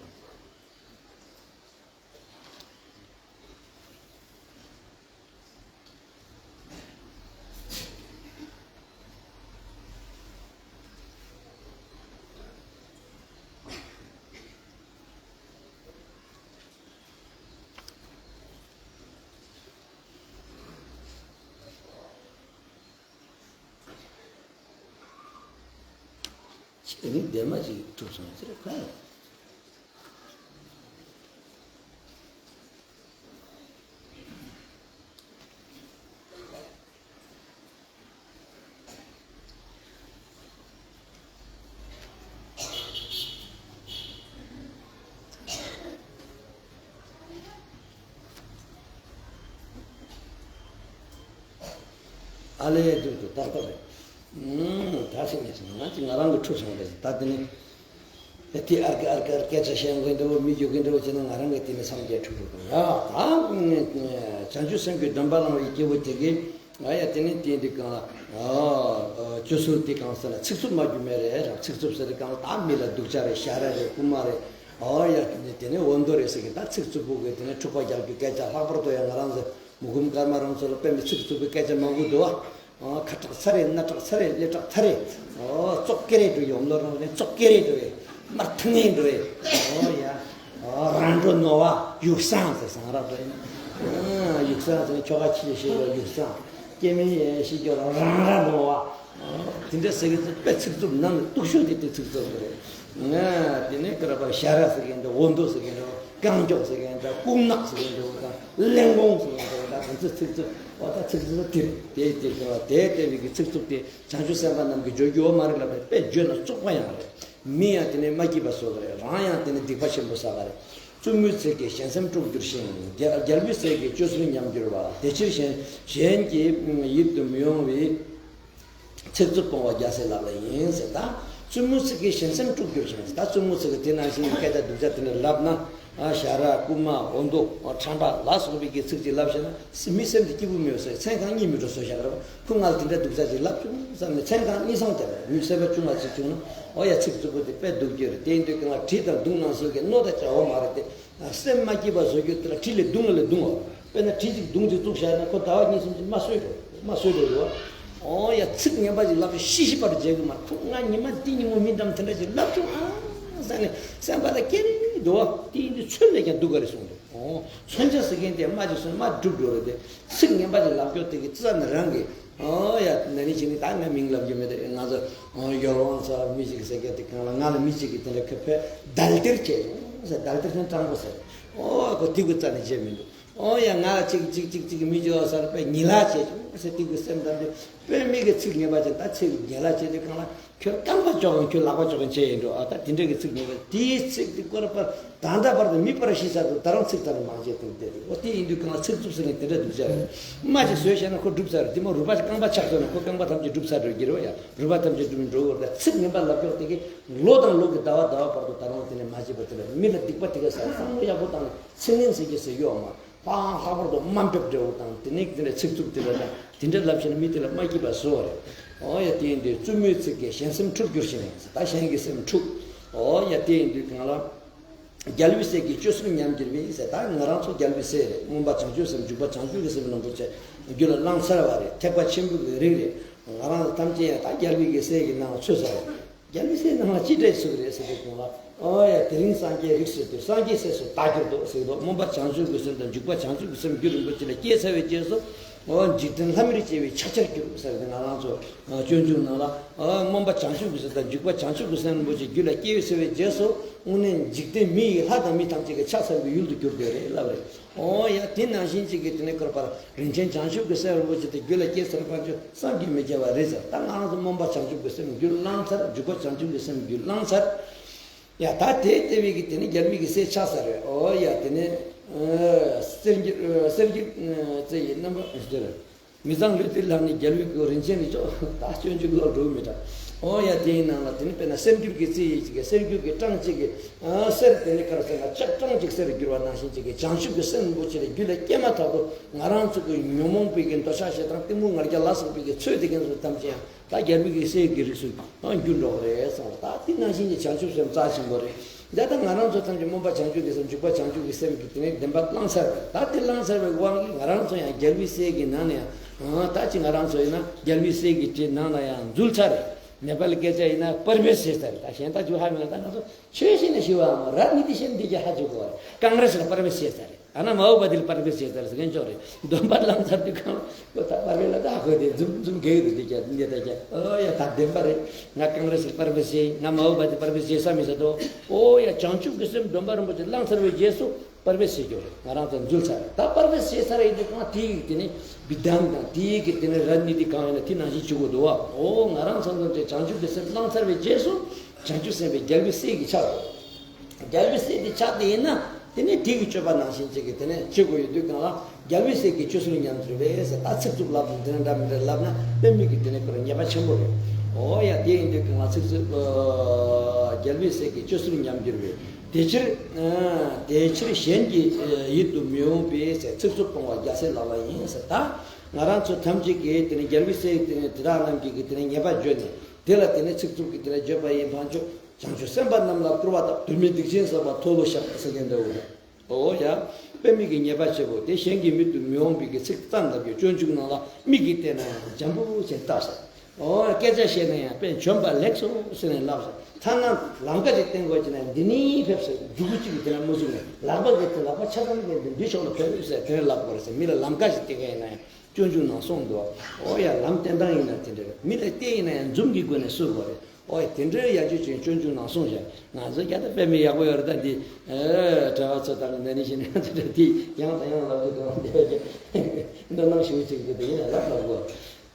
ཁྱེད་ནི་སྡེར་མ་ཅིག་ཐུབ་སོང་ཟེར་ག་ཨ་ལས་དུས་དུ་ཏག་ཏག་རེད། ད་ཟེར་ངས་ང་ཅིག་ང་རང་གི་འཁྲུག་སོང་རེད། ད་དེ་ནི་དེ་ཨར་ཀ་ཨར་ཀ་ཨར་སྐད་ཆ་བཤད་མཁན་འདྲ་བོ་མི་རྒྱུག་མཁན་འདྲ་བོ་བྱས་ན་ང་རང་གི་དེ་ནི་སངས་རྒྱས་འཁྲུག་འགྲོ་དང་ཡ་ད་བྱང་ཆུབ་སེམས་ཀྱི་སྡོམ་པ་བླངས་པའི་སྐྱེས་བུ་དེ་གིས་ང་ཡ་དེ་ནི་དེ་འདི་གང་ལ་ཅོ་སུར་དེ་གང་ཟེར་ན་ཚིག་རྩུབ་སྨྲ་རྒྱུ་མེད་རེད་ར། ཚིག་རྩུབ་ཟེར་དེ་གང་ལ་ད་མི་ལ་སྡུག་ཅག་རེད་ཞ་ར་རེད་རྐུན་མ་རེད། ཨོ་ཡ་དེ་ནི་དེ་ནི་འོ་མདོ་རེད་ཟེར་གི་ད་ཚིག་རྩུབ་པོ་གི་དེ་ནི་འཁྲུག་པ་རྒྱག་རྒྱུ་སྐད་ཆ་ལྷག་པར་དུ་ཡ་ང་རང་ཚོ་མུ་གུམ་ཀརྨ་རང་ཚོ་ལ་དཔེ་མི་ཚིག་རྩུབ་པའི་སྐད་ཆ་མང་པོ་འདུག་ཨ། ཁ་གྲག་ཚ་རེད། སྣ་གྲག་ཚ་རེད། ལས་གྲག་ཚ་རེད། ཨོ་ཙོག་ཀེ་རེ་འགྲོ་ཡོང་ལོ་རང་རེད། ཙོག་ཀེ་རེ་འགྲོ་ཡེ་མར་ཐང་ངེ་འགྲོ་ཡེ། ཨོ་ཡ། ཨོ་རང་འགྲོ་ནོ་བ་ཡུག་སང་ཟེར་སང་ར་འགྲོ་ཡེ། ཡུག་སང་ཟེར་ཁྱོ་ག་ཁྱི་ཞེས་ལ་ཡུག་སང་། སྐྱེ་མེད་ཡེ་ཤེས་སྐྱོ་རང་རང་ར་ནོ་བ། དེ་འདྲ་ཟེར་གི་ཚོ་དཔེ་ཚིག་རྩུབ་ནང་ནས་སྟུག་ཤོས་དེ་དེ་ཚིག་རྩུབ་རེད། ང་དེ་ནས་ཀ་ར་པ་ཞ་ར་ཟེར་གི་འདྲ་འོ་མདོ་ཟེར་གི་འདྲ། རྐང་མགྱོགས་ཟེར་མཁན་འདྲ། ལྐུགས་ནག་ཟེར་མཁན་འདྲ་དང་གླེན་གོང་ཟེར་མཁན་འདྲ་དང་དེ་ཚོ་ཚིག་རྩུབ་འོ་ད་ཚིག་རྩུབ་དེ་དེ་དེ་དེ་དེ་བའི་གི་ཚིག་རྩུབ་དེ་བྱང་ཆུབ་སེམས་དཔའ་རྣམས་ཀྱིས་བརྗོད་རྒྱུ་ཡོད་མ་རེད་ལབ་པས་དཔེ་བརྗོད་ན་བཙོག་པ་ཡང་རེད། མི་ཡང་དེ་ནས་མ་སྐྱིད་པ་བཟོ་གི་རེད། རང་ཡང་དེ་ནས་སྡིག་པ་ཆེན་པོ་བསགས་པ་རེད། བཙུན་མོའི་ཚིག་གིས་གཞན་སེམས་དཀྲུགས་འགྱུར་ཞིང་། རྒྱལ་རྒྱལ་པོའི་ཚིག་གིས་སྤྱོད་ཚུལ་ཉམས་འགྱུར་བ། དེ་ཕྱིར་གཞན་གཞན་གྱི་ཡིད་དུ་མི་འོང་བའི། ཚིག་རྩུབ་སྤོང་བ་རྒྱལ་སྲས་ལག་ལེན་ཡིན་ཟེར། ད་བཙུན་མོའི་ཚིག་གིས་གཞན་སེམས་དཀྲུགས་འགྱུར་ཞིང་། ད་བཙུན་མོའི་ཚིག་གིས་དེ་ནང་བཞིན་གྱི་སྐད་ཆ་སྡུག་ཅག་དེ་འདྲ་ལབ་ན། ཨ་ཞ་ར་རྐུན་མ་འོ་མདོ་ཁྲམ་པ་ལ་སོགས་པའི་གི་ཚིག་ཅིག་ལབ་ཤེས་ན་མི་སེམས་དེ་སྐྱིད་པོ་མི་ཡོང་ཟེར། མཚན་གང་གཉིས་མི་འགྲོ་བཟོ་བཞག་རེད་བ། ཁོ་ང་ལ་དེ་འདྲ་སྡུག་ཅག་ཅིག་ལབ་བྱུང་བསམ་ནས་མཚན་གང་གཉིས་སང་དེ་རེད། མི་སེམས་པ་ཆུང་བ་ཅིག་བྱུང་ན་ཨོ་ཡ་ཚིག་རྩུབ་པོ་དེ་དཔེ་སྡུག་རྒྱུ་རེད། དེ་ཡིན་དུས་ཀྱང་ང་གྲི་དང་མདུང་ནང་བཟོས་ཀྱི་རྣོ་དང་བྱ་བ་མ་རེད་དེ། སེམས་མ་སྐྱིད་པ་བཟོ་རྒྱུ་དེ་ལ་གྲི་ལས་མདུང་ལས་བརྡུང་བ། དཔེར་ན་གྲི་གཅིག་མདུང་གཅིག་བཙུགས་བཞག་ན་ཁོ་ཟླ་བ་གཉིས་གསུམ་གྱིས་མ་གསོས་འགྲོ། མ་གསོས་འགྲོ་རེད་བ། ཨོ་ཡ་ཚིག་ངན་པ་ཅིག་ལབ་ཤེས་ཤི་ཤི་བར་བརྗེད་གི་མ་ཁོ་ང་ཉི་མ་འདི་ཉིན་མོ་མི་འདམ་དེ་འདྲ་ཅིག་ལབ་བྱུང་ཨ་ཟེར་ནས་སེམས་པ་ལ་སྐྱེ་རེ་འདུག་བ། དེ་ཡིན་དུས་ཚུལ་ལས་ཀྱང་སྡུག་ག་རེ་གསུངས་འདུག་ཨོ། མཚོན་ཆ་ཟེར་མཁན་དེ་རྨ་ཅིག་སོང་ན་རྨ་འགྲུབ་འགྲོ་རེད་དེ། ཚིག་ངན་པ་ཅིག་ལབ་སྐྱོར་དེ་གི་རྩ་ནས་རང་གི། ཨོ་ཡ་ན་ནིང་ཕྱི་ནས་ད་ངས་མིང་ལབ་རྒྱུ་མེད་དེ། ང་ཚོ་ཡོ་ལོང་ཚ་མི་ཞིག་ཟེར་མཁན་དེ་གང་ལ། ང་ལ་མི་ཞིག་གིས་དེ་འདྲ་ཁ་ཕེ་དལ་སྟེར་བྱས་བྱུང་ཟེར། དལ་སྟེར་ཁན་སྤྲང་པོ་ཟེར། ཨོ་ཁོ་དེ་གི་རྩ་ནས་བརྗེད་མི་འདུག་ཨོ་ཡ་ང་ལ་ཅིག་ཅིག་ཅིག་ཅིག་མི་འཇོག་ཟེར་པས་ཉི་ལ་བྱས་བྱུང་ཟེར། དེ་གི་སེམས་དང་དེ་དཔེ་མི་གི་ཚིག་ངན་པ་ཅན་ད་ཚིག་ཉི་ལ་བྱས་དེ་གང་ལ། ཁྱོད་རྐང་པ་གཅོག་གིན་ཁྱོད་ལག་པ་གཅོག་གིན་བྱས་ཡིན་འགྲོ། ཨ་ད་དེ་འདྲ་གི་ཚིག་ཉན་པ་དེའི་ཚིག་དེ་ཀོ་ར་པར་ད་ལྟ་བར་དུ་མི་པར་ཤི་ས་དུ་ད་རང་ཚིག་ད་རུང་མང་ཆེ་དུ་བསྡད་དེ། འོ་དེ་ཡིན་དུས་གང་ཚིག་རྩུབ་ཟེར་ནས་དེ་འདྲ་སྡུག་ཅག་རེད། རྨ་ཅིག་བཟོས་བྱས་ན་ཁོ་འགྲུབ་ས་རེད། དེ་མོ་རུས་པ་རྐང་པ་ཆག་སོང་ན་ཁོ་རྐང་པ་ཐམས་ཅད་འགྲུབ་ས་འགྲོ་གི་རེད་བ་ཡ། རུས་པ་ཐམས་ཅད་འགྲུབ་འགྲོ་གི་རེད། ཚིག་ངན་པ་ལབ་ཀྱོག་དེ་གི་ལོ་དང་ལོ་གི་ཟླ་བ་ཟླ་བ་བར་དུ་ད་རང་དེ་ནས་མ་བྱེད་པ་དེ་ལ་མི་ལ་སྡིག་པ་དེ་ག་ས་བསམ་བློ་ཡག་པོ་བཏང་ནས་ཚིག་ངན་ཟེར་གྱི་ཟེར་གྱི་ཡོད་མ། ཨ་ལྷག་པར་དུ་དམའ་འབེབས་འདྲ་བོ་དང་དེ་ནས་དེ་འདྲ་ཚིག་རྩུབ་དེ་འདྲ་དང་དེ་འདྲ་ལབ་བྱས་ན་མི་དེ་ལ་མ་སྐྱིད་པ་བཟོ་བ་རེད། ཨོ་ཡ་དེ་ཡིན་དུས་རྩུབ་མོའི་ཚིག་གིས་གཞན་སེམས་འཁྲུག་འགྱུར་ཞིང་ཟེར། ད་གཞན་གྱི་སེམས་འཁྲུག་ཨོ་ཡ་དེ་ཡིན་དུས་གང་ལ། རྒྱལ་བའི་སྲས་ཀྱི་སྤྱོད་ཚུལ་ཉམས་འགྱུར་བས་ཟེར། ད་ང་རང་ཚོ་རྒྱལ་བའི་སྲས་རེད། མངོན་པ་བྱང་ཆུབ་སེམས་འཇུག་པ་བྱང་ཆུབ་ཀྱི་སེམས་རིན་པོ་ཆེ་རྒྱུད་ལ་བླངས་ཚར་བ་རེད། ཐེག་པ་ཆེན་པོའི་རིགས་རེད། ང་རང་ཚོ་ཐམས་ཅད་ཡང་ད་རྒྱལ་བའི་གི་སྲས་ཀྱི་ནང་ཚུད་ཚར་རེད། རྒྱལ་བའི་སྲས་ནང་ལ་ཅི་འདྲ་ཞིག་རེད་ཟེར་དུས་གང་ལ། ཨོ་ཡ་དེ་རིང་སངས་རྒྱས་རིགས་སུ་གྱུར། སངས་རྒྱས་སྲས་སུ་བདག་གྱུར་ཏོ་ཟེར་དོ། སྨོན་པ་བྱང་ཆུབ་ཀྱི་སེམས་དང་འཇུག་པ་བྱང་ཆུབ་ཀྱི་སེམས་རྒྱུད་རིན་པོ་ཆེ་ལ་སྐྱེས་ཚར་བའི་རྗེས་སུ། ཨོ་འཇིག་རྟེན་ལྷ་མིར་སྐྱེ་བའི་ཕྱག་རྒྱར་གྱུར་ཟེར་ཏེ་ང་རང་ཚོ་སྤྱོད་འཇུག་ནང་ལ། ཨོ་སྨོན་པ་བྱང་ཆུབ་ཀྱི་སེམས་དང་འཇུག་པ་བྱང་ཆུབ་ཀྱི་སེམས་རིན་པོ་ཆེ་རྒྱུད་ལ་སྐྱེས་ཚར་བའི་རྗེས་སུ་དངོས་གནས་འཇིག་རྟེན་མི་ཡི་ལྷ་དང་མི་ཐམས་ཅད་ཀྱི་ཕྱག་འཚལ་བའི་ཡུལ་དུ་གྱུར་ཏེ་རེད་ལབ་རེད། ཨོ་ཡ་དེ་ནང་བཞིན་གཅིག་གིས་དེ་ནས་བསྐོར་བར་རིན་ཆེན་བྱང་ཆུབ་ཀྱི་སེམས་རིན་པོ་ཆེ་དེ་རྒྱུད་ལ་སྐྱེས་ཚར་བ་ཚོ་བསམ་གྱིས་མི་ཁྱབ་པ་རེད་ཟེར། ད་ང་རང་ཚོ་སྨོན་པ་བྱང་ཆུབ་ཀྱི་སེམས་རྒྱུད་བླངས་ཚར། འཇུག་པ་བྱང་ཆུབ་ཀྱི་སེམས་རྒྱུད་བླངས་ཚར། ཡ་ད་དེ་ལྟ་བུའི་གི་དེ་ནས་རྒྱལ་བའི་གི་སྲས་ཆགས་ས་རེད། ཨོ་ཡ་དེ་ནས་གསེར་འགྱུར་གསེར་འགྱུར་རྩེ་ཡི་རྣམ་པ་ཟེར། མི་གཙང་ལུས་འདི་ལ་ནི་རྒྱལ་བའི་སྐུ་རིན་ཆེན་རིགས་མཆོག་ད་སྤྱོད་འཇུག་ལོ་དྲུག་མི་འདྲ། ཨོ་ཡ་དེའི་ནང་ལ་དེ་ནི་དཔེར་ན་གསེར་འགྱུར་གྱི་རྩི་ཡི་ཅིག་གི་གསེར་འགྱུར་གྱི་གྲངས་གཅིག་གི་གསེར་དེ་ནི་ག་རེ་ཟེར་ན་ལྕགས་གྲངས་གཅིག་གསེར་འགྱུར་བ་ནང་བཞིན་ཅིག་གི་བྱང་ཆུབ་ཀྱི་སེམས་རིན་པོ་ཆེ་ལ་རྒྱུད་ལ་སྐྱེས་མ་ཐག་ཏུ་ང་རང་ཚོ་གི་ཉོན་མོངས་པའི་གི་འདོད་ཆགས་ཞེ་སྡང་གཏི་མུག་ང་རྒྱལ་ལ་སོགས་པའི་གི་ཚོས་དེ་ཀུན་སོགས་ཐམས་ཅད་ཡང་ད་རྒྱལ་བའི་གི་སྲས་ཀྱི་རིགས་སུ་འགྱུར་འགྲོ་གི་རེད་གསུངས། ད་དེ་ནང་བཞིན་གྱི་བྱང་ཆུབ་སེམས་རྩ་ཆེན་པོ་རེད། ད་ལྟ་ང་རང་ཚོ་ཐམས་ཅད་སྨོན་པ་བྱང་ཆུབ་ཀྱི་སེམས། འཇུག་པ་བྱང་ཆུབ་ཀྱི་སེམས་ཀྱི་དེ་ནས་བདེན་པ་བླངས་ཚར་བས། ད་དེ་བླངས་ཚར་བའི་དབང་གིས་ང་རང་ཚོ་ཡང་རྒྱལ་བའི་སྲས་ཀྱི་ནང་ནས་ཡང་ཨང་ད་ཅི་ང་རང་ཚོ་ཡིན་ན་རྒྱལ་བའི་སྲས་ཀྱི་དེ་ནང་ལ་ཡང་འཛུལ་ཚར་རེད། ནེ་པ་ལི་སྐད་ཆ་ཡིན་ན་པར་བེ་སེ་ཚར་རེད། ད་གཞན་དག་ཅུ་ཧ་མི་ལ་ད་ང་ཚོ་ཆོས་ཤེས་ན་ཤི་བའམ་ར་ནི་ཏི་ཤེས་ན་འདི་རྒྱ་ཧ་ཅུ་གོ་བ་རེད། ཀང་རེ་སི་ལ་པར་བེ་སེ་ཚར་རེད། ཨ་ན་མ་འོ་པ་དེ་ལ་པར་བེ་སེ་ཚར་རེད་ཟེར་མཁན་ཅོག་རེད། སྡོམ་པ་བླངས་ཚར་དུས་གང་ལ་ད་པར་བེ་ལ་ད་ཧ་གོ་དེ་འཛུམ་འཛུམ་གེ་རེད། འདི་རྒྱ་འདི་ད་རྒྱ་ཨོ་ཡ་ད་བདེན་པ་རེད། ང་ཀང་རེ་སི་ལ་པར་བེ་སེ། ང་མ་འོ་པ་དེ་པར་བེ་སེ་ས་མི་ས་དོ། ཨོ་ཡ་བྱང་ཆུབ་ཀྱི་སེམས་སྡོམ་པ་རིན་པོ་ཆེ་བླངས་ཚར་བའི་རྗེས་སུ་པར་བེ་སེ་རྒྱུ་རེད། ང་རང་ཚོ་འཛུལ་ཚར་རེད། ད་པར་བེ་སེ་ཚར་ཡིན་དུས་གང་དེའི་གི་དེ་ནི་བི་དམ་དང་དེའི་གི་དེ་ནི་ར་ནི་ཏི་གང་ཡིན་ན་དེ་ནང་བཞིན་བྱེད་དགོས་འདུག་བ། ཨོ་ང་རང་ཚོ་འཛུལ་ཏེ་བྱང་ཆུབ་ཀྱི་སེམས་བླངས་ཚར་བའི་རྗེས་སུ་བྱང་ཆུབ་སེམས་དཔའི་རྒྱལ་བའི་སྲས་ཀྱི་ཆགས་དགོས། རྒྱལ་བའི་སྲས་དེ་ཆགས་དེ་ཡིན་ན་དེ་ནས་དེ་གི་སྤྱོད་པ་ནང་བཞིན་ཅིག་གི་དེ་ནས་བྱེད་དགོས་ཡོད་དུས་གང་ལ་རྒྱལ་བའི་སྲས་ཀྱི་སྤྱོད་ཚུལ་ཉམས་འགྱུར་བས་ཟེར། ད་ཚིག་རྩུབ་ལབ་དང་དེ་འདྲ་འདྲ་མི་འདྲ་ལབ་ན་དཔེ་མི་གི་དེ་ནས་ཁོ་རང་ཉེས་པ་ཆེན་པོ་རེད། ཨོ་ཡ་དེ་ཡིན་དུས་གང་ལ་ཚིག་རྩུབ་རྒྱལ་བའི་སྲས་ཀྱི་སྤྱོད་ཚུལ་ཉམས་འགྱུར་བས། དེ་ཕྱིར་དེ་ཕྱིར་གཞན་གྱི་ཡིད་དུ་མི་འོང་པའི་ཚིག་རྩུབ་སྤོང་བ་རྒྱལ་སྲས་ལག་ལེན་ཡིན་ཟེར། ད་ང་རང་ཚོ་ཐམས་ཅད་ཀྱིས་དེ་ནས་རྒྱལ་བའི་སྲས་དེ་ནས་དེ་དག་རྣམས་ཀྱིས་དེ་ནས་ཉེས་པ་བརྗོད་ནས་དེ་ལ་དེ་ནས་ཚིག་རྩུབ་ཀྱིས་དེ་ནས་བརྗོད་པ་ཡིན། ཕན་ཆོད་བྱང་ཆུབ་སེམས་དཔའ་རྣམས་ལ་བསྐུར་བ་དང་། དུ་མའི་སྡིག་ཅན་བསགས་པ་མཐོལ་ལོ་བཤགས་ཟེར་མཁན་འདྲ་བོ་རེད། ཨོ་ཡ། དཔེ་མི་གི་ཉེས་པ་ཆེ་བོ་དེ་གཞན་གྱི་མིག་ཏུ་མི་འོང་བའི་གི་ཚིག་རྩ་འདབ་ཀྱི་སྤྱོད་འཇུག་ནང་ལ་མིག་གིས་བལྟས་ན་ཡང་འཇམ་པོ་ཅན་ལྟ་ཟེར། ཨོ་སྐད་ཆ་བཤད་ན་ཡང་དཔེ་བྱོན་པ་ལེགས་སོ་ཟེར་ནས་ལབ་ཟེར། ཐ་ན་ལམ་ཁ་ཅིག་བསྟན་དགོས་ཀྱི་ན་འདི་ནས་ཕེབས་ཟེར། མཛུ་གུ་གཅིག་གིས་དེ་ལ་མ་བཟུང་ནས་ལག་པ་གིས་དེ་ལག་པ་ཆ་ཚང་གིས་འདི་འདི་ཕྱོགས་ལ་ཕེབས་ཟེར་དེ་ནས་ལབ་དགོས་རེད་ཟེར། མི་ལ་ལམ་ཁ་ཞིག་བསྟན་མཁན་ཡིན་ན་ཡང་སྤྱོད་འཇུག་ནང་གསུངས་འདུག་ཨོ་ཡ་ལམ་བསྟན་སྟངས་ཡིན་ན་དེ་འདྲ་རེད། མི་ལ་བསྟན་ཡིན་ན་ཡང་འཛུམ་གྱི་སྒོ་ནས་གསོལ་དགོས་རེད། ཨོ་ཡ་དེ་འདྲའི་ཡ་ཆོས་ཅན་སྤྱོད་འཇུག་ནང་གསུངས་བཞག་ང་ཚོ་རྒྱ་ད་དཔེ་མི་ཡག་པོ་ཡོད་རེད། ད་འདི་གྲྭ་བ་ཚོ་དང་ནན་ནི་ཞིག་ནས་ང་ཚོ་འདྲ་དེ་ཡང་དང་ཡང་ལབ་དུས་གང་དེ་བ་ཀྱང་འདོད་སྣང་ཞུ་ཅིག་འདུག་དེ་ཡིན་ལ་ལབ་ལབ་གོ་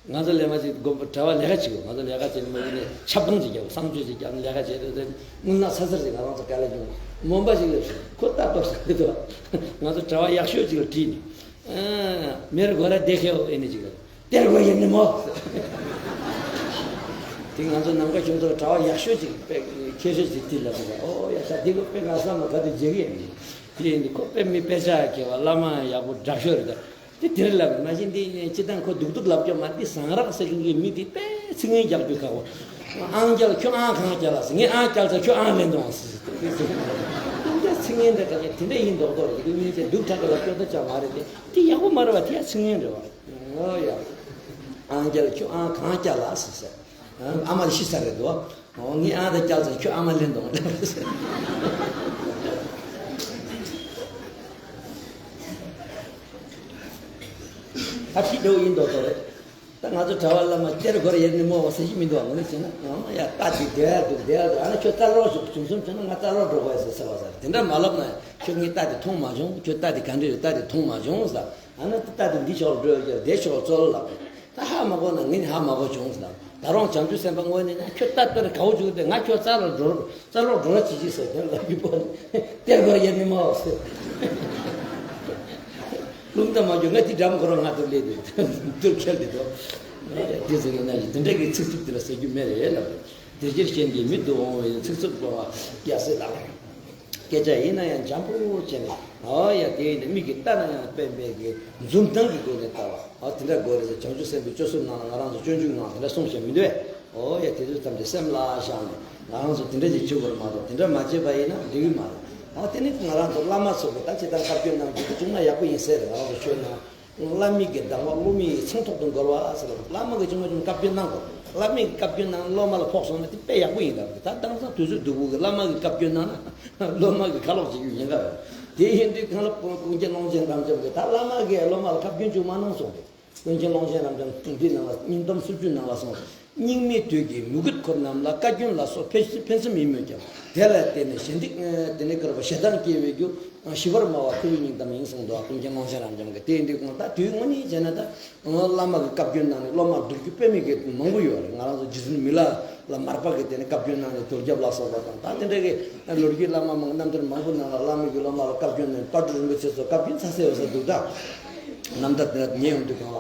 ང་ཚོ་ལས་མ་ཅིག་དགོན་པ་གྲྭ་བ་ལས་ཀ་བྱེད་དགོས། ང་ཚོ་ལས་ཀ་བྱེད་ནི་མ་ཡིན་ནས་ཆབ་ཁང་ཅིག་རྒྱབ་གསང་སྤྱོད་ཅིག་རྒྱབ་ནས་ལས་ཀ་བྱེད་དུས་དེ་དངུལ་ནག་ཚ་ཚར་ཅིག་ང་རང་ཚོ་ག་ལ་བྱུང་། སྨོན་པ་ཞིག་ལས་ཁོ་ལྟ་སྟོབས་ཟེར་གི་འདུག་ང་ཚོ་གྲྭ་བ་ཡག་ཤོས་ཅིག་ལ་དྲིས་ནས་མེར་གོ་ར་བདེ་ཁེ་འོ་ཨེ་ནི་ཅིག་ལ་སྟེར་དགོས་ཡིན་ནི་མོ། དེ་ང་ཚོ་ནམ་མཁའ་ཁྱུང་ཚོ་གྲྭ་བ་ཡག་ཤོས་ཅིག་དཔེ་ཁྱད་ཆོས་ཅིག་དེ་ལ་ཟེར། ཨོ་ཡ་ཤ་འདི་གོ་དཔེ་ང་བསམ་ན་ག་དུས་བརྗེད་གི་ཡིན། དེ་ཡིན་དུས་ཁོ་དཔེ་མི་དཔེ་ཆ་མཁས་པ་བླ་མ་ཡག་པོ་དྲག་ཤོས་རེད། ད་དེ་དེར་ལབ་མ་གཞི་འདི་ནས་སྤྱི་བཏང་ཁོ་སྡུག་སྡུག་ལབ་ཀྱང་མ། འདི་ཟངས་རག་ཟེར་མཁན་གྱི་མི་དེ་དཔེ་ཚིག་ངན་རྒྱག་རྒྱུ་ཁག་པོ། ཨང་རྒྱལ་ཁྱོད་ཨང་གང་རྒྱལ་ལ་ཟེར། ངས་ཨང་རྒྱལ་ཚེ་ཁྱོད་ཨང་ལེན་དང་ཟེར། དེ་འདྲ་ཚིག་ངན་འདྲ་ག་གེ་དེ་འདྲ་ཡིན་མདོག་མདོག་རེད། དེ་མིན་ཚེ་སྡུག་དྲག་གི་ལབ་ཀྱང་ད་ཅང་མ་རེད། དེ་དེ་ཡག་པོ་མ་རེད་བ། དེ་ཡང་ཚིག་ངན་རེད་བ། ཨོ་ཡ། ཨང་རྒྱལ་ཁྱོད་ཨང་གང་རྒྱལ་ལ་ཟེར་ཟེར། ཨ་མ་ལ་ཤི་ས་རེད་དོ། ཨོ་ངའི་ཨང་ད་རྒྱལ་ཚེ་ཁྱོད་ཨ་མ་ལེན་དང་ཟེར། ཐབས་ཤེས་འདྲ་བོ་ཡིན་མདོག་མདོག་རེད། ད་ང་ཚོ་གྲྭ་པ་བླ་མ་གཏེར་སྒོར་ཡེར་ནི་མོ་བ་ཟེར་གྱི་མི་འདུག་ངོ་ནས་བྱས་ན། ཡང་ཡ་རྟ་དེ་བསྡད་ཡ་འདུག་བསྡད་ཡ་འདུག་ཨ་ནི་ཁྱོད་རྩ་ལོག་ཞིག་བྱུང་སོང་བྱས་ན་ང་རྩ་ལོག་འགྲོ་དགོས་ཟེར་ཟེར་བ་ཟེར། དེ་འདྲ་མ་ལབ་ན་ཁྱོད་ངའི་རྟ་དེ་མཐོང་མ་བྱུང་། ཁྱོད་རྟ་དེ་ག་འདྲ་རེད། རྟ་དེ་མཐོང་མ་བྱུང་ཟེར། ཨ་ནི་རྟ་དེ་འདི་ཕྱོགས་ལ་འགྲོ་ཡ་དེ་ཕྱོགས་ལ་ཙོག་ལ་ལབ། ད་ཧ་མ་གོ་ན་ངས་ནི་ཧ་མ་གོ་བྱུང་ཟེར། ད་རུང་བྱང་ཆུབ་སེམས་དཔའ་ངོས་ནས་ན་ཁྱོད་རྟ་དེར་དགའ་བོ་བྱུང་སྟེ་ང་ཁྱོད་རྩ་ལ་འགྲོ། རྩ་ལོག་འགྲོ་ར་བྱེད་ཅིག་ཟེར། དེ་ལ་ཡུལ་པོ་ནི་གཏེར་སྒོར་ཡེར་ནི་མ་བ་ཟེར། རླུང་རྟ་མ་འཇོག་ང་དེ་འདྲ་མ་ཁོ་རང་ང་དུ་སླེབས་དུས་དུར་ཁྱེར་དེ་དོ། དེ་ཟེར་གི་ན་ཡིན་དེ་འདྲ་གི་ཚིག་རྩུབ་དེ་ལ་ཟེར་རྒྱུ་མེད་རེད་ལབ། དེ་ཕྱིར་གཞན་གྱི་མི་སྡུག་འོང་བའི་ཚིག་རྩུབ་གོ་བ་རྒྱ་སེ་ལ། སྐད་ཆ་ཡིན་ན་ཡང་འཇམ་པོ་བྱས་ནས། ཨོ་ཡ་དེ་ཡིན་ན་མིག་གིས་ལྟ་ན་ཡང་དཔེ་མེད་ཀྱི་འཛུམ་མདངས་ཀྱི་སྒོ་ནས་ལྟ་བ། ཨོ་དེ་འདྲ་དགོས་རེད་ཟེར། བྱང་ཆུབ་སེམས་དཔའི་སྤྱོད་ཚུལ་ནང་ལ་ང་རང་ཚོ་སྤྱོད་འཇུག་ནང་དེ་འདྲ་གསུངས་བཞག་མི་འདུག་ཨོ་ཡ་དེ་ཚོ་ཙམ་གྱི་སེམས་ལ་བཞག་ནས་ང་རང་ཚོ་དེ་འདྲ་ཅིག་བྱེད་དགོས་རེད་མ་གཏོགས་དེ་འདྲ་མ་བྱས་པ་ཡིན་ན་འགྲིག་གི་མ་རེད། ཨོ་དེ་ནི་ང་རང་ཚོ་བླ་མ་ཚོ་གི་ད་ཇི་ལྟར་བཀའ་བཀྱོན་གནང་རྒྱུ་དེ་ཅུང་ན་ཡག་པོ་ཡིན་ཟེར་རེད། ང་རང་ཚོ་ཆོས་ནང་བླ་མའི་གདམས་ངག་སློབ་མའི་ཚང་ཐོག་ཏུ་འགོད་པ་ཟེར་བ། བླ་མ་གིས་ཅུང་མ་ཅུང་བཀའ་བཀྱོན་གནང་དགོས། བླ་མའི་བཀའ་བཀྱོན་གནང་སློབ་མ་ལ་ཕོག་སོང་ན་དེ་དཔེ་ཡག་པོ་ཡིན་ལབ་རེད། ད་དེང་སང་དུས་ཚོད་སྡུག་པོ་གི་བླ་མ་གིས་བཀའ་བཀྱོན་གནང་ན་སློབ་མ་གིས་ཁ་ལོག་བྱེད་རྒྱུ་ཉེན་ཁ་རེད། དེ་ཡིན་དུས་གང་ལ་ཀུན་མཁྱེན་ཀློང་ཆེན་རབ་འབྱམས་ཀྱིས་ད་བླ་མ་གིས་སློབ་མ་ལ་བཀའ་བཀྱོན་ཅུང་མ་གནང་གསུངས་ཏེ། ཀུན་མཁྱེན་ཀློང་ཆེན་རབ་འབྱམས་འདི་ནང་ལ་སྙིང་གཏམ་སུམ་ཅུ་ནང་ལ་གསུངས། སྙིགས་མའི་དུས་ཀྱི་མོས་གུས་འཁོར་རྣམས་ལ། བཀའ་བཀྱོན་ལ་སོགས་ཕན་ཕན་སེམས་ཡིན་མོད་ཀྱང་། དེ་ལ་བརྟེན་ནས་ཞེ་འགྲིག་དེ་ནས་བསྐལ་པ་ཞེ་སྡང་སྐྱེ་བའི་རྒྱུ། ཞི་བར་སྨྲ་བ་ཁོ་བོའི་སྙིང་གཏམ་ཡིན་གསུངས་འདུག་ཀུན་མཁྱེན་ཀློང་ཆེན་རབ་འབྱམས་ཀྱིས། དེ་ཡིན་དུས་གང་ལྟར་དུས་དངོས་གནས་བྱས་ན་ད་བླ་མ་གི་བཀའ་བཀྱོན་གནང་ནས་སློབ་མར་བསྡུར་རྒྱུ་དཔེ་མེད་ཀྱི་མང་པོ་ཡོད་རེད། ང་རང་ཚོ་རྗེ་བཙུན་མི་ལ་ལ་མར་པ་གིས་དེ་ནས་བཀའ་བཀྱོན་གནང་ནས་དོལ་རྒྱབ་ལ་སོགས་པ་དང་། ད་དེ་འདྲ་གི་ལོ་རྒྱུས་བླ་མ་མང་རྣམ་ཐར་མང་པོ་ནང་ལ་བླ་མ་གིས་སློབ་མ་ལ་བཀའ་བཀྱོན་གནང་། དཔལ་སྤྲུལ་རིན་པོ་ཆེ་ཚོ་བཀའ་བཀྱོན་ཚ་ཚ་ཡོད་ས་འདུག་ད་རྣམ་ཐར་དེ་ཉན་ཡོང་དུས་གང་ལ།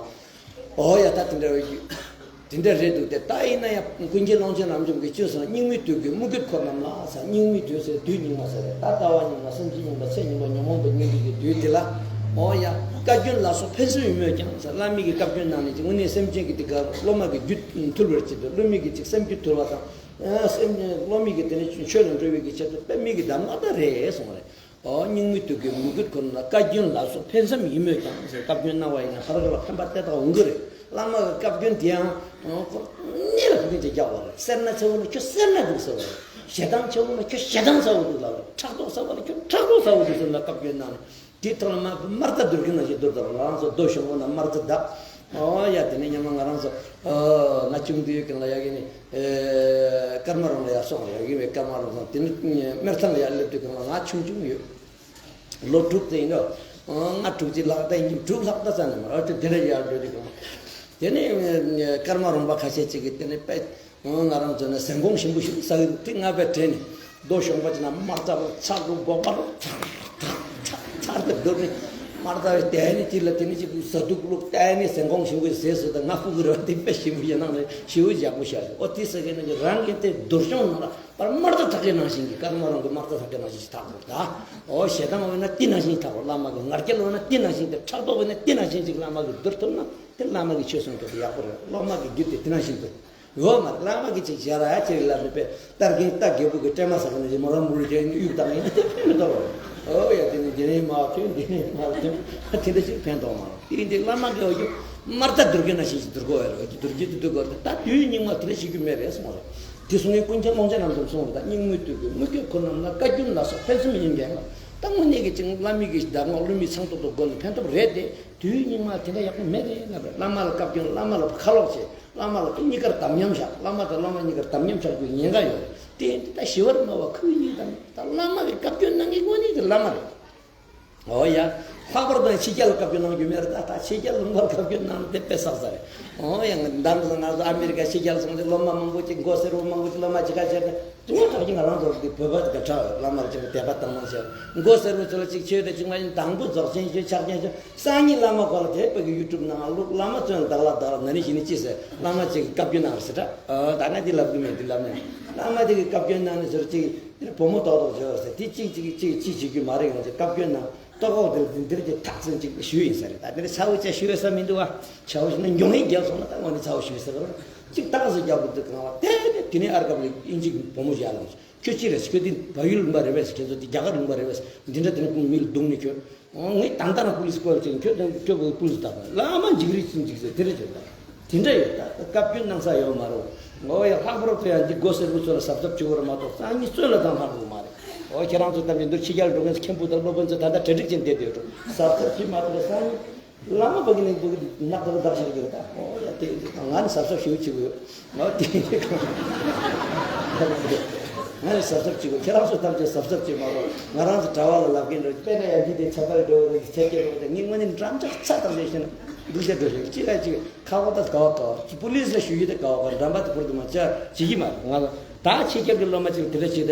ཨོ་ཡ་ད་དེ་འདྲ་བའི་རྒྱུ། དེ་འདྲ་རེད་འདུག་སྟེ། ད་ཡིན་ན་ཡང་ཀུན་མཁྱེན་ཀློང་ཆེན་རབ་འབྱམས་ཀྱིས་ཅི་གསུངས། སྙིགས་མའི་དུས་ཀྱི་མོས་གུས་འཁོར་རྣམས་ལ་ཟེར། སྙིགས་མའི་དུས་ཟེར་དུས་སྙིགས་མ་ཟེར་རེད། ད་ལྟ་བ་སྙིགས་མ། སེམས་ཅན་སྙིགས་མ། ཚེ་སྙིགས་མ། ཉོན་མོངས་པ་སྙིགས་མའི་གི་དུས་དེ་ལ། ཨོ་ཡ་བཀའ་བཀྱོན་ལ་སོགས་ཕན་སེམས་ཡིན་མོད་ཀྱང་ཟེར། བླ་མའི་གི་བཀའ་བཀྱོན་གནང་ནས་ཅིག་དངོས་གནས་སེམས་ཅན་གྱི་དེ་ག་སློབ་མ་གི་རྒྱུད་འཐུལ་བར་བྱེད་དུ། སློབ་མའི་གི་ཅིག་སེམས་རྒྱུད་འཐུལ་བ་དང་། སེམས་སློབ་མའི་གི་དེ་ནས་ཆོས་ལ་འགྲོ་བའི་གི་ཆེད་དུ་དཔེ་མེད་ཀྱི་གདམས་ངག་ད་རེད་གསུངས་རེད། ཨོ་སྙིགས་མའི་དུས་ཀྱི་མོས་གུས་འཁོར་རྣམས་ལ། བཀའ་བཀྱོན་ལ་སོགས་ཕན་སེམས་ཡིན་མོད་ཀྱང་ཟེར། བཀའ་བཀྱོན་གནང་བ་ཡིན་ན་ཕར་ཕར་ལ་ཕན་པ་ཏག་ཏག་འོང་གི་རེད། བླ་མ་གི་བཀའ་བཀྱོན་དེ་ཡང་ཁོ་གཉིད་ལ་བུ་གིན་ཅིག་རྒྱག་པ་རེད། སེར་སྣ་ཆེ་བོ་ལ་ཁྱོད་སེར་སྣ་འདུག་ཟེར་བ་རེད། ཞེ་སྡང་ཆེ་བོ་ལ་ཁྱོད་ཞེ་སྡང་ཚ་བོ་འདུག་ལབ་རེད། ཕྲག་དོག་ཚ་བོ་ལ་ཁྱོད་ཕྲག་དོག་ཚ་བོ་འདུག་ཟེར་ལ་བཀའ་བཀྱོན་གནང་ནས། དེའི་ཐོག་ལ་མར་དམར་རྩྭ་བསྡུར་གྱི་ནང་བཞིན་བསྡུར་དང་། ང་རང་ཚོ་རྡོ་གཞུང་པོ་ན་དམར་རྩྭ་བརྡབས། ཨོ་ཡ་དེ་ནས་སྔོན་མ་ང་རང་ཚོ་ང་ཆུང་དུས་སྒང་ལ་ཡ་གི་ནི། ཀརྨ་རོང་ལ་ཡར་སོང་། ཡར་གི་བའི་ཀརྨ་རོང་སོང་། དེ་ནི་སྨེར་ཐང་ལ་ཡར་སླེབས་དུས་སྒང་ལ་ང་ཆུང་ཆུང་ཡོད། ལོ་དྲུག་ཙམ་ཡིན་ནོ། ལྔ་དྲུག་ཅིག་ལྷག་ད་ཡིན། དྲུག་ལྷག་ད་ཙམ་ནས་མ་རེད། དེ་ལ་ཡར་འགྲོ་དུས་སྒང་ལ། དེ་ནི་ཀརྨ་རོང་པ་ཁ་ཤས་ཅིག་གིས་དེ་ནི་དཔེ་ང་རང་ཚོ་ནི་ཟན་གོང་ཞིམ་པོ་ཞིག་ཟ་གི་འདུག་དེ་ང་དཔེ་དྲན་ནས། རྡོ་གཞུང་པ་ཅིག་ན་དམར་རྩྭ་བོ་ཚར་དུ་སྒོག་པ་རུ་ཚར་ཚར་ཚར་དུ་བསྡུར་ནས། དམར་རྩྭ་བའི་དེ་ནི་དེ་ལ་དེ་ནི་ཅིག་ཟ་དུག་བླུགས། དེ་ནི་ཟན་གོང་ཞིམ་པོའི་ཟས་སུ་དང་ང་ཕུག་གི་རེད་བ། དེ་དཔེ་ཞིམ་པོ་ཡིན་ནང་ནས་ཞེ་པོ་ཡག་པོ་ཤར། ཨོ་དེ་ཟེར་མཁན་ནི་རང་གི་དེ་རྡོ་གཞུང་ནང་ལ་པར་དམར་རྩྭ་ཐག་གི་ནང་བཞིན་གྱི། ཀརྨ་རོང་གི་དམར་རྩྭ་ཐག་གི་ནང་བཞིན་ཞིག་ཐག་དགོས་ད། ཨོ་ཞེ་སྡང་འོས་ན་དེ་ནང་བཞིན་ཐག་དགོས། བླ་མ་གི་ང་རྒྱལ་འོས་ན་དེ་ནང་བཞིན་དེ། ཕྲག་དོག་འོས་ན་དེ་ནང་བཞིན་ཅིག་བླ་མ་གི་བསྡུར་ཐུབ་ན་དེ་བླ་མ་གི་ཆོས་གསུང་རྒྱུ་དེ་ཡག་པོ་རེད། སློབ་མ་གི་རྒྱུད་དེ་དེ་ནང་བཞིན་དུ། ཡོད་མ་རེད། བླ་མ་གིས་ཅིག་བྱས་ར་ཡ་ཅིག་ལབ་ནས་དཔེ་རྟ་རྒན་རྟ་རྒད་པོ་གི་སྲན་མ་ཟ་གི་ནས་མོ་རང་མུ་རུ་ཅན་གཡུག་བཏང་ཡིན་ན་དེ་ཕན་མི་ཐོགས་རེད། ཨོ་ཡ་དེ་ནས་འདི་ནས་མར་ཐོན། འདི་ནས་མར་ཐོན། དེ་འདྲ་ཞིག་ཕན་ཐོགས་མ་རེད། དེ་ཡིན་དུས་བླ་མ་གིས་འོ་རྒྱུ་དམར་རྩྭ་བསྡུར་གི་ནང་བཞིན་ཞིག་བསྡུར་དགོས་རེད། འོ་རྒྱུ་བསྡུར་རྒྱུ་དེ་བསྡུར་དགོས་རེད། ད་དུས་སྙིགས་མ་དེ་འདྲ་བྱེད་རྒྱུ་མེད་རེད་གསུངས་རེད། དེ་གསུང་མཁན་ཀུན་མཁྱེན་ཀློང་ཆེན་རྣམ་གསུམ་གསུངས་རེད། ད་སྙིགས་མའི་དུས་ཀྱི་མོས་གུས་འཁོར་རྣམས་ལ། བཀའ་བཀྱོན་ལ་སོགས་ཕན་སེམས་ཡིན་པས་ན། ད་དངོས་གནས་ཀྱི་ཅིག་བླ་མའི་གི་གདམས་ངག་སློབ་མའི་ཚང་ཐོག་ཏུ་བགོས་ནས་ཕན་ཐོགས་རེད་དེ། དུས་སྙིགས་མ་དེ་འདྲ་ཡག་པོ་མེད་རེད་ལབ་རེད། བླ་མ་ལ་བཀའ་བཀྱོན། བླ་མ་ལ་ཁ་ལོག་བྱེད། བླ་མ་ལ་གཉིས་ཀར་དམ་ཉམས་བཞག་བླ་མ་དང་སློབ་མ་གཉིས་ཀར་དམ་ཉམས་བཞག་རྒྱུའི་ཉེན་ཁ་ཡོད་རེད། དེ་ཡིན་དུས་ད་ཞི་བར་སྨྲ་བ་ཁོ་བོའི་སྙིང་གཏམ། ད་བླ་མ་གི་བཀའ་བཀྱོན་གནང་མཁན་དངོས་གནས་ཀྱི་བླ་མ་རེད། ཨོ་ཡ། ལྷག་པར་དུ་ཕྱི་རྒྱལ་ལ་བཀའ་བཀྱོན་གནང་རྒྱུ་མེད་རེད། ད་ད་ཕྱི་རྒྱལ་ལ་བཀའ་བཀྱོན་གནང་དེ་དཔེ་བསགས་ས་རེད། ཨོ་ཡ། ང་ད་ང་ཚོ་ང་ཚོ་ཨ་མི་རི་ཀ་ཕྱི་རྒྱལ་སོང་ཚེ་སློབ་མ་མང་པོ་ཅིག་མགོ་སེར་པོ་མང་པོ་ཅིག་སློབ་མ་ཅིག་ཁ་བྱས་ཏེ། དུང་བ་དག་གི་ང་རང་ཚོ་འདི་བོད་པ་གི་གྲྭ་བླ་མར་ཅིག་དད་པ་དང་མ་བྱས། མགོ་སེར་པོ་ཚོ་ལ་ཅིག་ཆོས་དང་ཅིག་མ་ཡིན། དང་པོ་རྫོགས་ཆེན་ཆོས་ཕྱག་ཆེན་ཆོས། སང་ཉིན་བླ་མ་གོ་ལ་དེ་བོད་ཀྱི་ཡུ་ཊུབ་ནང་བླུགས། བླ་མ་བཙོན་བདག་ལ་བདག་ལ་ན་ནི་ཞི་ནི་ཅི་ཟེར། བླ་མ་ཅིག་གི་བཀའ་བཀྱོན་གནང་རེད་ཟེར་ད། ཨ་ད་ང་འདི་ལབ་གི་མེད། འདི་ལབ་ནས་བླ་མ་དེ་གི་བཀའ་བཀྱོན་གནང་ནི་ཟེར་ཅིག་འདིར་བུ་མོ་ཏོག་ཏོག་བྱེད་པ་ཟེར། དེ་ཅིག་ཅིག་ཅིག་ཅིག་བྱེད་རྒྱུ་མ་རེད། ང་ཚོ་བཀའ་བཀྱོན་གནང་ཏོག་ཏོག་དེ་འདིར་གྱི་ཐག་ཚན་ཅིག་ཞུ་ཡིན་ཟེར། ད་འདིར་ཚ་བོ་ཅག་ཞུ་ཡོད་ས་མི་འདུག་བ། ཆ་བོ་ཞིག་ན་མྱོང་ཡིན་རྒྱབ་སོང་ན་ད་ངོ་ནི་ཚ་བོ་ཞུ་ཡོད་ས་རེད། ཅིག་ཏག་ཟེར་རྒྱབ་དགོས་འདུག་གང་བ་དེ་ནས་དེ་ནས་ཨར་སྐབས་ལ་ཨིན་ཇི་བུ་མོ་ཞིག་ཡར་ལངས། ཁྱོད་ཅི་རེད། ཁྱོད་འདི་བལ་ཡུལ་ལུང་པ་རེད་པས། ཁྱེད་ཚོ་འདི་རྒྱ་གར་ལུང་པ་རེད་པས། འདི་འདྲ་དེ་ནས་ཁོང་མི་ལ་རྡུང་ནས་ཁྱོད། ངས་ད་ལྟ་རང་པུ་ལིས་སྐོར་བྱས། ཁྱོད་དང་ཁྱོད་པུ་ལིས་ད་བླ་མ་འཇིགས་རིགས་ཅན་འཇིགས་ཟེར་དེ་རེད། ཁྱོད་ད་དེ་འདྲ་ཡོད། ད་བཀའ་བཀྱོན་གནང་ས་ཡོད་མ་རེད། ངོ་ཡ་ལྷག་པར་དུ་ཡང་འདི་མགོ་སེར་པོ་ཚོ་ལ་གཟབ་གཟབ་བྱེད་དགོས་རེད་མ་གཏོགས་སང་ཉིན་བཙོན་ལ་བཏང་ཧ་གོ་མ་རེད། འོ་ཁྱེད་རང་ཚོ་ད་མི་འདུག་ཕྱི་རྒྱལ་འགྲོ་མཁན་ཚོ་མཁན་པོ་དང་སློབ་དཔོན་ཚོ་ད་ལྟ་གྲ་སྒྲིག་བྱས་བསྡད་ཡོད་འགྲོ། གཟབ་གཟབ་བྱེད་མ་ཐུབ་ན་སང་ཉིན། བླ་མ་བ་གི་ནི་བ་གི་ནག་ཏག་ཏག་ཞིག་གི་རེད་ད། ཨོ་ཡ་དེ་ང་ནི་གཟབ་གཟབ་ཞུ་ཅིག་ཡོད། ང་དེ་ང་ནི་གཟབ་གཟབ་ཅིག་ཡོད། ཁྱེད་རང་ཚོ་ཐམས་ཅད་གཟབ་གཟབ་ཅིག་མ་རོགས། ང་རང་ཚོ་གྲྭ་བ་ལ་ལབ་གིན་རེད། དཔེར་ན་ཡ་འདི་དེ་ཚ་པར་འགྲོ་བ་རེད། ཚད་སྐྱེ་རོགས་དེ་ངས་དངོས་གནས་འགྲམ་ལྕག་ཚ་དང་ལས་བྱས་ན་སྡུག་ཅག་འགྲོ་ཞིག་ཅི་ལ་ཅིག་ཁ་བ་ད་ག་བ་ག་བ་པུ་ལིས་ལ་ཞུ་ཡི་ད་ག་བ་ག་འགྲམ་པ་དེ་བུར་དུ་མ་བཅར་བྱེད་ཀྱི་མ་རེད། ང་ལ་ད་ཆེད་རྒྱབ་ཀྱི་སློབ་མ་ཅིག་དེ་འདྲ་བྱེད་ད་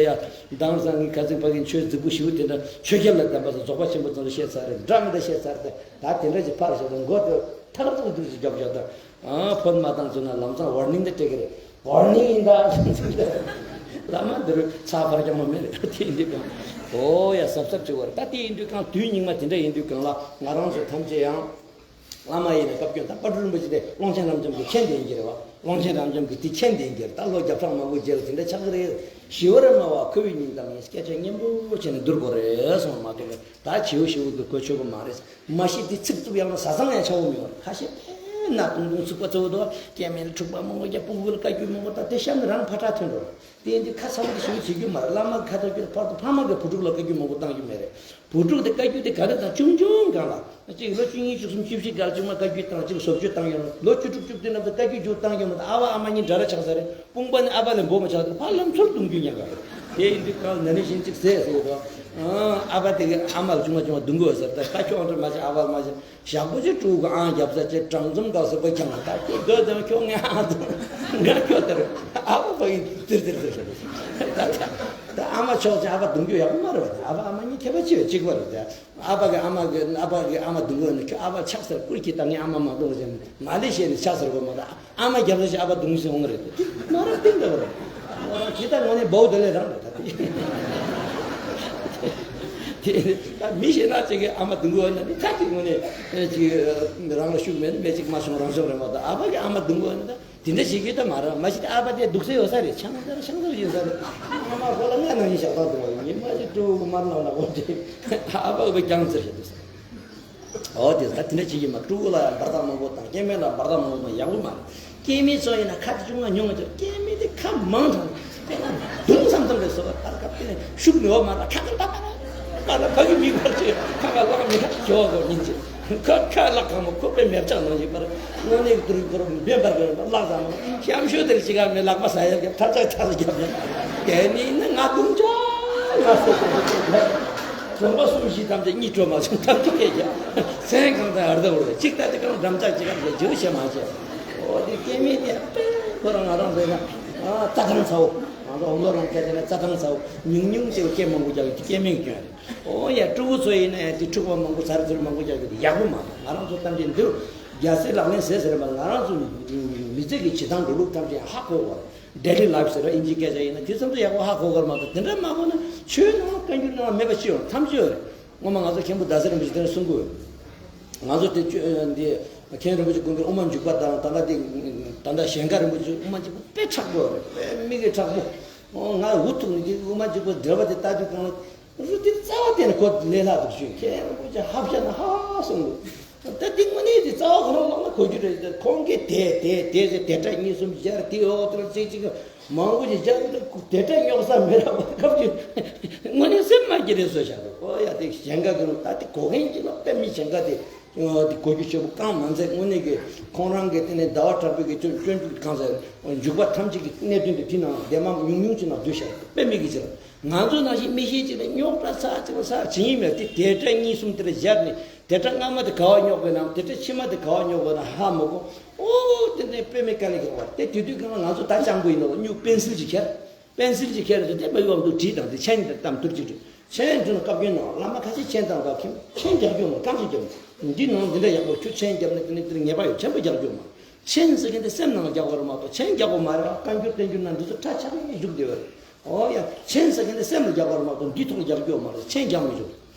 ཡ་དྭངས་སང་ངའི་ཁ་སང་ཕ་གིན་ཆོས་རྫིག་པོ་ཞུ་དེ་འདྲ་ཆོས་རྒྱབ་ལ་གདམས་པ་སོགས་རྫོགས་པ་ཆེན་པོ་ཚང་ལ་བཤད་ཚར་རེད། འདྲ་མི་འདྲ་བཤད་ཚར་ད། ད་དེ་འདྲ་ཞིག་ཕར་བཞག་དང་མགོ་དེ་ཐག་ཐག་འདུག་ཞིག་རྒྱབ་བཞག་དང་། ཨ་ཕོན་མ་བཏང་ཚུལ་ན་ལམ་སང་ཝར་ནིང་དེ་སྤྲད་ཀྱི་རེད། ཝར་ནིང་ཡིན་ད། བླ་མ་འདི་རུ་ཚགས་པར་རྐྱང་མ་མེད་རེད། དེ་ཡིན་དུས་གང་ཨོ་ཡ་གཟབ་གཟབ་བྱེད་དགོས་རེད། ད་དེ་ཡིན་དུས་གང་དུས་སྙིགས་མ་དེ་འདྲ་ཡིན་དུས་གང་ལ་ང་རང་ཚོ་ཐམས་ཅད་ཡང་བླ་མ་ཡིན་ན་བཀའ་བཀྱོན་ད་དཔལ་སྤྲུལ་རིན་པོ་ཆེ་དེ་ཀློང་ཆེན་རབ་འབྱམས་ཀྱི་མཁྱེན་ལྡན་གྱི་རེད་བ། ཀློང་ཆེན་རབ་འབྱམས་ཀྱི་དེ་མཁྱེན་ལྡན་གྱི་རེད། ད་ལོ་བརྒྱ་ཕྲག་མང་པོའི་རྗེས་ལ་དེ་འདྲ་ཆགས་ཀྱི་རེད། ཞི་བ་ར་མ་བ་ཁོ་བོའི་སྙིང་གཏམ་ཡིན། སྐད་ཆ་སྙན་པོ་བྱས་ནས་བསྡུར་དགོས་རེད་གསུངས་མ་གཏོགས་པའི། ད་བྱིའུ་ཞིག་གི་གོ་ཆོད་གི་མ་རེད། མ་གཞི་དེ་ཚིག་རྩུབ་ཡང་ན་བཟའ་ཚང་ཡང་ཆགས་པོ་མི་འོང་། ཁ་ཤས་ཕན་ན་ཏུང་ཏུང་ཚིག་པ་གཙོ་བོ་དོ་སྐྱེ་དམན་ལ་འཁྲུག་པ་མང་པོ་རྒྱབ། སྤུ་གུ་ལ་བཀའ་བཀྱོན་མང་པོ་བཏང་། དེ་བཤམས་ནས་རང་ཕ་ཁྲག་ཐོན་འགྲོ། དེ་ཡིན་དུས་ཁ་ཚ་པོ་དེ་ཞིག་བྱེད་རྒྱུ་མ་རེད། བླ་མ་གི་ཁ་ཐོག་གི་ཕར་དུ་ཕ་མ་གི་བུ་ཕྲུག་ལ་བཀའ་བཀྱོན་མང་པོ་བཏང་རྒྱུ་མེད་རེད། བུ་ཕྲུག་དེ་བཀའ་བཀྱོན་དེ་ག་རེ་དང་ཆུང་ཆུང་སྒང་ལ་གཅིག་ལོ་བཅུ་གཉིས་བཅུ་གསུམ་བཅུ་བཞི་སྒང་ལ་གཅིག་བཟོ་བཅོས་བཏང་ཡོང་། ལོ་བཅུ་དྲུག་བཅུ་བདུན་ནང་དུ་བཀའ་བཀྱོན་མཇུག་བཏང་ཡོང་མ་གཏོགས་ཨ་བ་ཨ་མ་གཉིས་འདྲ་འདྲ་ཆགས་ས་རེད། དཔུང་པ་ནི་ཨ་ཕ་ལས་འབོ་མ་ཆགས་དུས་ཕར་ལམ་ཚུར་རྡུང་རྒྱུ་ཉེན་ཁ་རེད། དེ་ཡིན་དུས་གང་ན་ནིང་བཞིན་གཅིག་ཟས་ཟེར་དོ། ཨ་ཕ་དེ་གི་ཨ་མ་ལ་ཆུང་མ་ཆུང་མ་རྡུང་དགོས་ཟེར་ད། ད་ཁྱོད་ཨ་འདྲ་མ་བྱེད། ཨ་ཕ་ལ་མ་བྱེད། ཞག་པོ་ཅིག་ཕྲུ་གུ་ཨང་རྒྱབ་ས་ཅིག་དྲང་འཛོམས་དགའ་ས་པ་ཀྱང་ད་ཁྱོད་སྡོད་ཙང་ཁྱོད་ངའི་ཨང་དང་ང་ཁྱོད་དེར་ཨ་ཕ་ཕ་ཡིན་དིར་དིར་དིར་ད་ད་ཨ་མ་ཆོག་ཅིག་ཨ་ཕ་རྡུང་རྒྱུ་ཡག་པོ་མ་རེད་བ། ཨ་ཕ་ཨ་མ་གཉིས་ཁྱད་པར་ཆེ་བས་གཅིག་པ་རེད་ད། ཨ་ཕ་གི་ཨ་མ་གི་ཨ་ཕ་གི་ཨ་མ་རྡུང་གི་ཡོད་ན་ཁྱོད་ཨ་ཕ་ཆགས་ཟེར་བཀུར་གྱིས་ད་ངའི་ཨ་མ་མ་རྡུང་ཟེར་མ་ལེ་ཤེས་ནས་ཆགས་ཟེར་དགོས་མ་ད། ཨ་མ་རྒྱབ་ས་ཞིག་ཨ་ཕ་རྡུང་ཟེར་འོང་གི་རེད་དེ། དེ་མ་རབས་བསྟན་འདྲ་བ་རེད། ཨོ་རང་ཇི་ལྟར་དངོས་གནས་བའུ་དེ་ལས་རང་རེད་ད་དེ། དེ་ད་མི་ཞིག་ན་ཅིག་གི་ཨ་མ་རྡུང་གི་ཡོད་ན་ནི་ད་ཅིག་དངོས་གནས་ཅིག་རང་ལ་ཤུགས་མེད་ན་མེད་ཅིག་མ་བྱུང་རང་བྱུང་རེད་མ་གཏོགས་ཨ་ཕ་གི་ཨ་མ་རྡུང་གི་ཡོད་ན་ད། དེ་འདྲ་བྱེད་རྒྱུ་ད་མ་རེད། མ་གཞི་ཨ་ཕ་དེ་སྡུག་ས་ཡོད་ས་རེད། ཆང་ས་རེད། ཆང་ས་རེད། ཡིན་ས་རེད། ཨ་མ་ཁོ་ལ་ང་ནང་བཞིན་ཞབས་ཏོག་འདུག་བ་ཡིན། མ་གཞི་སྤྲུལ་སྐུ་མར་ལངས་ན་འོ་དེ་ཨ་ཕ་གི་རྐྱང་ཚེར་བྱེད་འདུག་ས། འོ་དེ་ད་དེ་འདྲ་བྱེད་ཀྱི་མ། སྤྲུལ་སྐུ་ལ་ཡང་འབར་ཐག་མང་པོ་བཏང་། སྐྱེ་དམན་ལ་འབར་ཐག་མང་པོ་བཏང་། ཡག་པོ་མ་རེད། སྐྱེ་དམན་ཚོ་ཡིན་ན་ཁ་དེ་ཅུང་ང་ཉུང་ང་ཅོ། སྐྱེ་དམན་དེ་ཁ་མང་དང་དེ་ན་རྡུང་མཚམས་མཚམས་རེད་ཟེར་བ། ད་སྐབས་དེ་ནས་ཤུགས་ནུས་པ་མ་རག་ཁ་ཁ་ད་པ་ར་པ་ར་ཕ་གི་མིག་བར་ཆེ་ཁ་ཁ་ལག་མི་ཁ་ཁྱོ་གོ་ཉིན་ཅེ། ཁ་ཁ་ལག་གང་མོ་ཁོ་པའི་མེ་བྱ་ནང་བཞིན་པར་དངོས་གནས་དུར་བུར་འབེན་པར་གོན་པ་ལག་ཟ་མོ་ཤམ་ཤོད་དེར་ཅི་ག་མེ་ལག་པ་ཟ་ཡར་རྒྱབ་ཐར་ཚག་ཐར་རྒྱབ་ནས་དེ་ནི་ནི་ང་དུང་ཅག་ང་སོ་སོ་སོ་སོ་ལོང་པ་གསུམ་བཞི་ཐམས་ཅད་གཉིད་བྲོ་མ་བྱུང་ཐབས་ཀྱི་སྐད་རྒྱབ་སེང་གང་དང་ཨར་ད་འུར་ད་ཅིག་ལྟ་དེ་གང་འགྲམ་ལྕག་ཅི་ག་མེ་ཇོ་བྱེད་མ་བྱེད། འོ་དེ་སྐྱེ་མེད་དེ་དཔེ་ཁོ་རང་ང་རང་ཟེར་ན་རྩྭ་ཐང་ཚ་བོ། ང་ཚོ་འོང་ལོ་རང་སྐད་ཆ་ན་རྩྭ་ཐང་ཚ་བོ་ཉུང་ཉུང་ཅིག་སྐད་མང་པོ་རྒྱག་གི་དེ་སྐྱེ་མེད་སྐྱོན་རེད། ཨོ་ཡ། ཕྲུ་གུ་ཚོ་ཡིན་ན་ཡང་དེ་འཁྲུག་པ་མང་པོ་ཟ་རི་ཟུར་མང་པོ་རྒྱག་རྒྱུ་དེ་ཡག་པོ་མ་རེད། ང་རང་ཚོ་ཐམས་ཅད་འདིར་རྒྱལ་སྲས་ལག་ལེན་ཟེར་ཟེར་བ་ང་རང་ཚོ་མི་ཚེ་གི་བྱེད་སྟངས་འགྲོ་ལུགས་ཐམས་ཅད་ཡང་ཧ་གོ་དགོས་རེད། Daily life ཟེར་བ་ཨིན་ཇིའི་སྐད་ཆ་ཡིན་ན་དེ་ཙམ་དུ་ཡག་པོ་ཧ་གོ་དགོས་རེད་མ་གཏོགས་དེ་འདྲ་མ་གོ་ན་ཆོས་ནང་ལ་བཀའ་འགྱུར་ནང་ལ་མེད་པ་ཅི་ཡོད་ཐམས་ཅད་ཡོད་རེད། སྔོན་མ་ང་ཚོ་མཁན་པོ་ཟླ་ཟེར་རིན་པོ་ཆེ་དེ་འདྲ་གསུང་གི་ཡོད། ང་ཚོ་དེ་ཆོས་འདི་མཁན་རིན་པོ་ཆེ་དགོན་པའི་དབུ་མ་འཇུག་པ་དང་ད་ལྟ་དེ་ད་ལྟ་གཞན་སྒར་རིན་པོ་ཆེ་དབུ་མ་འཇུག་པ་དཔེ་མཁྲེགས་པོ་རེད། དཔེ་མི་གི་མཁྲེགས་པོ། ང་འུ་ཐུག་ནས་དེ་དབུ་མ་འཇུག་པ་འགྲེལ་པ་དེ་ལྟ་དུས་གང་ལ། རུ་དེ་རྩ་བ་དེ་ནས་ཁོ་ལས་སླ་འདུག་ཞུས། མཁན་རིན་པོ་ཆེ་ཧབ་ཤ་ན་ཧ་ཧ་གསུངས་འདུག་ད་དེ་དངོས་གནས་དེ་རྩ་བ་ཁོ་རང་ལོག་ན་གོ་རྒྱུ་རེད། ཁོང་གིས་དེ་དེ་དེ་ཟེར་དེ་སྒྲ་གཉིས་གསུམ་སྦྱར་དེ་འོག་ཏུ་ཚིག་གཅིག་མང་པོ་ཞིག་སྦྱར་དེ་སྒྲ་རྙོག་ས་མི་རག་པ་སྐབས་ཀྱི་དངོས་གནས་སེམས་མ་སྐྱིད་རེད་བཟོས་བཞག་འདུག་ཨོ་ཡ་དེ་གཞན་དགའ་གི་རུ་ད་དེ་གོ་མཁན་གྱི་ལོག་པས་མི་གཞན་དགའ་དེ་དེ་གོ་རྒྱུ་ཆེ་པོ་གང་མ་ཚད་དངོས་གནས་ཀྱི་ཁོང་རང་གི་དེ་ནས་ཟླ་བ་གྲགས་པའི་གི་སྐྱོན་སྐྱོན་བརྗོད་གང་ཟེར་འཇུག་པ་ཐམས་ཅད་ཀྱི་གནད་དོན་དེ་དེ་ནང་ལྡེབ་མ་ཉུང་ཉུང་ཅིག་ནང་བསྡུས་བཞག་དཔེ་མི་གི་ཅིག་ང་ཚོ་ནང་བཞིན་མི་ཤེས་ཅིག་ལ་རྙོག་དྲ་ཚ་ཅིག་ལ་ཚ་བྱེད་ཡིན་མེད་དེ་དེ་སྒྲ་གཉིས་གསུམ་དེ་ལ་སྦྱར་ནས་དེ་སྒྲ་སྔ་མ་དེ་ག་བ་རྙོག་པའི་ནང་དེ་སྒྲ་ཕྱི་མ་དེ་ག་བ་རྙོག་པའི་ནང་ཧ་མ་གོ་ཨོ་དེ་ནས་དཔེ་མི་དཀའ་ལས་ཀྱི་བར་དེ་དུས་དུས་གང་ལ་ང་ཚོ་ད་སྤྱང་པོ་ཡིན་ནོ་སྨྱུག་པེན་སིལ་ཅིག་ཁྱེར། པེན་སིལ་ཅིག་ཁྱེར་ཏེ་དེ་མ་ཡོང་དུ་བྲིས་དང་དེ་མཆན་དེ་གཏམ་ཐུར་ཅིག་བྲིས། མཆན་བྲིས་ན་བཀའ་བཀྱོན་ནང་བླ་མ་ཁ་ཤས་མཆན་བཏང་བ་ཁྱིམ་མཆན་རྒྱག་རྒྱུ་མ་རྐང་ཅིག་རྒྱབ་འདི་ནང་འདི་འདྲ་ཡག་པོ་ཁྱོད་མཆན་རྒྱབ་ན་དེ་ནི་དེར་ངེས་པ་ཡོད་མཆན་པ་རྒྱག་རྒྱུ་མ། མཆན་ཟེར་མཁན་དེ་སེམས་ནང་ལ་རྒྱག་དགོས་རེད་མ་གཏོགས་མཆན་རྒྱག་དགོས་མ་རེད་བ། བཀའ་འགྱུར་བསྟན་འགྱུར་ནང་འདི་ཚོ་ཁྲ་ཆག་གི་བཞུགས་བསྡད་པ་རེད། ཨོ་ཡ། མཆན་ཟེར་མཁན་དེ་སེམས་ལ་རྒྱག་དགོས་རེད་མ་གཏོགས་འདི་ཐོག་ལ་རྒྱག་རྒྱུ་མ་རེད། མཆན་རྒྱག་མི་ཆོག་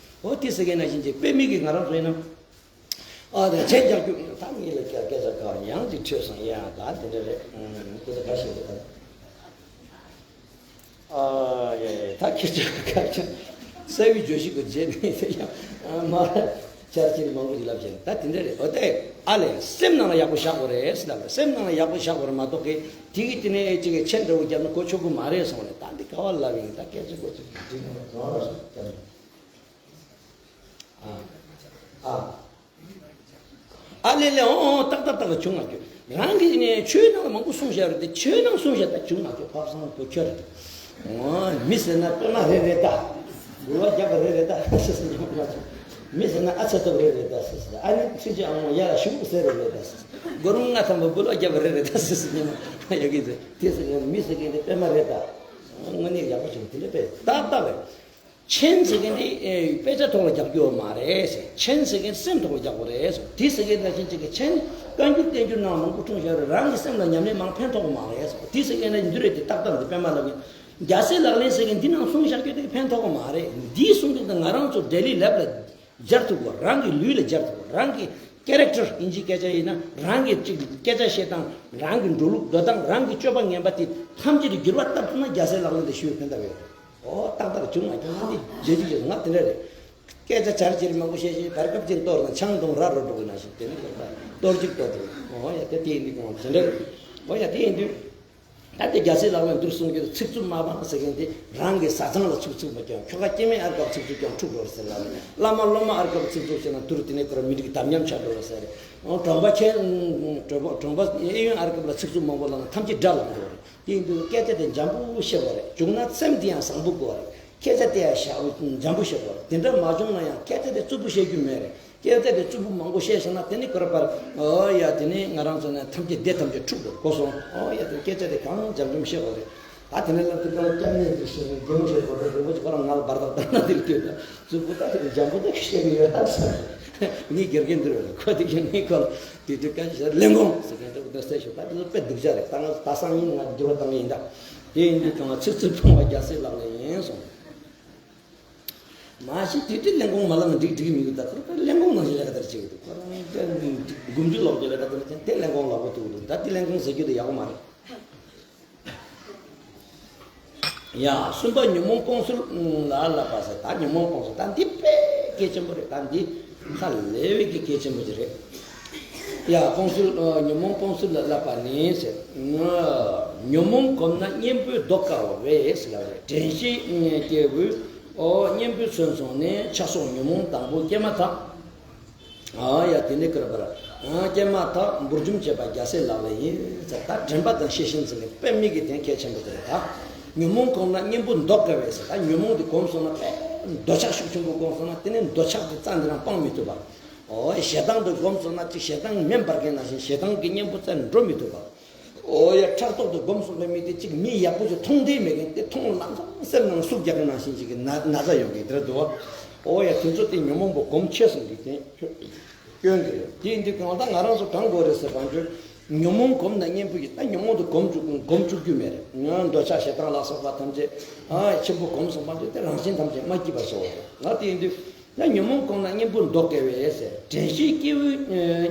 ཨོ་དེ་ཟེར་མཁན་ནང་བཞིན་ཅིག་དཔེ་མི་གིས་ང་རང་ཚོ་ཡིན་ན། ཨ་དེ་མཆན་རྒྱག་རྒྱུ་ད་ངེད་ལ་སྐད་ཆ་ག་ཡང་ཅིག་ཐོས་སོང་ཡ་ད་དེ་འདྲ་རེད། ཨུམ་དེ་ཚོ་ག་ཞིག་རེད་ད། ཨ་ཡ་ཡ་ད་ཁྱེད་ཚོ་ག་ཅང་ས་བའི་བརྗོད་གཞི་གི་རྗེས་ནས་ཡང་མ་ཆར་ཆེན་མང་པོ་ཞིག་ལབ་བྱས་ད་དེ་འདྲ་རེད། ཨོ་དེ་ཨ་ལས་སེམས་ནང་ལ་ཡག་པོ་བཞག་དགོས་རེད་ཟེར་ལབ་རེད། སེམས་ནང་ལ་ཡག་པོ་བཞག་དགོས་རེད་མ་གཏོགས་གི་དེ་གི་དེ་ནས་ཅིག་གི་མཆན་འདྲ་བོ་བརྒྱབ་ན་གོ་ཆོད་གི་མ་རེད་གསུངས་རེད། ད་འདི་ག་བ་ལབ་ཡིན་ད་སྐད་ཆ་གོ་ཆོད་གི་འདི་ནས་རང་རང་སོ་ད། ཨ། ཨ། ཨ་ལེ་ལེ་ཨོ་ཨོ་ཏག་ཏག་ཏག་ཏག་བྱུང་ང་རྒྱུ། རང་གི་ནས་ཆོས་ནང་ལ་མང་པོ་གསུངས་བཞག་རེད་དེ། ཆོས་ནང་གསུངས་བཞག་ད་བྱུང་ང་རྒྱུ། ཕག་སང་པོ་ཁྱོད་རེད། ཨོ་མི་ཟེར་ན་པད་མ་རེ་རེ་ད། འབུལ་བ་རྒྱབ་པ་རེ་རེ་ད་ཟེར་ཟེར་ཉམས་ང་རྒྱུ། མི་ཟེར་ན་ཨ་ཚ་སྟོབས་རེ་རེ་ད་ཟེར་ཟེར། ཨ་ནི་ཚིག་ཅིག་ཨང་མོ་ཡ་ལ་ཞུགས་ཟེར་རེ་རེ་ད་ཟེར་ཟེར། སྒོར་མོ་ལྔ་ཐམ་པ་འབུལ་བ་རྒྱབ་པ་རེ་རེ་ད་ཟེར་ཟེར་ཉམས་ང་ཡ་གི་ཟེར། དེ་ཟེར་ན་མི་ཟེར་མཁན་དེ་པད་མ་རེད་ད། དངོས་གནས་ཡག་པོ་བྱུང་དེ་འདྲ་པས་ཏག་ཏག་རེད། མཆན་ཟེར་མཁན་དེ་ཨེ་དཔེ་ཆ་ཐོག་ལ་རྒྱག་རྒྱུ་མ་རེད་ཟེར། མཆན་ཟེར་མཁན་སེམས་ཐོག་ལ་རྒྱག་དགོས་རེད་ཟེར། དེ་ཟེར་མཁན་ནང་བཞིན་གཅིག་གི་མཆན་བཀའ་འགྱུར་བསྟན་འགྱུར་ནང་མང་པོ་འཁྲུངས་བཞག་རེད། རང་གི་སེམས་ལ་ཉམས་ལེན་མང་ཕན་ཐོགས་མ་རེད་ཟེར། དེ་ཟེར་མཁན་ནང་འདི་རེད་དེ་ཏག་ཏག་འདི་པད་མ་ལབ་མཁན། རྒྱལ་སྲས་ལག་ལེན་ཟེར་མཁན་འདི་ནང་གསུངས་བཞག་རྒྱུ་དེ་ཕན་ཐོགས་མ་རེད། འདིའི་གསུང་གི་ང་རང་ཚོ་daily life ལ་སྦྱར་ཐུབ་དགོས། རང་གི་ལུས་ལ་སྦྱར་ཐུབ་དགོས། རང་གི་character ཨིན་ཇིའི་སྐད་ཆ་ཡིན་ན་རང་གི་ཅིག་སྐད་ཆ་བཤད་སྟངས། རང་གི་འགྲོ་ལུགས་འགྲོ་སྟངས། རང་གི་སྤྱོད་པ་ངན་པ་དེ་ཐམས་ཅད་ཀྱི་འགྱུར་བ་བཏབ་ཐུབ་ན་རྒྱལ་སྲས་ལག་ལེན་དེ་ཞུ་བའི་ཕན་ཐོགས་ཡོད། ཨོ་ཏག་ཏག་བྱུང་ང་ཁྱོད་ང་འདི་བརྗེད་རྒྱུ་བྱེད་ང་དེ་འདྲ་རེད། སྐད་ཆ་བྱར་བྱེར་མང་པོ་བཤད་བཤད་བར་སྐབས་ཅིག་གཏོར་ན་ཆང་འཐུང་ར་རོ་འགྲོ་གི་ན་ཞིག་དེ་ནི་གཏོར་གཅིག་གཏོར་འགྲོ། ཨོ་ཡ་དེ་དེ་ཡིན་དུས་གང་དེ་འདྲ་རེད། ཨོ་ཡ་དེ་ཡིན་དུས། ད་དེ་རྒྱལ་སྲས་ལག་ལེན་འདིར་གསུངས་རྒྱུ་ཚིག་རྩུབ་སྨྲ་བ་ཟེར་མཁན་དེ་རང་གི་བཟའ་ཚང་ལ་ཚིག་རྩུབ་མ་སྐྱོན། ཁྱོ་ག་སྐྱེ་དམན་ཨར་ཀ་ཚིག་རྩུབ་ཀྱང་འཁྲུག་འགྲོ་རེད་ཟེར་ལ་ནི། བླ་མ་སློབ་མ་ཨར་ཀ་ཚིག་རྩུབ་བྱས་ན་དུར་དེ་ནས་ཁོ་ར་མི་འགྲིག་དམ་ཉམས་ཆགས་འགྲོ་རེད་ཟེར། གྲོང་པ་ཁྱེད་གྲོང་པ་གྲོང་པ་གཡས་གཡོན་ཨར་ཀ་ལ་ཚིག་རྩུབ་མང་པོ་ལབ་ན་ཐམས་ཅད་དགྲ་ལ་འགྲོ་རེད། དེ་ཡིན་དུས་སྐད་ཆ་དེ་འཇམ་པོ་བཤད་དགོས་རེད། བྱུང་ན་སེམས་དེ་ཡང་བཟང་པོ་དགོས་རེད། སྐད་ཆ་དེ་ཡང་ཞག་འཇམ་པོ་བཤད་དགོས་རེད། དེ་འདྲ་མ་བྱུང་ན་ཡང་སྐད་ཆ་དེ་རྩུབ་པོ་བཤད་རྒྱུ་མེད་རེད། སྐད་ཆ་དེ་རྩུབ་པོ་མང་པོ་བཤད་སོང་ན་དེ་ནི་ཁོ་ར་པར་ཨོ་ཡ་དེ་ནི་ང་རང་ཚོ་ནས་ཐམས་ཅད་སྡེ་ཐམས་ཅད་འཁྲུག་འགྲོ་གོ་སོང་། ཨོ་ཡ་དེ་སྐད་ཆ་དེ་གང་འཇམ་འཇམ་བཤད་དགོས་རེད། ད་དེ་ནས་ལབ་དུས་ཀྱང་སྐྱབས་གནས་དེ་ཞེས་དགེ་མོ་ཞེས་གོ་རེད། རིན་པོ་ཆེ་ཁོ་རང་ང་ལ་བར་ཐག་བཏང་ན་དེ་ལ་ལྟོས་ད། རྩུབ་པོ་ད་དེ་འཇམ་པོ་ད་བཤད་གི་ཡོད་ད་ཟེར། ངས་དགེ་རྒན་འདིར་ཡོད་ཁོ་དེ་གི་ངས་ཁོ་ལ་དེ་དུས་སྐད་ཆ་ལན་གོང་ཟེར་མཁན་དེ་འདི་གསལ་ཤོག་ད་དེ་ཚོ་དཔེ་སྡུག་ཅག་རེད། ད་ང་ད་སང་ཉིན་ང་འགྱུར་བ་བཏང་ཡིན་ད། དེ་ཡིན་དུས་ཀྱང་ཚིག་རྩུབ་སྤོང་བ་རྒྱལ་སྲས་ལག་ལེན་ཡིན་གསུངས། མ་གཞི་དེ་དུས་ལན་གོང་མ་ལབ་ན་འགྲིག་འགྲིག་མི་འདུག་ད་ཁོ་ལན་གོང་ནང་བཞིན་ལས་ཀ་དར་བྱེད་ཀྱི་འདུག་ཁོ་རང་དགུ་མཇུག་ལོག་རྒྱུ་ལས་ཀ་དར་བྱེད་དེ་ལན་གོང་ལབ་པ་ཐུག་འདུག་ད་དེ་ལན་གོང་ཟེར་རྒྱུ་དེ་ཡག་པོ་མ་རེད། ཡ་གསུམ་པ་ཉོན་མོངས་སྤོང་ཚུལ་ལ་བསླབ་པ་ཟེར། ད་ཉོན་མོངས་སྤོང་ཚུལ་ད་འདི་དཔེ་གལ་ཆེན་པོ་རེད། ད་འདི་ཧ་ལས་པའི་གི་གལ་ཆེན་པོ་ཅིག་རེད། ཡ་སྤོང་ཚུལ་ཉོན་མོངས་སྤོང་ཚུལ་ལ་བསླབ་པ་ནི་ཟེར། ཉོན་མོངས་གོམས་ན་གཉེན་པོས་བཟློག་དཀའ་བས་ཟེར་ལབ་རེད། དྲན་ཤེས་སྐྱེས་བུས་གཉེན་པོས་མཚོན་སོང་ནས་ཆགས་སོགས་ཉོན་མོངས་དང་པོ་སྐྱེས་མ་ཐག་ཨ་ཡ་དེ་ནས་ཀར་པར་སྐྱེས་མ་ཐག་འབུར་འཇོམས་བྱེད་པ་རྒྱལ་སྲས་ལག་ལེན་ཡིན་ཟེར། ད་དྲན་པ་དང་ཤེས་བཞིན་ཟེར་ནས་དཔེ་མི་གི་དོན་གལ་ཆེན་པོ་དེ་རེད་ད། ཉོན་མོངས་གོམས་ན་གཉེན་པོས་བཟློག་དཀའ་བས་ཟེར། ད་ཉོན་མོངས་དེ་གོམས་སོང་ན་དཔེ་འདོད་ཆགས་ཤུགས་ཆེན་པོ་གོམས་སོང་ན་དེ་ནས་འདོད་ཆགས་དེ་རྩ་འདི་རང་སྤང་མི་ཐུབ་པ། ཨོ་ཞེ་སྡང་དེ་གོམས་སོང་ན་ཅིག་ཞེ་སྡང་མེ་འབར་མཁན་ནང་བཞིན་ཞེ་སྡང་གི་གཉེན་པོ་རྩ་འགྲོ་མི་ཐུབ་པ། ཨོ་ཡ་ཕྲག་དོག་དེ་གོམས་སོང་བའི་མི་དེ་གཅིག་མི་ཡག་པོ་ཞིག་མཐོང་འདོད་མེད་མཁན་དེ་མཐོང་ལམ་སང་སེམས་ནང་ཟུག་རྒྱག་མཁན་ནང་བཞིན་ཞིག་གི་ན་ན་ཚ་ཡོང་གི་དེ་རེད་འདུག་ཨོ་ཡ་དེ་ཚོ་དེ་ཉོན་མོངས་པ་གོམས་ཆེ་སོང་གི་དེ་སྐྱོན་གི་རེད། དེ་ཡིན་དུས་གང་ལྟར་ང་རང་ཚོ་གང་དགོས་རེད་ཟེར་བ་འདྲ། ཉོན་མོངས་གོམས་ན་གཉེན་པོ་ཡིན། ད་ཉོན་མོངས་དེ་གོམས་བཅུག་གོམས་བཅུག་རྒྱུ་མེད་རེད། ང་འདོད་ཆགས་ཞེ་སྡང་ལ་སོགས་པ་ཐམས་ཅད་ཨ་ཆེན་པོ་གོམས་སོང་བ་འདྲ་དེ་རང་བཞིན་ཐམས་ཅད་མ་སྐྱིད་པ་བཟོ་བ་རེད། ང་དེ་ཡིན་དུས། ཡང་ཉོན་མོངས་གོམས་ན་གཉེན་པོས་བཟློག་དཀའ་བས་ཟེར། དྲན་ཤེས་སྐྱེས་བུས་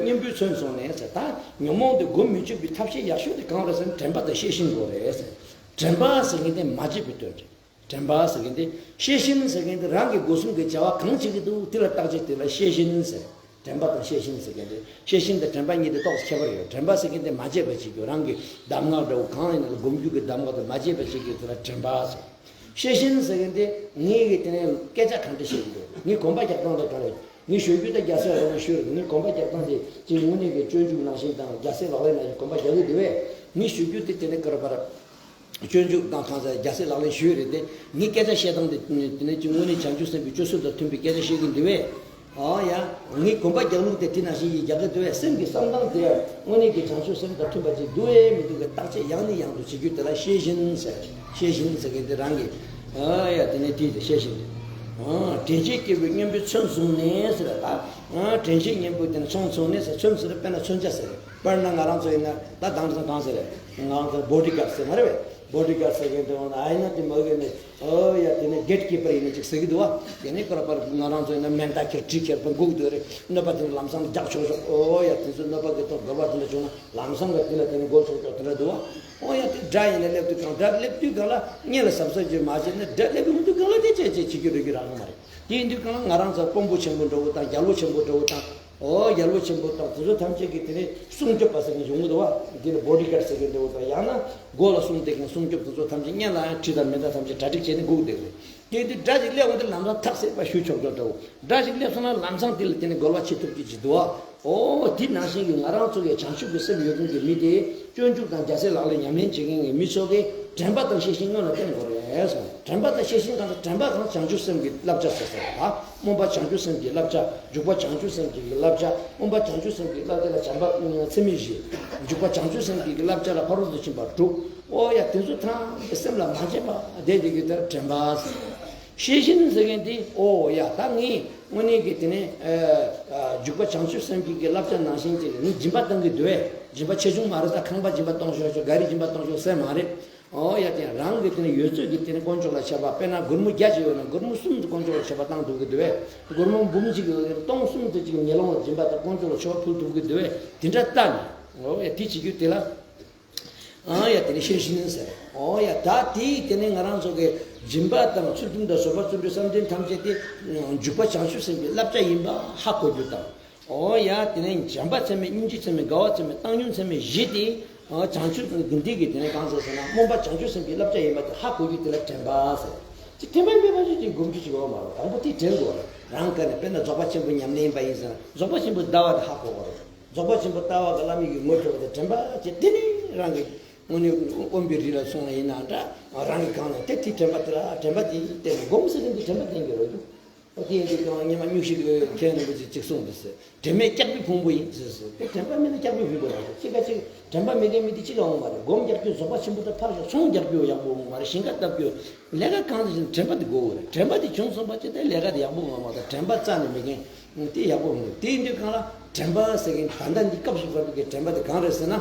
གཉེན་པོས་མཚོན་སོང་ནས་ཟེར། ད་ཉོན་མོངས་དེ་གོམས་མི་བཅུག་པའི་ཐབས་ཤེས་ཡག་ཤོས་དེ་གང་རེད་ཟེར་ན་དྲན་པ་དང་ཤེས་བཞིན་དགོས་རེད་ཟེར། དྲན་པ་ཟེར་མཁན་དེ་མ་བརྗེད་པའི་དོན་རེད། དྲན་པ་ཟེར་མཁན་དེ་ཤེས་བཞིན་ཟེར་མཁན་དེ་རང་གི་སྒོ་གསུམ་གྱི་བྱ་བ་གང་བྱེད་ཀྱི་འདུག་དེ་ལ་བརྟག་དཔྱད་དེ་ལ་ཤེས་བཞིན་ཟེར། དྲན་པ་དང་ཤེས་བཞིན་ཟེར་མཁན་དེ་ཤེས་བཞིན་དང་དྲན་པ་གཉིས་དེ་ཏོག་ཙམ་ཁྱད་པར་ཡོད། དྲན་པ་ཟེར་མཁན་དེ་མ་བརྗེད་པ་བྱེད་རྒྱུ། རང་གི་གདམས་ངག་འདྲ་བོ་གང་ཡིན་ན་ལ་སྒོམ་རྒྱུ་གི་གདམས་ངག་དེ་མ་བརྗེད་པ་བྱེད་རྒྱུ་དེ་ལ་དྲན་པ་ཟེར། ཤེས་བཞིན་ཟེར་མཁན་དེ་ངས་གི་དེ་ནས་སྐད་ཆ་གང་འདྲ་བཤད་ཀྱི་འདུག་ངས་གོམ་པ་རྒྱག་སྟངས་དང་ག་རེ། ངས་ཞུ་རྒྱུ་དེ་རྒྱལ་སྲས་ལག་ལེན་ཞུས་རེད། ངས་གོམ་པ་རྒྱག་སྟངས་དེ་ཅིག་དངོས་གནས་ཀྱི་སྤྱོད་འཇུག་ནང་བཞིན་དང་རྒྱལ་སྲས་ལག་ལེན་ནང་བཞིན་གོམ་པ་རྒྱག་གི་འདུག་བས། ངས་ཞུ་རྒྱུ་དེ་དེ་ནས་ག་རེ་བར་སྤྱོད་འཇུག་དང་གང་ཟག་རྒྱལ་སྲས་ལག་ལེན་ཞུས་རེད་དེ། ངས་སྐད་ཆ་བཤད་སྟངས་དེ་དེ་ནས་ཅིག་དངོས་གནས་བྱང་ཆུབ་སེམས་དཔའི་སྤྱོད་ཚུལ་དང་མཐུན་པའི་སྐད་ཆ་བཤད་ཀྱི་འདུག་བས། ཨོ་ཡ། ངས་གོམ་པ་རྒྱག་ལུགས་དེ་དེ་ནང་བཞིན་ཡིན་རྒྱག་གི་འདུག་བས། སེམས་ཀྱི་བསམ་སྟངས་དེ་དངོས་གནས་ཀྱི་བྱང་ཆུབ་སེམས་དང་མཐུན་པ་ཅིག་འདུག་བས་མི་འདུག་གི་བརྟག་དཔྱད་ཡང་ནས་ཡང་དུ་བྱེད་རྒྱུ་དེ་ལ་ཤེས་བཞིན་ཟེར། ཤེས་བཞིན་ཟེར་མཁན་དེ་རང་གི། ཨོ་ཡ་དེ་ནས་དེ་དེ་ཤེས་བཞིན་དེ། ཨོ་དྲན་ཤེས་སྐྱེས་བུས་གཉེན་པོས་མཚོན་བཟུང་ནས་ཟེར་བ་ད། ཨོ་དྲན་ཤེས་གཉེན་པོས་དེ་ནས་མཚོན་བཟུང་ནས་ཟེར། མཚོན་ཟེར་དཔེར་ན་མཚོན་ཆ་ཟེར། དཔེར་ན་ང་རང་ཚོ་ཡིན་ན་ད་དང་དང་གང་ཟེར། ང་རང་ཚོ་བོ་ཌི་གཱཌ་ཟེར་མ་རེད་བས། བོ་ཌི་གཱཌ་ཟེར་མཁན་དེ་འོ་ན་ཨ་ཡིན་ན་དེ་མ་གི་ནས། ཨོ་ཡ་དེ་ནས་གེ་ཊི་ཀི་པར་ཡིན་ན་ཅིག་ཟེར་གི་འདུག་བ། དེ་ནས་ཁོ་ར་པར་ང་རང་ཚོ་ཡིན་ན་མེ་མདའ་ཁྱེར་གྲི་ཁྱེར་པར་སྒུག་སྡོད་རེད། གནོད་པ་དེ་ནས་ལམ་སང་རྒྱག་ཆོག་ཆོག་ཨོ་ཡ་དེ་ཚོ་གནོད་པ་གི་ཐོག་འགལ་བ་དེ་འདྲ་བྱུང་ན་ལམ་སང་གི་དེ་ལ་དེ་ནས་འགོག་ཆོག་ཆོག་དེ་འདྲ་འདུག་བ། ཨོ་ཡ་དེ་དགྲ་ཡིན་ན་སླེབས་དུས་གང་དགྲ་སླེབས་དུས་གང་ལ་གཉེན་ལ་གཟབ་གཟབ་བྱེད་མ་བྱེད་ན་དགྲ་སླེབས་གི་མི་འདུག་གང་ལ་དེ་བྱས་བྱས་བྱེད་རྒྱུ་རེད་རྒྱུ་རང་མ་རེད། དེ་ཡིན་དུས་གང་ལ་ང་རང་ཚོ་དཔོན་པོ་ཆེན་པོ་འདྲ་བོ་དང་རྒྱལ་པོ་ཆེན་པོ་འདྲ་བོ་དང་། ཨོ་རྒྱལ་པོ་ཆེན་པོ་དང་དེ་ཚོ་ཐམས་ཅད་ཀྱིས་དེ་ནས་སྲུང་སྐྱོབ་པ་ཟེར་མཁན་ཡོང་གི་འདུག་བ། དེ་ནས་བོ་ཌི་གཱཌ་ཟེར་མཁན་འདྲ་བོ་དང་ཡང་ན་མགོ་ལ་སྲུང་སྟེ་མཁན་སྲུང་སྐྱོབ་དེ་ཚོ་ཐམས་ཅད་གཉེན་ལ་ཡང་གྲི་དང་མེ་མདའ་ཐམས་ཅད་གྲ་སྒྲིག་བྱས་ནས་སྒུག་བསྡད་རེད། དེ་དུས་དགྲ་ཅིག་སླེབས་འོང་དུས་ལམ་སང་ཐག་སེ་པ་ཞུ་ཆོག་ཆོག་འདྲ་བོ། དགྲ་ཅིག་སླེབས་སོང་ན་ལམ་སང་དེ་ལ་དེ་ནས་རྒོལ་བ་བྱེད་ཐུབ་རྒྱུ་ཅིག་འདུག་བ། ཨོ་དེ་ནང་བཞིན་གྱི་ང་རང་ཚོ་གི་བྱང་ཆུབ་ཀྱི་སེམས་ཡོད་མཁན་གྱི་མི་དེ་སྤྱོད་འཇུག་དང་རྒྱལ་སྲས་ལག་ལེན་ཉམས་ལེན་བྱེད་མཁན་གྱི་མི་ཚོ་གིས་དྲན་པ་དང་ཤེས་བཞིན་སྔོན་ལ་བསྟན་དགོས་རེད་གསུངས། དྲན་པ་དང་ཤེས་བཞིན་གང་དྲན་པ་གང་བྱང་ཆུབ་སེམས་ཀྱི་བསླབ་བྱ་ཟེར་ཟེར་བ། སྨོན་པ་བྱང་ཆུབ་སེམས་ཀྱི་བསླབ་བྱ། འཇུག་པ་བྱང་ཆུབ་སེམས་ཀྱི་བསླབ་བྱ། སྨོན་པ་བྱང་ཆུབ་སེམས་ཀྱི་བསླབ་བྱ་ལ་བྱམས་པ་ཚད་མེད་བཞི། འཇུག་པ་བྱང་ཆུབ་སེམས་ཀྱི་བསླབ་བྱ་ལ་ཕ་རོལ་ཏུ་ཕྱིན་པ་དྲུག་ཨོ་ཡ་དེ་ཚོ་ཐམས་ཅད་སེམས་ལ་མ་བརྗེད་པ་བསྡད་དེ་གི་དེར་དྲན་པ་ཟེར། ཤེས་བཞིན་ཟེར་མཁན་དེ་ཨོ་ཡ་ད་ངས་དངོས་གནས་ཀྱི་དེ་ནས་ཨ་ཨ་འཇུག་པ་བྱང་ཆུབ་སེམས་བསྐྱེད་ཀྱི་བསླབ་བྱ་ནང་བཞིན་ཅིག་ངས་སྦྱིན་པ་གཏང་གི་འདུག་བས། སྦྱིན་པ་ཆེ་ཆུང་མ་རེད། ད་ཁང་པ་སྦྱིན་པ་གཏོང་ཤོག་ཤོག་ག་རེ་སྦྱིན་པ་གཏོང་ཤོག་ཟེར་མ་རེད། ཨོ་ཡ་དེ་རང་གི་དེ་ནས་ཡོད་ཚད་ཀྱི་དེ་ནས་དཀོན་མཆོག་ལ་ཆས་པ། དཔེར་ན་སྒོར་མོ་བརྒྱ་ཅིག་ཡོད་ན་སྒོར་མོ་གསུམ་དེ་དཀོན་མཆོག་ལ་ཆས་པ་བཏང་ཐུབ་ཀྱི་འདུག་བས། སྒོར་མོ་འབུམ་གཅིག་ཡོད་ན་སྟོང་གསུམ་དེ་ཅིག་ཉེ་ལོང་ལ་སྦྱིན་པ་དང་དཀོན་མཆོག་ལ་ཆས་པ་ཕུལ་ཐུབ་ཀྱི་འདུག་བས། དེ་འདྲ་ལྟ་ནས་ཨོ་ཡ་དེ་བྱེད་རྒྱུ་དེ་ལ། ཨང་ཡ་དེ་ནི་ཤེས་བཞིན་ཟེར། ཨོ་ཡ་ད་དེའི་དེ་ནི་ང་རང་ཚོ་གི་སྦྱིན་པ་དང་ཚུལ་ཁྲིམས་དང་བཟོད་པ་བརྩོན་འགྲུས་བསམ་གཏན་ཐམས་ཅད་དེ་འཇུག་པ་བྱང་ཆུབ་སེམས་ཀྱི་བསླབ་བྱ་ཡིན་པ་ཧ་གོ་རྒྱུ་དང་། ཨོ་ཡ་དེ་ནི་བྱམས་པ་ཚད་མེད། སྙིང་རྗེ་ཚད་མེད། དགའ་བ་ཚད་མེད། བཏང་སྙོམས་ཚད་མེད་བཞི་དེ་བྱང་ཆུབ་དགེ་འདུན་གྱི་དེ་ནི་གང་ཟེར་ཟེར་ན་སྨོན་པ་བྱང་ཆུབ་སེམས་ཀྱི་བསླབ་བྱ་ཡིན་པ་དེ་ཧ་གོ་རྒྱུ་དེ་ལ་དྲན་པ་ཟེར། ཅི་དྲན་པ་མེད་པ་ཅིག་ཅིག་སྒོམ་རྒྱུ་ཅིག་ཡོད་མ་རེད། དང་པོ་དེ་དྲན་དགོས་རེད། རང་ཀ་ནས་དཔེར་ན་རྫོགས་པ་ཆེན་པོ་ཉམས་ལེན་པ་ཡིན་ཟེར་ན་རྫོགས་པ་ཆེན་པོ་ལྟ་བ་དེ་ཧ་གོ་དགོས་རེད། རྫོགས་པ་ཆེན་པོ་ལྟ་བ་གི་བླ་མ་ཡི་ངོ་སྤྲོད་པ་དེ་དྲན་པ་བྱས། དེ་ནི་རང་གི་དངོས་གནས་དབེན་པའི་རི་ལ་སོང་བ་ཡིན་ན་འདྲ། རང་གི་གང་ལ་དེ་དེ་དྲན་པ་དེ་ལ་དྲན་པ་དེ་བསྟེན་ནས་སྒོམ་ཟེར་མཁན་དེ་དྲན་པ་བསྟེན་གྱི་རེད་འདུག་ཨོ་དེ་ཡིན་དུས་ཀྱང་སྔོན་མ་སྨྱོ་ཤུལ་དུ་མཁན་རིན་པོ་ཆེས་ཅིག་གསུངས་འདུག་ཟེར། དྲན་མེད་སྐྱག་པའི་ཕུང་པོ་ཡིན་ཟེར་ཟེར། དེ་དྲན་པ་མེད་ན་སྐྱག་པའི་ཕུང་པོ་རེད་ཟེར། གཅིག་ག་གཅིག་དྲན་པ་མེད་མཁན་མི་དེ་གཅིག་ལ་འོང་མ་རེད། སྒོམ་རྒྱག་རྒྱུ་རྫོགས་པ་ཆེན་པོ་དང་ཕར་བཞག་ཚོང་རྒྱག་རྒྱུ་ཡག་པོ་འོང་མ་རེད། ཞིང་ཁ་བཏབ་རྒྱུ། ལས་ཀ་གང་དུ་ཕྱིན་དྲན་པ་དེ་དགོས་རེད། དྲན་པ་དེ་བྱུང་སོང་པ་ཅི་ལྟར་ལས་ཀ་དེ་ཡག་པོ་འོང་མ་རེད། དྲན་པ་རྩ་ནས་མེད་མཁན་དེ་ཡག་པོ་མི་འདུག་དེ་ཡིན་དུས་གང་ལ་དྲན་པ་ཟེར་མཁན་ད་ལྟ་འདི་སྐབས་སུ་བབས་པའི་དྲན་པ་དེ་གང་རེད་ཟེར་ན།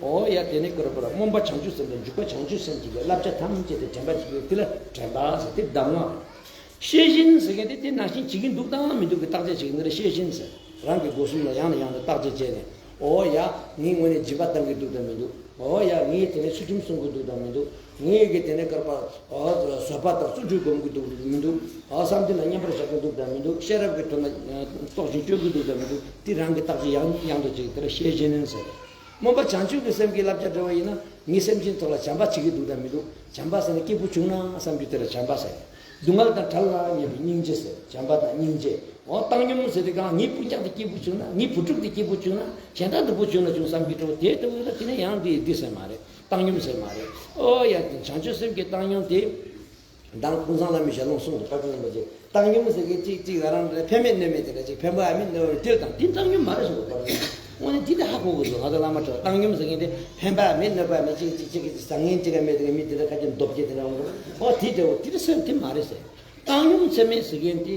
ཨོ་ཡ་དེ་ནི་ཀུ་རུ་པུ་ར་སྨོན་པ་བྱང་ཆུབ་སེམས་དང་འཇུག་པ་བྱང་ཆུབ་སེམས་ཀྱི་བསླབ་བྱ་ཐམས་ཅད་དེ་དྲན་པ་བྱེད་ཀྱི་དེ་ལ་དྲན་པ་ཟེར། དེ་གདམས་ངག་རེད། ཤེས་བཞིན་ཟེར་མཁན་དེ་དེ་ནང་བཞིན་བྱེད་ཀྱི་འདུག་དང་མི་འདུག་གི་བརྟག་དཔྱད་བྱེད་ཀྱི་འདི་ལ་ཤེས་བཞིན་ཟེར། རང་གི་སྒོ་གསུམ་ལ་ཡང་ནས་ཡང་དུ་བརྟག་དཔྱད་བྱས་ནས། ཨོ་ཡ། ངས་དངོས་གནས་སྦྱིན་པ་བཏང་གི་འདུག་དང་མི་འདུག་ཨོ་ཡ། ངས་དེ་ནས་ཚུལ་ཁྲིམས་སྲུང་གི་འདུག་དང་མི་འདུག་ངས་གི་དེ་ནས་ཀར་པ། ཨོ་བཟོད་པ་དང་བརྩོན་འགྲུས་སྒོམ་གི་འདུག་མི་འདུག་ཨོ་བསམ་གཏན་ལ་མཉམ་པར་བཞག་གི་འདུག་དང་མི་འདུག་ཤེས་རབ་ཀྱི་དོན་ལ་རྟོག་ཅིང་དཔྱོད་ཀྱི་འདུག་དང་མི་འདུག་དེ་རང་གི་བརྟག་དཔྱད་ཡང་ཡང་དུ་བྱེད་ཀྱི་དེ་ལ་ཤེས་བཞིན་ཟེར། སྨོན་པ་བྱང་ཆུབ་ཀྱི་སེམས་ཀྱི་བསླབ་བྱ་འགྲོ་བ་ཡིན་ན་ངས་སེམས་ཅན་ཐོག་ལ་བྱམས་པ་བྱེད་ཀྱི་འདུག་དང་མི་འདུག་བྱམས་པ་ཟེར་ན་སྐྱིད་པོ་བྱུང་ན་བསམ་རྒྱུ་དེ་ལ་བྱམས་པ་ཟེར། སྡུག་བསྔལ་དང་བྲལ་ལ་ཉེ་བའི་སྙིང་རྗེ་ཟེར། བྱམས་པ་དང་སྙིང་རྗེ། འོ་བཏང་སྙོམས་ཟེར་དུས་གང་ངའི་སྤུན་ཀྱག་དེ་སྐྱིད་པོ་བྱུང་ན། ངའི་བུ་ཕྲུག་དེ་སྐྱིད་པོ་བྱུང་ན། གཞན་དག་སྡུག་པོ་བྱུང་ན་བྱུང་བསམ་གྱི་འགྲོ་དེ་ལྟ་བུ་ལ་དེ་ནས་ཡང་འདི་འདི་ཟེར་མ་རེད། བཏང་སྙོམས་ཟེར་མ་རེད། ཨོ་ཡ་དེ་བྱང་ཆུབ་སེམས་ཀྱི་བཏང་སྙོམས་དེ། མདང་ཀུན་བཟང་བླ་མའི་ཞལ་ལུང་གསུངས་འདུག་པ་ཀུན་བཟང་པོ་ཅིག་བཏང་སྙོམས་ཟེར་གི་ཅིག་ཅིག་ང་རང་ལ་ཕན་མེད་གནོད་མེད་དེ་འདྲ་ཅིག་ཕན་པ་མེད་གནོད་པ་མེད་དེ་དང་དེ་བཏང་སྙོམས་མ་རེད་གསུངས་འདུག་པ་ཀུན་བཟང་། དངོས་གནས་དེ་དེ་ཧ་གོ་དགོས་འདུག་ང་ཚོ་བླ་མ་ཁྲོད་བཏང་སྙོམས་ཟེར་མཁན་དེ་ཕན་པ་མེད་གནོད་པ་མེད་ཅིག་ཅིག་ཅིག་ཅིག་བཟང་ངན་ཅིག་ག་མེད་དེ་མི་དེ་འདྲ་ཁ་ཅིག་འདོབ་ཀྱི་དེ་འདྲ་འོང་འདུག་ཨོ་དེ་དེ་འོ་དེ་དེ་སེམས་དེ་མ་རེད་ཟེར། བཏང་སྙོམས་ཚད་མེད་ཟེར་མཁན་དེ།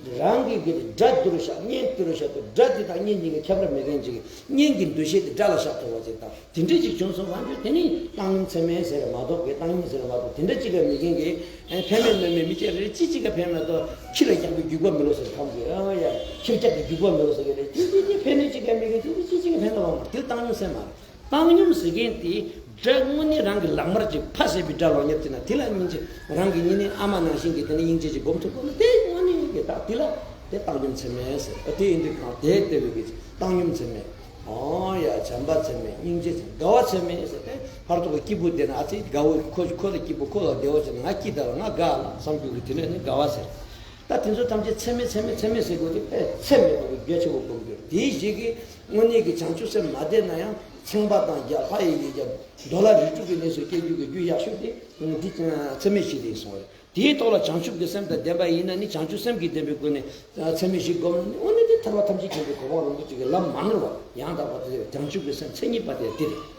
རང་གི་གི་དགྲ་འདི་རུ་བཞག་གཉེན་འདི་རུ་བཞག་དགྲ་དེ་དང་གཉེན་གཉིས་ཀྱི་ཁྱད་པར་མེད་མཁན་ཅིག་གཉེན་གྱི་འདུ་ཤེས་དེ་དགྲ་ལ་བཞག་ཐུབ་པ་ཅིག་དང་དེ་འདྲ་ཅིག་བྱུང་སོང་བ་འདི་དེ་ནི་བཏང་སྙོམས་ཚད་མེད་ཟེར་མ་གཏོགས་གི་བཏང་སྙོམས་ཟེར་མ་གཏོགས་དེ་འདྲ་ཅིག་ག་མེད་མཁན་གྱི་ཕན་མེད་གནོད་མེད་མི་སྐྱེ་རེ་ཅི་ཅིག་ག་ཕན་མ་གཏོགས་ཁྱི་ལ་རྒྱག་པའི་རྒྱུག་པ་མི་ལོ་ཟེར་ཁམས་ཀྱི་ཨ་ཡ་ཁྱི་རྒྱག་པའི་རྒྱུག་པ་མི་ལོ་ཟེར་གི་རེད། དེ་དེ་དེ་ཕན་གནོད་ཅིག་ག་མེད་མཁན་དེ་དེ་ཅི་ཅིག་ག་ཕན་ཐོགས་མ་དེ་བཏང་སྙོམས་ཟེར་མ་རེད། བཏང་སྙོམས་ཟེར་མཁན་དེ་དགྲ་དངོས་གནས་རང་གི་ལག་དམར་གྱིས་ཕ་བསད་པའི་དགྲ་ལོག་ཉེར་བྱས་ན་དེ་ལ་སྙིང་རྗེ་རང་གི་སྙིང་ནི་ཨ་མ་ནང་བཞིན་གྱི་དེ་ནི་སྙིང་རྗེ་ཅིག་སྒོམ་ཐུབ་དགོས་ན་དེ་དངོས་གནས་ཀྱི་དག་དེ་ལ་དེ་བཏང་སྙོམས་ཚད་མེད་ཟེར། ཨ་དེ་ཡིན་དུས་གང་དེ་ལྟ་བུའི་གི་བཏང་སྙོམས་ཚད་མེད། ཨོ་ཡ་བྱམས་པ་ཚད་མེད་སྙིང་རྗེ་ཚད་དགའ་བ་ཚད་མེད་ཟེར་ཏེ་ཕར་ཐོག་གི་སྐྱིད་པོ་དེ་ན་ཨ་ཙི་དགའ་བོ་ཁོ་ཁོ་ལ་སྐྱིད་པོ་ཁོ་ལ་བདེ་བ་ཟེར་ན་ང་སྐྱིད་དར་ང་དགའ་ལ་བསམ་རྒྱུ་གི་དེ་ནས་ནི་དགའ་བ་ཟེར། ད་དེ་ཚོ་ཐམས་ཅད་ཚད་མེད་ཚད་མེད་ཚད་མེད་ཟེར་དགོས་དེ་དཔེ་ཚད་མེད་པ་གི་རྒྱ་ཆེ་བོ་སྒོམ་རྒྱུ་དེའི་གཞི་གི་དངོས་གནས་ཀྱི་བྱང་ཆུབ་སེམས་མ་བསྡད་ན་ཡང་ཚངས་པ་དང་རྒྱ་ལྷ་ཡི་གི་རྒྱ་འདོད་ལྷ་རིགས་དྲུག་གི་གནས་སུ་སྐྱེ་རྒྱུ་གི་རྒྱུ་ཡག་ཤོས་དེ་འདི་ཚད་མེད་བཞི་དེ་ཡིན་གསུངས་པ་རེད། དེའི་ཐོག་ལ་བྱང་ཆུབ་ཀྱི་སེམས་དང་ལྡན་པ་ཡིན་ན་ནི་བྱང་ཆུབ་སེམས་ཀྱི་བདེན་པའི་སྒོ་ནས་ཚད་མེད་བཞི་བསྒོམས་ན་ནི་དངོས་གནས་དེ་ཐར་པ་ཐམས་ཅད་མཁྱེན་པའི་གོ་འཕང་རིན་པོ་ཆེ་གི་ལམ་མ་ནོར་བ་ཡང་དག་པ་དེ་བྱང་ཆུབ་ཀྱི་སེམས་མཚན་ཉིད་པ་དེ་དེ་རེད།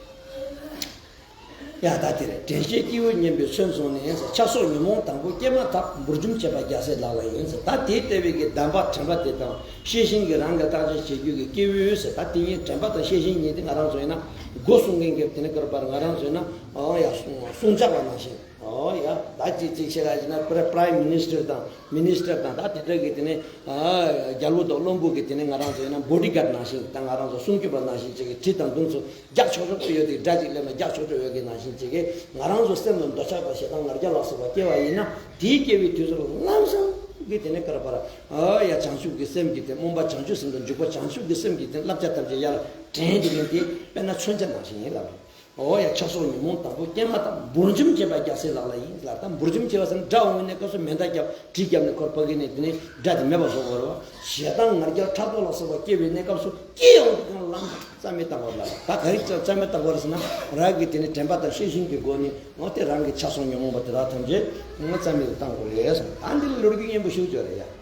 ཡ་ད་དེ་རེད། དྲན་ཤེས་སྐྱེས་བུ་མཉམ་པའི་མཚོན་བཟུང་ནས་ཆགས་སོགས་ཉོན་མོངས་དང་པོ་སྐྱེས་མ་ཐག་འབུར་འཇོམས་བྱེད་པ་རྒྱལ་སྲས་ལག་ལེན་ཡིན་ཟེར། ད་དེ་ལྟ་བུའི་གི་གདམས་པ་དྲན་པ་དེ་དང་ཤེས་བཞིན་གྱི་རང་གི་བརྟག་དཔྱད་བྱེད་རྒྱུ་གི་སྐྱེས་བུ་ཟེར། ད་དེ་གཉིས་དྲན་པ་དང་ཤེས་བཞིན་གཉིས་དེ་ང་རང་ཚོ་ཡིན་ན་སྒོ་སྲུང་མཁན་གྱི་དེ་ནི་ཀར་པར་ང་རང་ཚོ་ཡིན་ན་ཨོ་ཡ་སྲུང་སྲུང་བྱ་བ་ནང་བཞིན། ཨོ་ཡ། ད་ཅིག་ཅིག་བཤད་ཡ་ཡིན་ན་པྲ་པྲའི་མི་ནི་སི་ཊར་དང་མི་ནི་སི་ཊར་དང་ད་དེ་འདྲ་གི་དེ་ནི་ཨ་རྒྱལ་པོ་དང་བློན་པོ་གི་དེ་ནི་ང་རང་ཚོ་ཡིན་ན་བྷོ་ཌི་གཱཌ་ནང་བཞིན་ད་ང་རང་ཚོ་སྲུང་སྐྱོབ་པ་ནང་བཞིན་ཅིག་གི་གྲི་དང་མདུང་ཚོ་རྒྱག་ཆོག་ཆོག་ཏུ་ཡོད་དེ་དགྲ་ཅིག་སླེབས་ན་རྒྱག་ཆོག་ཆོག་ཡོད་གི་ནང་བཞིན་ཅིག་གི་ང་རང་ཚོ་སེམས་ལ་འདོད་ཆགས་དང་ཞེ་སྡང་ང་རྒྱལ་ལ་སོགས་པ་སྐྱེ་བ་ཡིན་ན་དེའི་སྐྱེ་བའི་དུས་ཚོད་ལམ་སང་གི་དེ་ནི་ཀར་པར་ཨོ་ཡ་བྱང་ཆུབ་ཀྱི་སེམས་ཀྱི་དེ་སྨོན་པ་བྱང་ཆུབ་སེམས་དང་འཇུག་པ་བྱང་ཆུབ་ཀྱི་སེམས་ཀྱི་དེ་བསླབ་བྱ་ཐམས་ཅད་ཡར་དྲན་དེ་གི་དེ་དཔེར་ན་མཚོན་ཆ་ནང་བཞིན་ཡིན་ལབ་རེད། འོ་ཡ། ཆགས་སོགས་ཉོན་མོངས་དང་པོ་སྐྱེས་མ་ཐག་འབུར་འཇོམས་བྱེད་པ་རྒྱལ་སྲས་ལག་ལ་ཡིན་ལ། ད་འབུར་འཇོམས་བྱེད་པ་ཟེར་ན་དགྲ་འོང་བའི་གནས་སྐབས་སུ་མེ་མདའ་བརྒྱབ་གྲི་བརྒྱབ་ནས་ཁོར་ཕ་གི་ནས་དེ་ནས་དགྲ་དེ་མེད་པ་བཟོ་དགོས་རེད་བ། ཞེ་སྡང་ང་རྒྱལ་ཕྲག་དོག་ལ་སོགས་པ་སྐྱེ་བའི་གནས་སྐབས་སུ་སྐྱེ་ཡོང་དུས་ཀྱང་ལམ་རྩ་མེད་བཏང་བ་ལ། ད་ག་རེ་རྩ་མེད་བཏང་བ་རེད་ཟེར་ན། རང་གི་དེ་ནས་དྲན་པ་དང་ཤེས་བཞིན་གྱི་སྒོ་ནས་འོ་དེ་རང་གི་ཆགས་སོགས་ཉོན་མོངས་པ་དེ་དག་ཐམས་ཅད་ང་རྩ་མེད་དུ་བཏང་དགོས་རེད་གསུངས། ད་འདི་ལ་ལོ་རྒྱུས་སྙན་པོ་ཞིག་ཡོད་རེད་ཡ།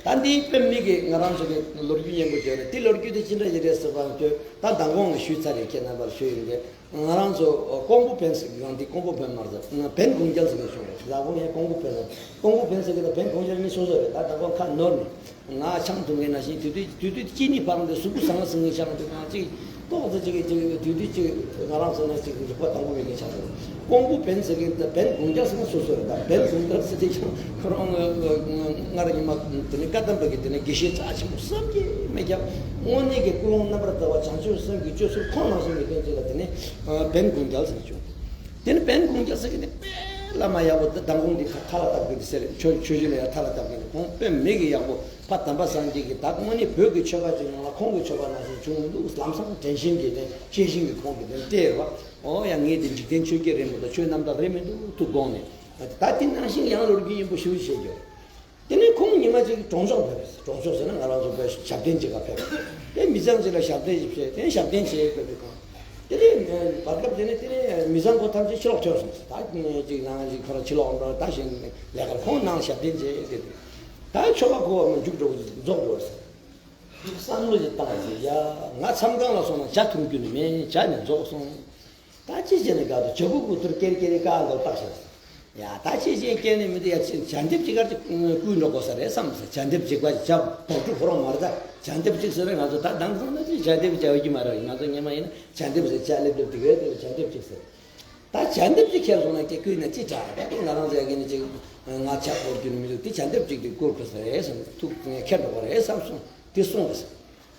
ད་འདི་དཔེ་མི་གི་ང་རང་ཚོ་གི་ལོ་རྒྱུས་སྙན་པོ་བརྗོད་རེད། དེ་ལོ་རྒྱུས་དེ་ཅི་འདྲ་ཞིག་རེད་ཟེར་བ་ཚོས་ད་མདང་དགོང་ང་ཞུས་ཚར་རེད། ཁྱེད་རྣམ་པར་ཞུ་ཡིན་གྱི། ང་རང་ཚོ་ཀོང་པོ་བན་ཟེར་གི་གང་དེ། ཀོང་པོ་བན་མ་རེད། བན་གུང་རྒྱལ་ཟེར་གི་བྱུང་རེད། ལ་ཀོང་ཡང་ཀོང་པོ་བན་ཟེར། ཀོང་པོ་བན་ཟེར་གི་ད་བན་གུང་རྒྱལ་གཉིས་སོ་སོ་རེད། ད་མདང་དགོང་ཁ་ནོར་ནས་ང་ཆང་འཐུང་མཁན་ནང་བཞིན་དུས་དུས་དུས་དུས་གཅིག་གཉིས་བར་དུ་གཟུགས་པོ་ཟང་ཟིང་གི་ཆགས་འདུག་ང་གཅིག་ཏོག་ཙེ་གཅིག་གིས་གཅིག་དུས་དུས་གཅིག་ང་རང་ཚོ་ནས་གཅིག་རིག་པ་དང་པོ་མེད་མཁན་ཆགས་འདུག་ཀོང་པོ་བན་ཟེར་མཁན་དང་བན་གུང་རྒྱལ་ཟེར་མཁན་སོ་སོ་རེད། ད་བན་གུང་རྒྱལ་ཟེར་དེ་ཀྱང་ཁོ་རང་སྔར་ཉི་མ་དེ་ནས་བཀའ་གདམས་པ་གི་དེ་ནས་དགེ་བཤེས་རྩ་ཆེན་པོ་བསམ་གྱིས་མི་ཁྱབ། དངོས་གནས་ཀྱི་ཀུན་སློང་རྣམ་པར་དག་པ་བྱང་ཆུབ་སེམས་ཀྱི་སྤྱོད་ཚུལ་ཁོང་ནང་བཞིན་གྱི་སྟོན་ཅིག་ལ་དེ་ནས་བན་གུང་རྒྱལ་ཟེར་བྱུང་། དེ་ནས་བན་གུང་རྒྱལ་ཟེར་མཁན་དེ་དཔེ་བླ་མ་ཡག་པོ། མདང་དགོང་འདི་ཁ་ཐ་ལ་བཏབ་མཁན་དེ་ཟེར། ཆོས་ཆོས་བཞིན་ལ་ཡང་ཐ་ལ་བཏབ་མཁན་དེ་ཁོང་དཔེ་མི་གི་ཡག་པོ། ཕ་དམ་པ་སངས་རྒྱས་ཀྱིས་ད་དངོས་གནས་བོད་ཀྱི་ཆོས་པ་ཅིག་ནང་ལ་ཁོང་གི་ཆོས་པ་ནང་བཞིན་བྱུང་མི་འདུག་ལམ་སང་དྲན་ཤེས་ཀྱི་དེ་ཤེས་བཞིན་གྱི་ཁོང་གིས་དེ་བལྟས་རེད་བ། ཨོ་ཡ། ངས་དེ་འཇིག་རྟེན་ཆོས་བརྒྱད་རེད་མི་འདུག་ཆོས་རྣམ་དག་རེད་མི་འདུག་ཐུགས་དགོངས་ནས། ད་དེ་ནང་བཞིན་ཡང་ལོ་རྒྱུས་སྙན་པོ་ཞེ་པོ་ཅིག་བཤད་རྒྱུ་རེད། དེ་ནས་ཁོང་ཉི་མ་གཅིག་གྲོང་ཆོག་ཕེབས། གྲོང་ཆོག་ཟེར་ན་ང་རང་ཚོ་བོད་ཞབས་བརྟན་བྱེད་ག་ཕེབས། དེ་མི་ཚང་གཅིག་ལ་ཞབས་བརྟན་ཞིག་བྱས། དེ་ཞབས་བརྟན་བྱས་ཕེབས་པའི་སྒང་། དེ་ནས་བར་སྐབས་དེ་ནས་དེ་ནས་མི་ཚང་ཁོ་ཐམས་ཅད་ཕྱི་ལོགས་ཐོན་སོང་། ད་གཅིག་ནང་གཅིག་ཁོ་རང་ཕྱི་ལོགས་འགྲོ། ད་གཞན་ལས་ཀར་ཁོང་ནང་ཞབས་བརྟན་བྱས། དེ་ད་ཆོ་ག་གོ་བ་མ་མཇུག་འགྲོ་རྫོགས་འགྲོ་ཟེར། བསམ་བློ་ཞིག་བཏང་ཟེར། ཡ། ང་མཚམས་ཁང་ལ་སོང་ན་ཇ་འཐུང་རྒྱུ་ནི་མེད། ཇ་ནི་རྫོགས་སོང་། ད་ཅི་བྱས་ནས་དགའ་འདུག་ཇ་ཁུག་གུ་ཐུར་ཀེར་ཀེར་ཀ་འདོར་བཏགས་ཤག་ཡ། ད་ཅི་བྱས་སྐྱེལ་ནས་མི་འདུག་ཡ། ཅི་ཇ་འདེབས་ཅིག་གར་ཅིག་བསྐུར་འགྲོ་དགོས་ས་རེད་བསམ་ཟེར། ཇ་འདེབས་ཅིག་པ་ཇ་བོག་ཕྲུག་ཁོ་རང་མ་རེད། ད་ཇ་འདེབས་ཅིག་ཟེར་རེད། ང་ཚོ་ད་དེང་སང་ན་ཅི་ཇ་འདེབས་ཇ་ཡོད་ཀྱི་མ་རེད། ང་ཚོ་སྔོན་མ་ཡིན་ན་ཇ་འདེབས་ཟེར། ཇ་ལེབ་ལེབ་དེ་གས་དེ་ཇ་འདེབས་ཅིག་ཟེར། ད་ཇ་འདེབས་ཅིག་ཁྱེར་སོང་ན་ཀྱེ་བསྐུར་ན་ཅི་དྲག་རེད། ད་དེ་ང་རང་ཚོ་ཡ་གི་ནི་ཅིག་ང་ཇ་བོར་རྒྱུ་ནི་མི་འདུག་དེ་ཇ་འདེབས་ཅིག་དེ་བསྐུར་དགོས་ས་རེད་བསམ། ཐུགས་ཁྱེར་འགྲོ་གི་རེད་བསམ་སོང་། དེ་སོང་རེད་ཟེར།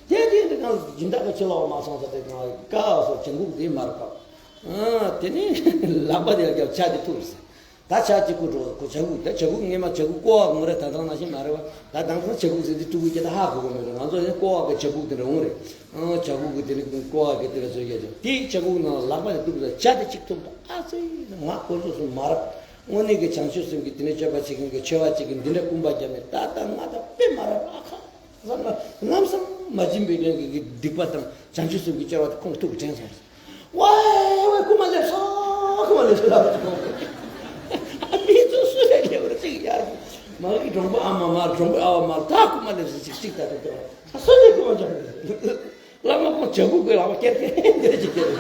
དེ་དེ་འདི་གང་སྦྱིན་བདག་གི་ཕྱི་ལོགས་མ་སོང་ས། དེ་གང་ཀ་སོགས་ཇ་ཁུག་དེ་མར་བབས། ཨ། དེ་ནས་ལག་པ་དེ་རྒྱབ་ཇ་དེ་ཐུག་ཟེར། ད་ཇ་གཅིག་པུ་འགྲོ་གོ། ཇ་ཁུག་དེ་ཇ་ཁུག་སྔོན་མ་ཇ་ཁུག་ཀོ་བ་ངོ་རེ་ད་ཐང་ནང་བཞིན་མ་རེད་བ། ད་དེང་སང་ཇ་ཁུག་ཟེར་དེ་ཕྲུ་གུ་སྐྱེ་ད་ཧ་གོ་གི་མེད་རེད། ང་ཚོ་ཡང་ཀོ་བ་གི་ཇ་ཁུག་དེ་འདྲ་འོང་རེད། ཨ། ཇ་ཁུག་གི་དེ་ནི་ཀོ་བ་གི་དེ་ལ་བཟོས་རྒྱ་ཇ། དེའི་ཇ་ཁུག་ནང་ལ་ལག་པ་དེ་གཏུགས་ཟེར། ཇ་དེ་གཅིག་འཐུང་དང་། ཨ་ཙི། ང་ཁོ་ཚོ་སུ་མ་རབས། དངོས་གནས་ཀྱི་བྱང་ཆུབ་སེམས་ཀྱི་དེ་ནི་སྤྱོད་པ་བྱེད་མཁན་གྱི་ཆོས་པ་ཅིག་གིས་འདི་འདྲ་སྐུམ་པ་བརྒྱབ་ནས་ད་ལྟ་ང་ད་དཔེ་མ་རབས་ཨ་ཁ། བསམ་ན་ལམ་སང་མ་བྱིན་པའི་ལན་གྱི་སྡིག་པ་དང་བྱང་ཆུབ་སེམས་ཀྱི་སྐྱེ་བ་དེ་ཁོང་ཐུགས་དྲན་སོང་། ཝའི་ཝའི། རྐུ་མ་སླེབས་སོང་། རྐུ་མ་སླེབས་སོང་ལབ་སོང་། ཨ། མི་ཚོ་སུ་ལས་སླེབས་རེད་ཅིག་ཡར། མ་གི་གྲོང་པ་ཨ་མ་མར། གྲོང་པ་ཨ་བ་མར། ད་རྐུ་མ་སླེབས་སོང་ཅིག་ཅིག་ད་དུ་དོ། ཨ། སུ་ལས་རྐུ་མ་བྱུང་རེད། བླ་མ་ཁོང་ཇ་ཁུག་གི་ལག་པ་ཀེར་ཀེར་འདིར་ཅིག་ཀེར།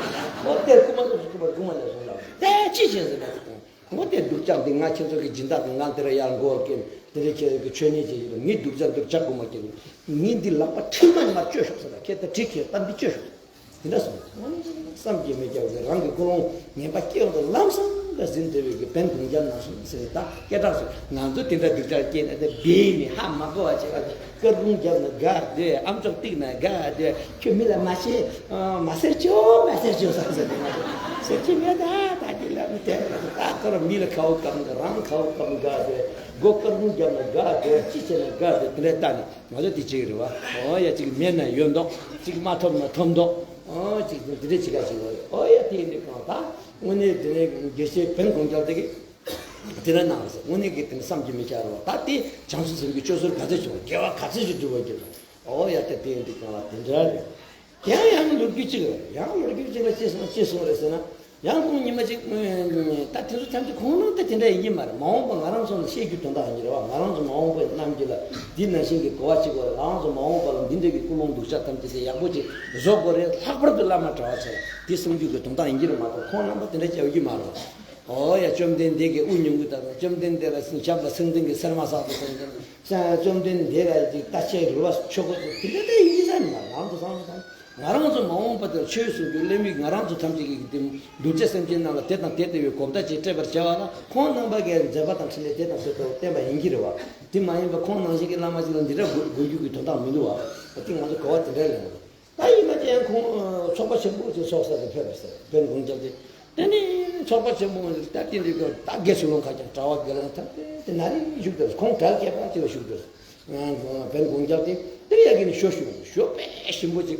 ཨོ་དེར་རྐུ་མ་སླེབས་སོང་། རྐུ་མ་རྐུ་མ་སླེབས་སོང་ལབ། དེ་ཅི་བྱེད་ཟེར་ན། འོ་དེ་སྡུག་ཅག་འདི་ང་ཁྱེད་ཚོ་གི་སྦྱིན་བདག་གི་ང་འདིར་ཡར་མགོ་བོར་བཀལ། དེ་འདྲའི་ཁྱེད་ཚོ་གི་མཆོད་གནས་བྱེད་ཀྱི་རེད། ངའི་སྡུག་ཅག་འདིར་ཇ་རྐུ་མ་སྐྱེལ། ངའི་འདི་ལག་པ་གྲིབ་མ་ཉི་མར་བཅོས་ཤོག་ཟེར་ལ། ཁྱེད་ད་གྲི་ཁྱེར་ད་འདི་བཅོས་ཤོག་དེ་འདྲ་སོང་། བསམ་གྱིས་མི་ཁྱབ་པའི་རང་གི་ཀུན་སློང་ངན་པ་སྐྱེ་བ་དང་ལམ་སང་ག་ཟིན་བྲལ་བའི་གི་བན་གུང་རྒྱལ་ནང་སོང་ཟེར། ད་སྐད་གྲགས་སུ་ང་ཚོ་དེ་འདྲ་སྡུག་ཅག་སྐྱེས་ན་དེ་སྦས་ནས་ཧ་མ་གོ་བ་བྱེད་པ། སྐར་ཁུང་བརྒྱབ་ན་དགའ་སྡོད། ཨམ་ཅོག་བཏེགས་ན་དགའ་སྡོད། ཁྱོད་མི་ལ་མ་བཤད། ཨ། མ་ཟེར་ཅོ་མ་ཟེར་ཅོ་ཟེར་ཟེར་ནས་ང་ཚོ་ཟེར་གྱི་མེད། ད་ད་གི་ལ་མི་དེ་ད་ཁོ་རང་མི་ལ་ཁ་བ་བཀབ་ན་རང་ཁ་བ་བཀབ་ན་དགའ་སྡོད། སྒོ་སྐར་ཁུང་བརྒྱབ་ན་དགའ་སྡོད། ཅི་བྱས་ན་དགའ་སྡོད། དེ་འདྲ་ལྟ་ནས་ང་ཚོ་དེ་བྱེད་ཀྱི་རེད་བ། ཨོ་ཡ། ཅིག་མེད་ན་ཡོད་མདོག་ཅིག་མ་ཐོབ་ན་ཐོབ་མདོག་ཨོ་ཅིག་དེ་འདྲ་བྱེད་ཀ་བྱེད་ཀྱི་རེད། ཨོ་ཡ། དེ་ཡིན་དུས་གང་ད་དངོས་གནས་དེ་ནས་དགེ་བཤེས་བན་གུང་རྒྱལ་དེ་གིས། དེ་ལ་ནང་ཟེར། དངོས་གནས་ཀྱི་དེ་ནི་བསམ་གྱིས་མི་ཁྱབ་རེད་བ། ད་དེ་བྱང་ཆུབ་སེམས་ཀྱི་སྤྱོད་ཚུལ་ག་ཚོད་བྱུང་། དགེ་བ་ག་ཚོད་ཅིག་བསྒྲུབས་པ་ཡིན་ན། ཨོ་ཡ། དེ་དེ་ཡིན་དུས་གང་ལ་དེ་འདྲ་རེད། ཡང་ཡང་ལོ་རྒྱུས་གཅིག་རེད། ཡང་ལོ་རྒྱུས་གཅིག་ལ་ཅི་གསུངས་ཅི་གསུངས་རེད་ཟེར་ན། ཡང་ཁོང་ཉི་མ་གཅིག་ད་དེ་ཚོ་ཐམས་ཅད་ཁོང་རྣམ་ཐར་དེ་འདྲ་ཡིན་གྱི་མ་རེད། མ་འོངས་པ་ང་རང་ཚོ་ལ་བཤད་རྒྱུ་དོན་དག་ཡིན་གྱི་རེད་བ། ང་རང་ཚོ་མ་འོངས་པའི་རྣམ་འགྱུར་ལ་འདི་ནང་བཞིན་གྱི་གོ་བ་གཅིག་པ་རེད། ང་རང་ཚོ་མ་འོངས་པ་ལ་འདི་འདྲ་གི་ཀུན་སློང་སྡུག་ཅག་ཐམས་ཅད་དེ་ཡག་པོ་ཅིག་བཟོ་དགོས་རེད། ལྷག་པར་དུ་བླ་མ་གྲྭ་བ་ཚོ་ལ་དེ་གསུང་རྒྱུ་གི་དོན་དག་ཡིན་གྱི་རེད་མ་གཏོགས། ཁོང་རྣམ་པ་དེ་འདྲ་བྱ་རྒྱུ་མ་རེད་བ། ཨོ་ཡ། བཅོམ་ལྡན་འདས་ཀྱིས་དབུ་སྙུང་གི་དང་། བཅོམ་ལྡན་འདས་ལ་ཞབས་ལ་སེང་ལྡེང་གི་སེར་མ་བསགས་ཏེ་དང་། བཅོམ་ལྡན་འདས་ལ་ཅིག་རྟ་ཆས་རུ་བ་ཆོག་གོ་དེ་འདྲ་དེ་ཡིན་ས་ནི་མ། ང་རང་ཚོ་བསམ་བློ་བཏང་། ང་རང་ཚོ་མ་འོངས་པ་དེར་ཆོས་གསུང་རྒྱུ་སླེབས་མི་ང་རང་ཚོ་ཐམས་ཅད་ཀྱིས་དེ་གདུལ་བྱ་སེམས་ཅན་རྣམས་ལ་དེ་དང་དེ་ལྟ་བུའི་གོ་བརྡ་ཅིག་སྤྲད་པར་བྱ་བ་ལ། ཁོང་རྣམ་པ་གིས་མཛད་པ་དང་འཕྲིན་ལས་དེ་དང་དེ་ལྟ་བུ་བསྟན་པ་ཡིན་གྱི་རེད་བ། དེ་མ་ཡིན་པ་ཁོང་ནང་བཞིན་གྱི་བླ་མ་ཅིག་ལ་འདི་འདྲ་དགོས་དགོས་རྒྱུ་གི་དོན་དག་མི་འདུག་བ། དེ་ང་ཚོ་གོ་བ་དེ་འདྲ་ལེན་དགོས། ད་ཡིན་ན་ཀྱང་ཁོང་ཚོགས་པ་ཆེན་པོ་ཅིག་ཚོགས་ས་དེ་ཕེབས་པ་ཟེར། བན་གུང་རྒྱལ་དེ། དེ་ནས་ཚོགས་པ་ཆེན་པོ་ད་དེ་འདྲའི་སྐབས་ད་དགེ་ཚུལ་སློང་ཁ་རྐྱང་། གྲྭ་བ་དགེ་སློང་ཐམས་ཅད་དེ་ན་རེ་བཞུགས་དེར། ཁོང་གྲྭ་ཁྱད་པར་ཅིག་ལ་བཞུགས་དེར། བན་གུང་རྒྱལ་དེ་དེར་ཡ་གི་ནས་ཞོ་ཞུ། ཞོ་དཔེ་ཞིམ་པོ་ཅིག་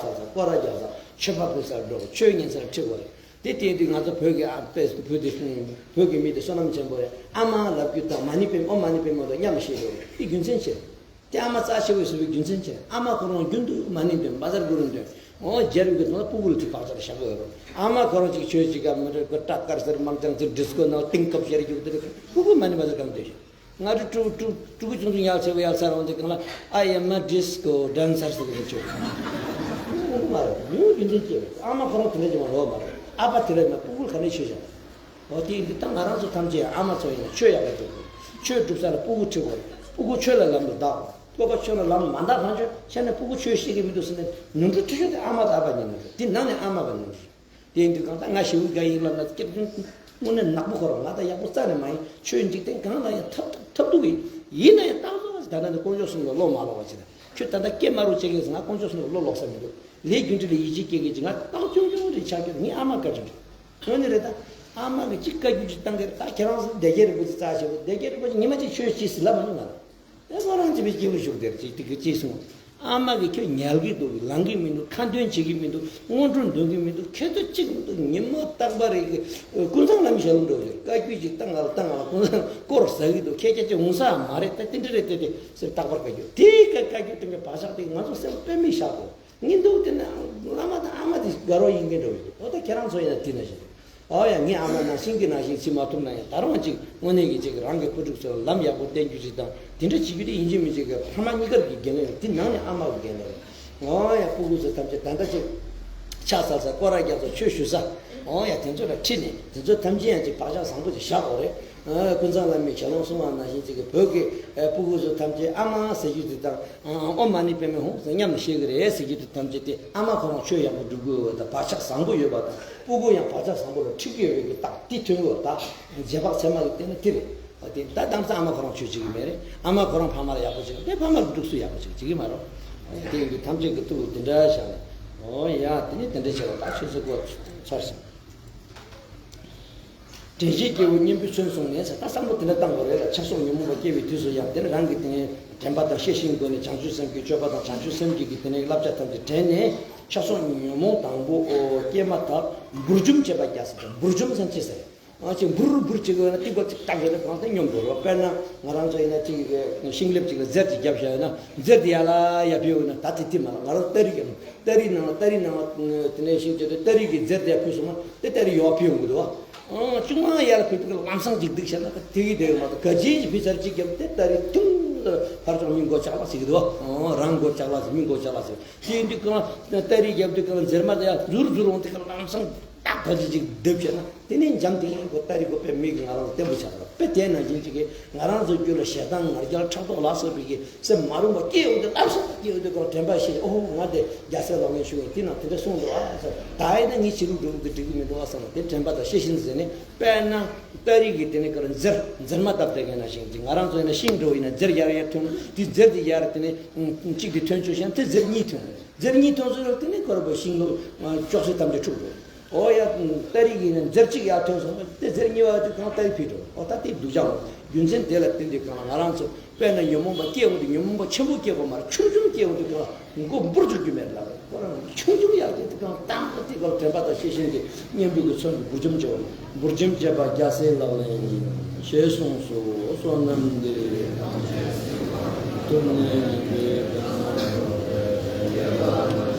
ཚར་ཚར། སྐོར་ར་རྒྱག་ཚར། མཆོད་པ་ཕུལ་ཚར་འགྲོ། ཆོས་ཉན་ཚར་ཁྲིད་དགོས་རེད། དེ་དེ་དུས་ང་ཚོ་བོད་ཀྱི་ཨ་དཔེ་བོད་དེ་བོད་ཀྱི་མི་དེ་བསོད་ནམས་ཆེན་པོ་རེད། ཨ་མ་ལབ་རྒྱུ་དང་མ་ཎི་པདྨེ། ཨོཾ་མ་ཎི་པདྨེ་ཧཱུྃ་དང་མཉམ་ཤེས་རོགས། དེ་རྒྱུ་མཚན་ཆེ། དེ་ཨ་མ་རྩ་ཆེ་བའི་བཟོ་བའི་རྒྱུ་མཚན་ཆེ། ཨ་མ་ཁོ་རང་རྒྱུན་དུ་མ་ཎི་འདོན། བཛྲ་གུ་རུ་འདོན། འོ་རྒྱལ་རབས་ཀྱི་ཐོག་ལ་སྤུ་གུ་ལ་ཐིག་བག་ཆགས་བཞག་གི་ཡོད་རེད། ཨ་མ་ཁོ་རང་ཅིག་ཆོས་ཅིག་ག་མི་འདྲ་གི་སྐྲ་དཀར་ཟེར་དམར་ལྗང་ཟེར་ཌི་སི་ཀོ་ནང་ཏིང་ཀབ་བཤད་རྒྱུ་དེ་རེད། སྤུ་གུ་མ་ཎི་བཛྲ་གང་འདོན་ཤག་ང་ཚོ་ཕྲུ་ཕྲུ་ཕྲུ་གུ་ཆུང་ཆུང་ཡག་ཆེ་བ་ཡག་ཚ་རང་དེ་གང་ལ། I am a disco dancer ཟེར་གི་ཆོས། སྤུ་གུ་མ་རེད། མི་འོ་རྒྱུ་མཚན་ཅི་རེད། ཨ་མ་ཁོ་རང་དེ་འདྲ་ཅིག་མ་ལོག་མ་རེད། ཨ་ཕ་དེ་འདྲ་ཡིན་ན་སྤུ་གུ་ག་ནས་ཆོས་བྱ། འོ་དེ་འདི་ལྟ་ང་རང་ཚོ་ཐམས་ཅད་ཨ་མ་ཚོ་ཡིན་ན་ཆོས་ཡག་པོ་སྒྲུབ་དགོས། ཆོས་སྒྲུབ་ས་ལ་སྤུ་གུ་ཁྲིད་དགོས། སྤུ་གུ་ཆོས་ལ་ལམ་དུ་བདག་དགོས། སྤུ་གུ་ཆོས་ལ་ལམ་མ་བདག་གང་བྱོས་བྱས་ནས་སྤུ་གུ་ཆོས་ཤེས་ཀྱི་མི་འདུག་ཟེར་ནས་ནོར་འཁྲུལ་ཆེ་ཤོས་དེ་ཨ་མ་དང་ཨ་ཕ་གཉིས་ནོར་འཁྲུལ། དེ་ནང་ནས་ཨ་མ་གི་ནོར་འཁྲུལ། དེ་འདི་གང་ལྟར་ང་ཞེ་པོ་དགའ་ཡིན་ལབ་ན་སྐྱབས་མགོན་དངོས་གནས་ནག་པོ་ཁོ་རང་ང་དང་ཡག་པོ་རྩ་ནས་མ་ཡིན། ཆོས་འཇིག་རྟེན་གང་ལ་ཡང་ཐབས་ཐབས་སྡུག་གི་ཡིན་ན་ཡང་རྟག་བཟོ་བ་ཞིག་ད་ལྟ་འདི་དཀོན་མཆོག་གསུམ་ལ་བློ་མ་ལོག་པ་ཅིག་ལ་ཁྱོད་ད་ལྟ་སྐྱེ་དམའ་རུ་བྱེད་ཀྱི་ཟེར། ང་དཀོན་མཆོག་གསུམ་ལ་བློ་ལོག་ས་མི་འདུག་ལས་རྒྱུ་འབྲས་ལ་ཡིད་ཆེས་སྐྱེ་གི་ཅིག་ང་རྟག་ཆུང་ཆུང་རེད་ཆགས་ཀྱི་ངའི་ཨ་མ་བཀའ་དྲིན་རེད། དངོས་གནས་རེད་ད། ཨ་མ་གི་ཅིག་བཀའ་བཀྱོན་ཅིག་བཏང་གི་རེད། ད་ཁྱེད་རང་ཚོ་སྡེ་དགེ་རིན་པོ་ཆེ་རྩ་ཆེ་བོ་སྡེ་དགེ་རིན་པོ་ཆེ་ཉི་མ་གཅིག་ཆོས་ཅིག་ཟེར་ལབ་མ་མྱོང་ང་ལ། ཨེ་ཁོ་རང་ཅི་བའི་སྐྱེ་བོ་ཞུགས་དེར་ཅིག་དེ་གི་ཅིག་གསུངས། ཨ་མ་གི་ཁྱོད་ཉལ་གི་འདུག་ལངས་གི་མི་འདུག་ཁ་འདོན་བྱེད་ཀྱི་མི་འདུག་སྔོན་འགྲོ་འདོན་གི་མི་འདུག་ཁྱད་དུ་གཅིག་མི་འདུག་ཉི་མ་རྟག་པར་རེ་གི་ཀུན་བཟང་ལམ་ཞལ་ལུ་འགྲོ་ཡོད། བཀའ་བཀྱོན་ཅིག་བཏང་ང་ལ་བཏང་ང་ལ་ཀུན་བཟང་སྐོར་ཟ་གི་འདུག་ཁྱེད་ཅག་ཅིག་འོང་ས་མ་རེད། ད་དེ་འདྲ་རེད། དེ་དེ་ཟེར་རྟག་པར་བཀའ་བཀྱོན་དེའི་བཀའ་བཀའ་བཀྱོན་དེ་འདྲ་བག་ཆགས་དེ་ང་ཚོ་སེམས་དཔེ་མི་བཞག་དགོས། ངས་འདུག་དེ་ན་བླ་མ་དང་ཨ་མ་དེ་དགའ་རོགས་ཡིན་མཁན་འདྲ་བོ་ཞིག་འདུག་འོ་ད་ཁྱེད་རང་ཚོ་ཡིན་ན་དེ་ན་ཞིག་འོ་ཡ། ངའི་ཨ་མ་ནང་བཞིན་གྱི་ནང་བཞིན་བྱེད་མ་ཐུབ་ན་ཡང་ད་རུང་ཅིག་དངོས་གནས་ཀྱི་ཅིག་རང་གི་བུ་ཕྲུག་ཚོ་ལ་ལམ་ཡག་པོ་བསྟན་རྒྱུ་ཅིག་དང་དེ་འདྲ་བྱེད་རྒྱུ་དེ་ཡིན་གཅིག་མིན་གཅིག་གི་ཕ་མ་གཉིས་ཀར་གྱི་འགན་ལེན་རེད། དེ་ནང་ནས་ཨ་མ་གི་འགན་ལེན་རེད། འོ་ཡ། སྤུ་གུ་ཚོ་ཐམས་ཅད་ད་ལྟ་ཅིག་ཕྱག་འཚལ་ས་སྐོར་ར་རྒྱག་ས་ཆོས་ཞུ་ས། འོ་ཡ། དེ་ཚོ་ལ་ཁྲིད་ནས་དེ་ཚོ་ཐམས་ཅད་ཡང་ཅིག་བག་ཆགས་བཟང་པོ་ཅིག་བཞག་དགོས་རེད། ཨ། ཀུན་བཟང་བླ་མའི་ཞལ་ལུང་གསུང་བ་ནང་བཞིན་ཅིག་གི་བོད་ཀྱི་ཨ་སྤུ་གུ་ཚོ་ཐམས་ཅད་ཨ་མ་ཟེར་རྒྱུ་དེ་དང་། ཨ། ཨོཾ་མ་ཎི་པདྨེ་ཧཱུྃ་ཟེར་མཉམ་དུ་བཤད་ཀྱི་རེད་ཟེར་རྒྱུ་དེ་ཐམས་ཅད་དེ་ཨ་མ་ཁོ་རང་ཆོས་ཡག་པོ་སྒྲུབ་ཀྱི་ཡོད་པ་དང་བག་ཆགས་བཟང་པོ་ཡོད་པ་དང་སྤུ་གུ་ཡང་བག་ཆགས་བཟང་པོ་ལ་ཁྲིད་ཀྱི་ཡོད་པའི་གི་རྟགས་དེ་ཐོན་ཡོད་པ་དང་རྗེས་དཔག་ཚད་མ་གི་སྟེང་ན་དེ་རེད། ཨ། དེ་ད་གདམ་ས་ཨ་མ་ཁོ་རང་ཆོས་བྱེད་ཀྱི་མེད་རེད། ཨ་མ་ཁོ་རང་ཕ་མ་ལ་ཡག་པོ་བྱེད་ཀྱི་དེ་ཕ་མ་ལ་སྡུག་སུ་ཡག་པོ་བྱེད་ཀྱི་མ་རེད། དེ་ཡིན་དུས་ཐམས་ཅད་ཀྱི་ཐུགས་དེ་འདྲ་བཞག་ནས། འོ་ཡ། དེ་ནས་དེ་འདྲ་བྱས་པ་ད་ཆོས་ཚོགས་གོ་ཚར་སོང་། དྲན་ཤེས་སྐྱེ་བོ་གཉེན་པོས་མཚོན་བཟུང་ནས་ཟེར། ད་བསམ་བློ་དེ་འདྲ་བཏང་དགོས་རེད་ལ། ཆགས་སོགས་ཉོན་མོངས་པ་སྐྱེ་བའི་དུས་སུ་ཡང་དེ་ནི་རང་གིས་དེ་ནས་དྲན་པ་དང་ཤེས་བཞིན་སྒོ་ནས་བྱང་ཆུབ་སེམས་ཀྱི་སྤྱོད་པ་དང་བྱང་ཆུབ་སེམས་ཀྱི་གི་དེ་ནས་བསླབ་བྱ་ཐམས་ཅད་དྲན་ནས་ཆགས་སོགས་ཉོན་མོངས་དང་པོ་སྐྱེས་མ་ཐག་འབུར་འཇོམས་བྱེད་པ་རྒྱག་ཟེར་ཏེ། འབུར་འཇོམས་ཟེར་ཅི་ཟེར། ཨ་ཅིག་འབུར་འབུར་ཅིག་ཡོད་ན་ཏིག་པ་ཅིག་བཏགས་ཡོད་ན་གང་ལྟར་སྙོམས་འགྲོ་རོགས། དཔེར་ན་ང་རང་ཚོ་ཡིན་ན་ཅིག་ཤིང་ལེབ་ཅིག་ལ་འཛེར་ཅིག་བརྒྱབ་བཞག་ཡོད་ན་འཛེར་དེ་ཡར་ལ་ཡར་ཕུད་ཡོང་ན་ད་དེ་དེ་མ་ལ་ང་རང་སྟ་རི་གི་སྟ་རི་ནང་ལ་སྟ་རི་ནང་ལ་དེ་ནས་ཤིང་ཅིག་དེ་སྟ་རི་གི་འཛེར་དེ་ཕུད་སོང་ན་དེ་སྟ་རི་ཡོག་ཕུད་ཡོང་གི་འདུག་བ། ཨང་ཅུང་མ་ཡར་ལ་ཕུད་དུས་ལམ་སང་ཅིག་སྡིག་བྱས་ན་དེ་གི་དེ་མ་གཏོགས་ག་ཅི་ཞིག་ཕུད་ཚར་ཅིག་བརྒྱབ་དེ་སྟ་རི་ཐུང་ལ་ཕར་ཚུར་མི་མགོ་ལྕགས་ལ་ཟེར་གི་འདུག་བ། ཨང་རང་མགོ་ལྕགས་ལ་ཟེར། མི་མགོ་ལྕགས་ལ་ཟེར། དེ་ཡིན་དུས་གང་སྟ་རི་བརྒྱབ་དུས་གང་འཛེར་མ་དེ་ཡར་འཛུར་འཛུར་འོང་དུས་གང་ལམ་སང་ཏག་ཏག་ཅིག་ཅིག་སྡེབ་བྱས་ན་དེ་ནས་འཇམ་ཐིང་ཐིང་གོ་སྟ་རི་གོ་དཔེ་མིག་གིས་ང་རང་ཚོ་བརྟན་པོ་ཆགས་པ་དཔེ་དེ་ནང་བཞིན་ཅིག་གིས་ང་རང་ཚོ་རྒྱུད་ལ་ཞེ་སྡང་ང་རྒྱལ་ཕྲག་དོག་ལ་སོགས་པའི་གི་སེམས་མ་རུངས་པ་སྐྱེ་ཡོང་དུས་བསླབ་བྱ་སྐྱེ་ཡོང་དུས་གང་དྲན་པ་ཤེས། ཨོ་ང་དེ་རྒྱལ་སྲས་ལག་ལེན་ཞུ་ཡིན་དེ་ནང་དེ་འདྲ་གསུངས་འདུག་ཨ་ཟེར། ད་ཡིན་ན་ངས་བྱེད་ལུགས་འགྲོ་ལུགས་དེ་འགྲིག་གི་མི་འདུག་ཨ་བསམ་ན་དེ་དྲན་པ་དང་ཤེས་བཞིན་ཟེར་ནས། དཔེར་ན་སྟ་རི་གི་དེ་ནས་ག་རེ་འཛེར་འཛེར་མ་བཏབ་དེ་ག་ནང་བཞིན་ཅིག་ང་རང་ཚོ་ཡིན་ན་ཤིང་འགྲོ་ཡིན་ན་འཛེར་ཡར་ཡར་ཐོན་དེ་འཛེར་དེ་ཡར་དེ་ནས་གཅིག་དེ་ཐོན་ཆོག་ཤག་དེ་འཛེར་གཉིས་ཐོན། འཛེར་གཉིས་ཐོན་སོང་ར་དེ་ནས་ཁོ་ར་པོ་ཤིང་ལོ་ཅོག་ཙེ་ཐམས་ཅད་འཁྲུགས་འགྲོ། ཨོ་ཡ། སྟ་རི་གི་ནས་འཛེར་གཅིག་ཡར་ཐོན་སོང་ན་དེ་འཛེར་གཉིས་པ་དེ་གང་སྟ་རི་ཕུད་འགྲོ། ཨོ་ད་དེ་སྡུག་ཅག་རྒྱུ་མཚན་དེ་ལ་བརྟེན་ཏེ་གང་ལ་ང་རང་ཚོ་དཔེར་ན་ཉོན་མོངས་པ་སྐྱེ་འོང་དུས་ཉོན་མོངས་པ་ཆེན་པོ་སྐྱེ་དགོས་མ་རེད། ཆུང་ཆུང་སྐྱེ་འོང་དུས་གང་མགོ་འབུར་འཇུག་རྒྱུ་མེད་ལ། ཁོ་རང་ཆུང་ཆུང་ཡར་སྐྱེ་དུས་གང་བཏང་དེ་གང་དྲན་པ་དང་ཤེས་བཞིན་གྱི་གཉེན་པོའི་གི་མཚོན་གྱི་འབུར་འཇོམས་བྱེད་པ་ནི། འབུར་འཇོམས་བྱེད་པ་རྒྱལ་སྲས་ལག་ལེན་ཡིན། ཞེས་གསུངས་སོ། བསོད་ནམས་འདི་ཐོབ་ནས་ཉེས་པའི་དགྲ་རྣམས་ཀྱི་